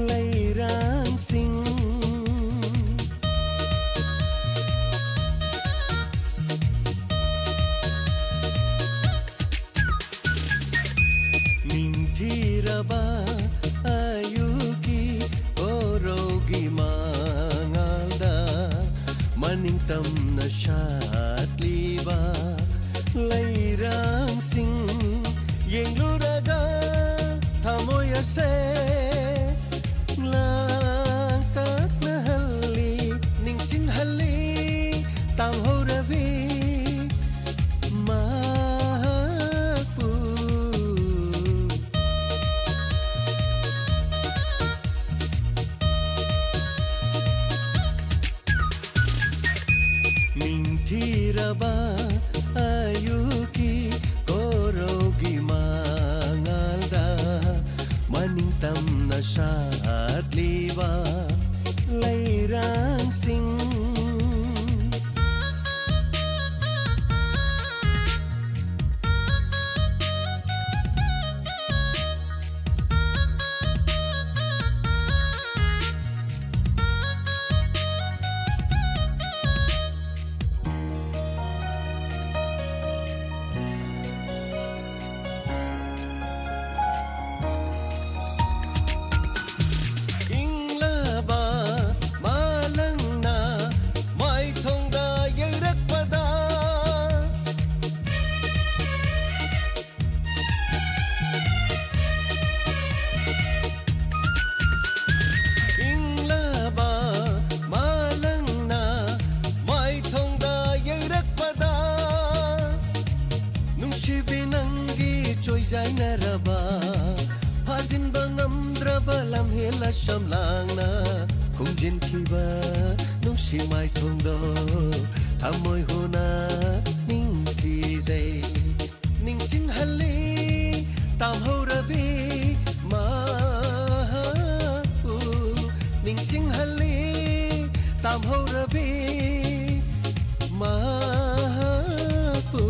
ꯂꯩꯔꯥꯡꯁꯤꯡ꯫ ꯅꯤꯡꯊꯤꯔꯕ ꯑꯌꯨꯛꯀꯤ ꯀꯣꯔꯧꯒꯤ ꯃꯉꯥꯜꯗ ꯃꯅꯤꯡ ꯇꯝꯅ ꯁꯥꯠꯂꯤꯕ ꯂꯩꯔꯥꯡꯁꯤꯡ ꯌꯦꯡꯂꯨꯔꯒ ꯊꯃꯣꯏ ꯑꯁꯦ ꯂꯥꯡꯇꯛꯅꯍꯜꯂꯤ, ꯅꯤꯡꯁꯤꯡꯍꯜꯂꯤ ꯇꯥꯝꯍꯧꯔꯕꯤ ꯃꯍꯥꯛꯄꯨ꯫ ꯊꯤꯔꯕ ꯑꯌꯨꯛꯀꯤ ꯀꯣꯔꯧꯒꯤ ꯃꯉꯥꯜꯗ ꯃꯅꯤꯡ ꯇꯝꯅ ꯁꯥꯠꯂꯤꯕ ꯂꯩꯔꯥꯡꯁꯤꯡ꯫ ꯏꯪꯂꯕ ꯃꯥꯂꯪꯅ ꯃꯥꯏꯊꯣꯡꯗ ꯌꯩꯔꯛꯄꯗ, ꯏꯪꯂꯕ ꯃꯥꯂꯪꯅ ꯃꯥꯏꯊꯣꯡꯗ ꯌꯩꯔꯛꯄꯗ, ꯅꯨꯡꯁꯤꯕꯤ ꯅꯪꯒꯤ ꯆꯣꯏꯖꯥꯏꯅꯔꯕ, ꯐꯥꯖꯤꯟꯕ ꯉꯝꯗ꯭ꯔꯕ ꯂꯝꯍꯦꯜ ꯑꯁꯝ ꯂꯥꯡꯅ ꯈꯨꯝꯖꯤꯟꯈꯤꯕ ꯅꯨꯡꯁꯤ ꯃꯥꯏꯊꯣꯡꯗꯣ ꯊꯃꯣꯏ ꯍꯨꯅ ꯅꯤꯡꯊꯤꯖꯩ꯫ ꯅꯤꯡꯁꯤꯡꯍꯜꯂꯤ ꯇꯥꯝꯍꯧꯔꯕꯤ ꯃꯍꯥꯛꯄꯨ, ꯅꯤꯡꯁꯤꯡꯍꯜꯂꯤ ꯇꯥꯝꯍꯧꯔꯕꯤ ꯃꯍꯥꯛꯄꯨ꯫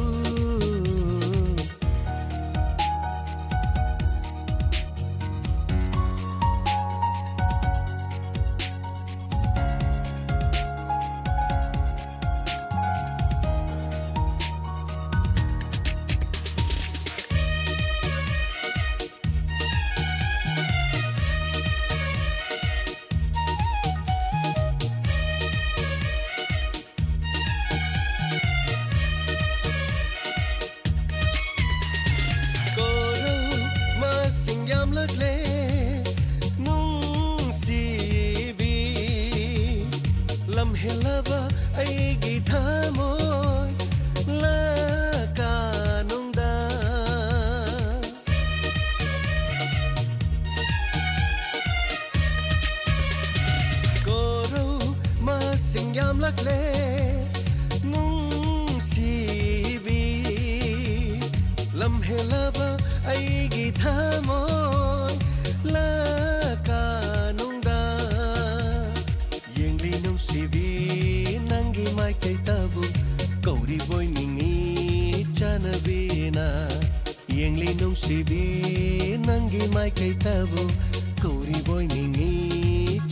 ꯅꯨꯡꯁꯤꯕꯤ, ꯅꯪꯒꯤ ꯃꯥꯏꯀꯩꯗꯕꯨ ꯀꯧꯔꯤꯕꯣꯏ ꯅꯤꯡꯏ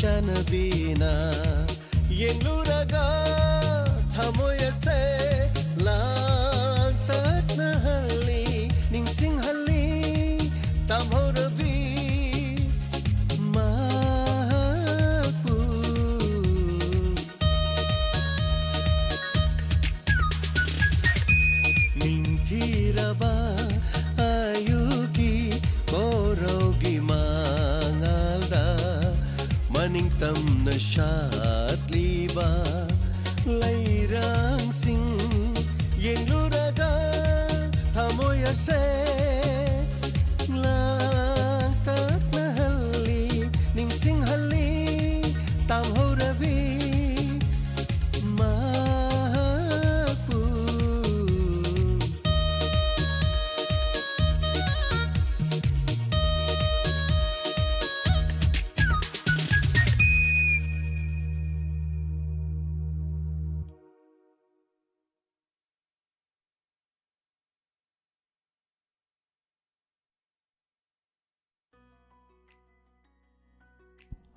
ꯆꯥꯟꯅꯕꯤꯅ꯫ ꯌꯦꯡꯂꯨꯔꯒ ꯊꯃꯣꯏ ꯑꯁꯦ ꯂꯥꯡꯇꯛꯅꯍꯜꯂꯤ, ꯅꯤꯡꯁꯤꯡꯍꯜꯂꯤ ꯇꯥꯝꯍꯧꯔꯕꯤ ꯃꯍꯥꯛꯄꯨ꯫ ꯅꯤꯡꯊꯤꯔꯕ ꯑꯌꯨꯛꯀꯤ ꯀꯣꯔꯧꯒꯤ ꯃꯉꯥꯜꯗ ꯃꯅꯤꯡ ꯇꯝꯅ ꯁꯥꯠꯂꯤꯕ ꯂꯩꯔꯥꯡꯁꯤꯡ ꯌꯦꯡꯂꯨꯔꯒ ꯊꯃꯣꯏ ꯑꯁꯦ ꯂꯥꯡꯇꯛꯅꯍꯜꯂꯤ, ꯅꯤꯡꯁꯤꯡꯍꯜꯂꯤ ꯇꯥꯝꯍꯧꯔꯕꯤ ꯃꯍꯥꯛꯄꯨ꯫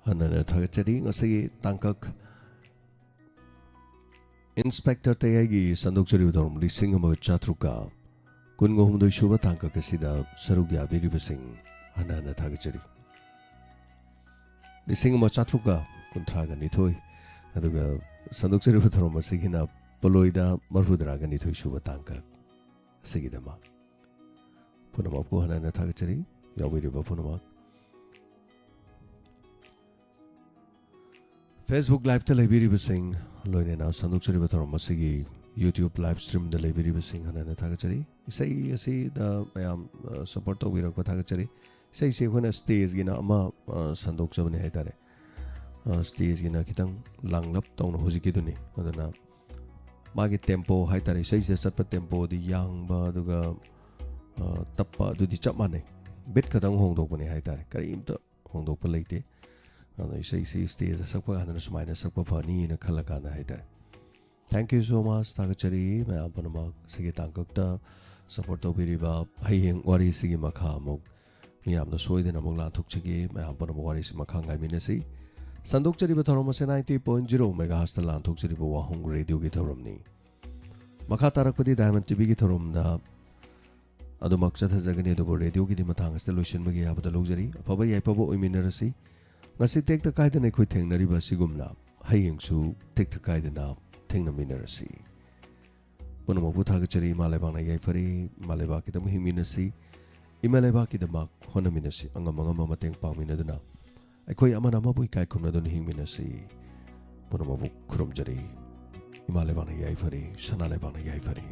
ꯍꯟꯅ ꯍꯟꯅ ꯊꯥꯒꯠꯆꯔꯤ꯫ ꯉꯁꯤꯒꯤ ꯇꯥꯡꯀꯛ ꯏꯟꯁꯄꯦꯛꯇꯔ ꯇꯌꯥꯏꯒꯤ ꯁꯟꯗꯣꯛꯆꯔꯤꯕ ꯊꯧꯔꯝ ꯂꯤꯁꯤꯡ ꯑꯃꯒ ꯆꯥꯇ꯭ꯔꯨꯛꯀ ꯀꯨꯟꯒ ꯍꯨꯝꯗꯣꯏ ꯁꯨꯕ ꯇꯥꯡꯀꯛ ꯑꯁꯤꯗ ꯁꯔꯨꯛ ꯌꯥꯕꯤꯔꯤꯕꯁꯤꯡ ꯍꯟꯅ ꯍꯟꯅ ꯊꯥꯒꯠꯆꯔꯤ꯫ ꯂꯤꯁꯤꯡ ꯑꯃ ꯆꯥꯇ꯭ꯔꯨꯛꯀ ꯀꯨꯟꯊ꯭ꯔꯥꯒ ꯅꯤꯊꯣꯏ, ꯑꯗꯨꯒ ꯁꯟꯗꯣꯛꯆꯔꯤꯕ ꯊꯧꯔꯝ ꯑꯁꯤꯒꯤꯅ ꯄꯣꯂꯣꯏꯗ ꯃꯔꯐꯨꯇꯔꯥꯒ ꯅꯤꯊꯣꯏ ꯁꯨꯕ ꯇꯥꯡꯀꯛ ꯑꯁꯤꯒꯤꯗꯃꯛ꯫ ꯄꯨꯝꯅꯃꯛꯄꯨ ꯍꯟꯅ ꯍꯟꯅ ꯊꯥꯒꯠꯆꯔꯤ, ꯌꯥꯎꯕꯤꯔꯤꯕ ꯄꯨꯝꯅꯃꯛ꯫ Facebook Liveꯇ ꯂꯩꯕꯤꯔꯤꯕꯁꯤꯡ, ꯂꯣꯏꯅꯅ ꯁꯟꯗꯣꯛꯆꯔꯤꯕ ꯊꯧꯔꯝ ꯑꯁꯤꯒꯤ YouTube live streamꯗ ꯂꯩꯕꯤꯔꯤꯕꯁꯤꯡ ꯍꯟꯅ ꯍꯟꯅ ꯊꯥꯒꯠꯆꯔꯤ꯫ ꯏꯁꯩ ꯑꯁꯤꯗ ꯃꯌꯥꯝ, ꯑ, support ꯇꯧꯕꯤꯔꯛꯄ ꯊꯥꯒꯠꯆꯔꯤ꯫ ꯏꯁꯩꯁꯤ ꯑꯩꯈꯣꯏꯅ stageꯒꯤꯅ ꯑꯃ, ꯑ, ꯁꯟꯗꯣꯛꯆꯕꯅꯤ ꯍꯥꯏꯇꯥꯔꯦ꯫ ꯑ, stageꯒꯤꯅ ꯈꯤꯇꯪ ꯂꯥꯡꯂꯞ ꯇꯧꯅ ꯍꯧꯖꯤꯛꯀꯤꯗꯨꯅꯤ꯫ ꯑꯗꯨꯅ ꯃꯥꯒꯤ tempo ꯍꯥꯏꯇꯥꯔꯦ, ꯏꯁꯩꯁꯤꯗ ꯆꯠꯄ tempoꯗꯤ ꯌꯥꯡꯕ, ꯑꯗꯨꯒ, ꯑ, ꯇꯞꯄ ꯑꯗꯨꯗꯤ ꯆꯞ ꯃꯥꯟꯅꯩ꯫ Beat ꯈꯛꯇꯪ ꯍꯣꯡꯗꯣꯛꯄꯅꯤ ꯍꯥꯏꯇꯥꯔꯦ, ꯀꯔꯤꯝꯇ ꯍꯣꯡꯗꯣꯛꯄ ꯂꯩꯇꯦ꯫ ꯑꯗꯣ ꯏꯁꯩꯁꯤ stageꯇ ꯁꯛꯄ ꯀꯥꯟꯗꯅ ꯁꯨꯃꯥꯏꯅ ꯁꯛꯄ ꯐꯅꯤꯅ ꯈꯜꯂꯀꯥꯟꯗ ꯍꯥꯏꯇꯥꯔꯦ꯫ Thank you so much, ꯊꯥꯒꯠꯆꯔꯤ ꯃꯌꯥꯝ ꯄꯨꯝꯅꯃꯛ꯫ ꯁꯤꯒꯤ ꯇꯥꯡꯀꯛꯇ ꯁꯄꯣꯔꯠ ꯇꯧꯕꯤꯔꯤꯕ ꯍꯌꯦꯡ ꯋꯥꯔꯤꯁꯤꯒꯤ ꯃꯈꯥ ꯑꯃꯨꯛ ꯃꯤꯌꯥꯝꯗ ꯁꯣꯏꯗꯅ ꯑꯃꯨꯛ ꯂꯥꯟꯊꯣꯛꯆꯒꯦ꯫ ꯃꯌꯥꯝ ꯄꯨꯝꯅꯃꯛ ꯋꯥꯔꯤꯁꯤ ꯃꯈꯥ ꯉꯥꯏꯃꯤꯟꯅꯁꯤ꯫ ꯁꯟꯗꯣꯛꯆꯔꯤꯕ ꯊꯧꯔꯝ ꯑꯁꯤ ninety point zero megahertz ꯇ ꯂꯥꯟꯊꯣꯛꯆꯔꯤꯕ ꯋꯥꯍꯣꯡ ꯔꯦꯗꯤꯑꯣꯒꯤ ꯊꯧꯔꯝꯅꯤ꯫ ꯃꯈꯥ ꯇꯥꯔꯛꯄꯗꯤ Diamond T V ꯒꯤ ꯊꯧꯔꯝꯗ ꯑꯗꯨꯃꯛ ꯆꯠꯊꯖꯒꯅꯤ, ꯑꯗꯨꯕꯨ ꯔꯦꯗꯤꯑꯣꯒꯤꯗꯤ ꯃꯇꯥꯡ ꯑꯁꯤꯗ ꯂꯣꯏꯁꯤꯟꯕꯒꯤ ꯑꯌꯥꯕꯗ ꯂꯧꯖꯔꯤ꯫ ꯑꯐꯕ ꯌꯥꯏꯐꯕ ꯑꯣꯏꯃꯤꯟꯅꯔꯁꯤ꯫ ꯉꯁꯤ ꯇꯦꯛꯇ ꯀꯥꯏꯗꯅ ꯑꯩꯈꯣꯏ ꯊꯦꯡꯅꯔꯤꯕ ꯑꯁꯤꯒꯨꯝꯅ ꯍꯌꯦꯡꯁꯨ ꯇꯦꯛꯇ ꯀꯥꯏꯗꯅ ꯊꯦꯡꯅꯃꯤꯟꯅꯔꯁꯤ꯫ ꯄꯨꯝꯅꯃꯛꯄꯨ ꯊꯥꯒꯠꯆꯔꯤ꯫ ꯏꯃꯥ ꯂꯩꯕꯥꯛꯅ ꯌꯥꯏꯐꯔꯦ꯫ ꯏꯃꯥ ꯂꯩꯕꯥꯛꯀꯤꯗꯃꯛ ꯍꯤꯡꯃꯤꯟꯅꯁꯤ꯫ ꯏꯃꯥ ꯂꯩꯕꯥꯛꯀꯤꯗꯃꯛ ꯍꯣꯠꯅꯃꯤꯟꯅꯁꯤ꯫ ꯑꯉꯝ ꯑꯉꯝꯕ ꯃꯇꯦꯡ ꯄꯥꯡꯃꯤꯟꯅꯗꯨꯅ ꯑꯩꯈꯣꯏ ꯑꯃꯅ ꯑꯃꯕꯨ ꯏꯀꯥꯏ ꯈꯨꯝꯅꯗꯨꯅ ꯍꯤꯡꯃꯤꯟꯅꯁꯤ꯫ ꯄꯨꯝꯅꯃꯛꯄꯨ ꯈꯨꯔꯨꯝꯖꯔꯤ꯫ ꯏꯃꯥ ꯂꯩꯕꯥꯛꯅ ꯌꯥꯏꯐꯔꯦ꯫ ꯁꯅꯥ ꯂꯩꯕꯥꯛꯅ ꯌꯥꯏꯐꯔꯦ꯫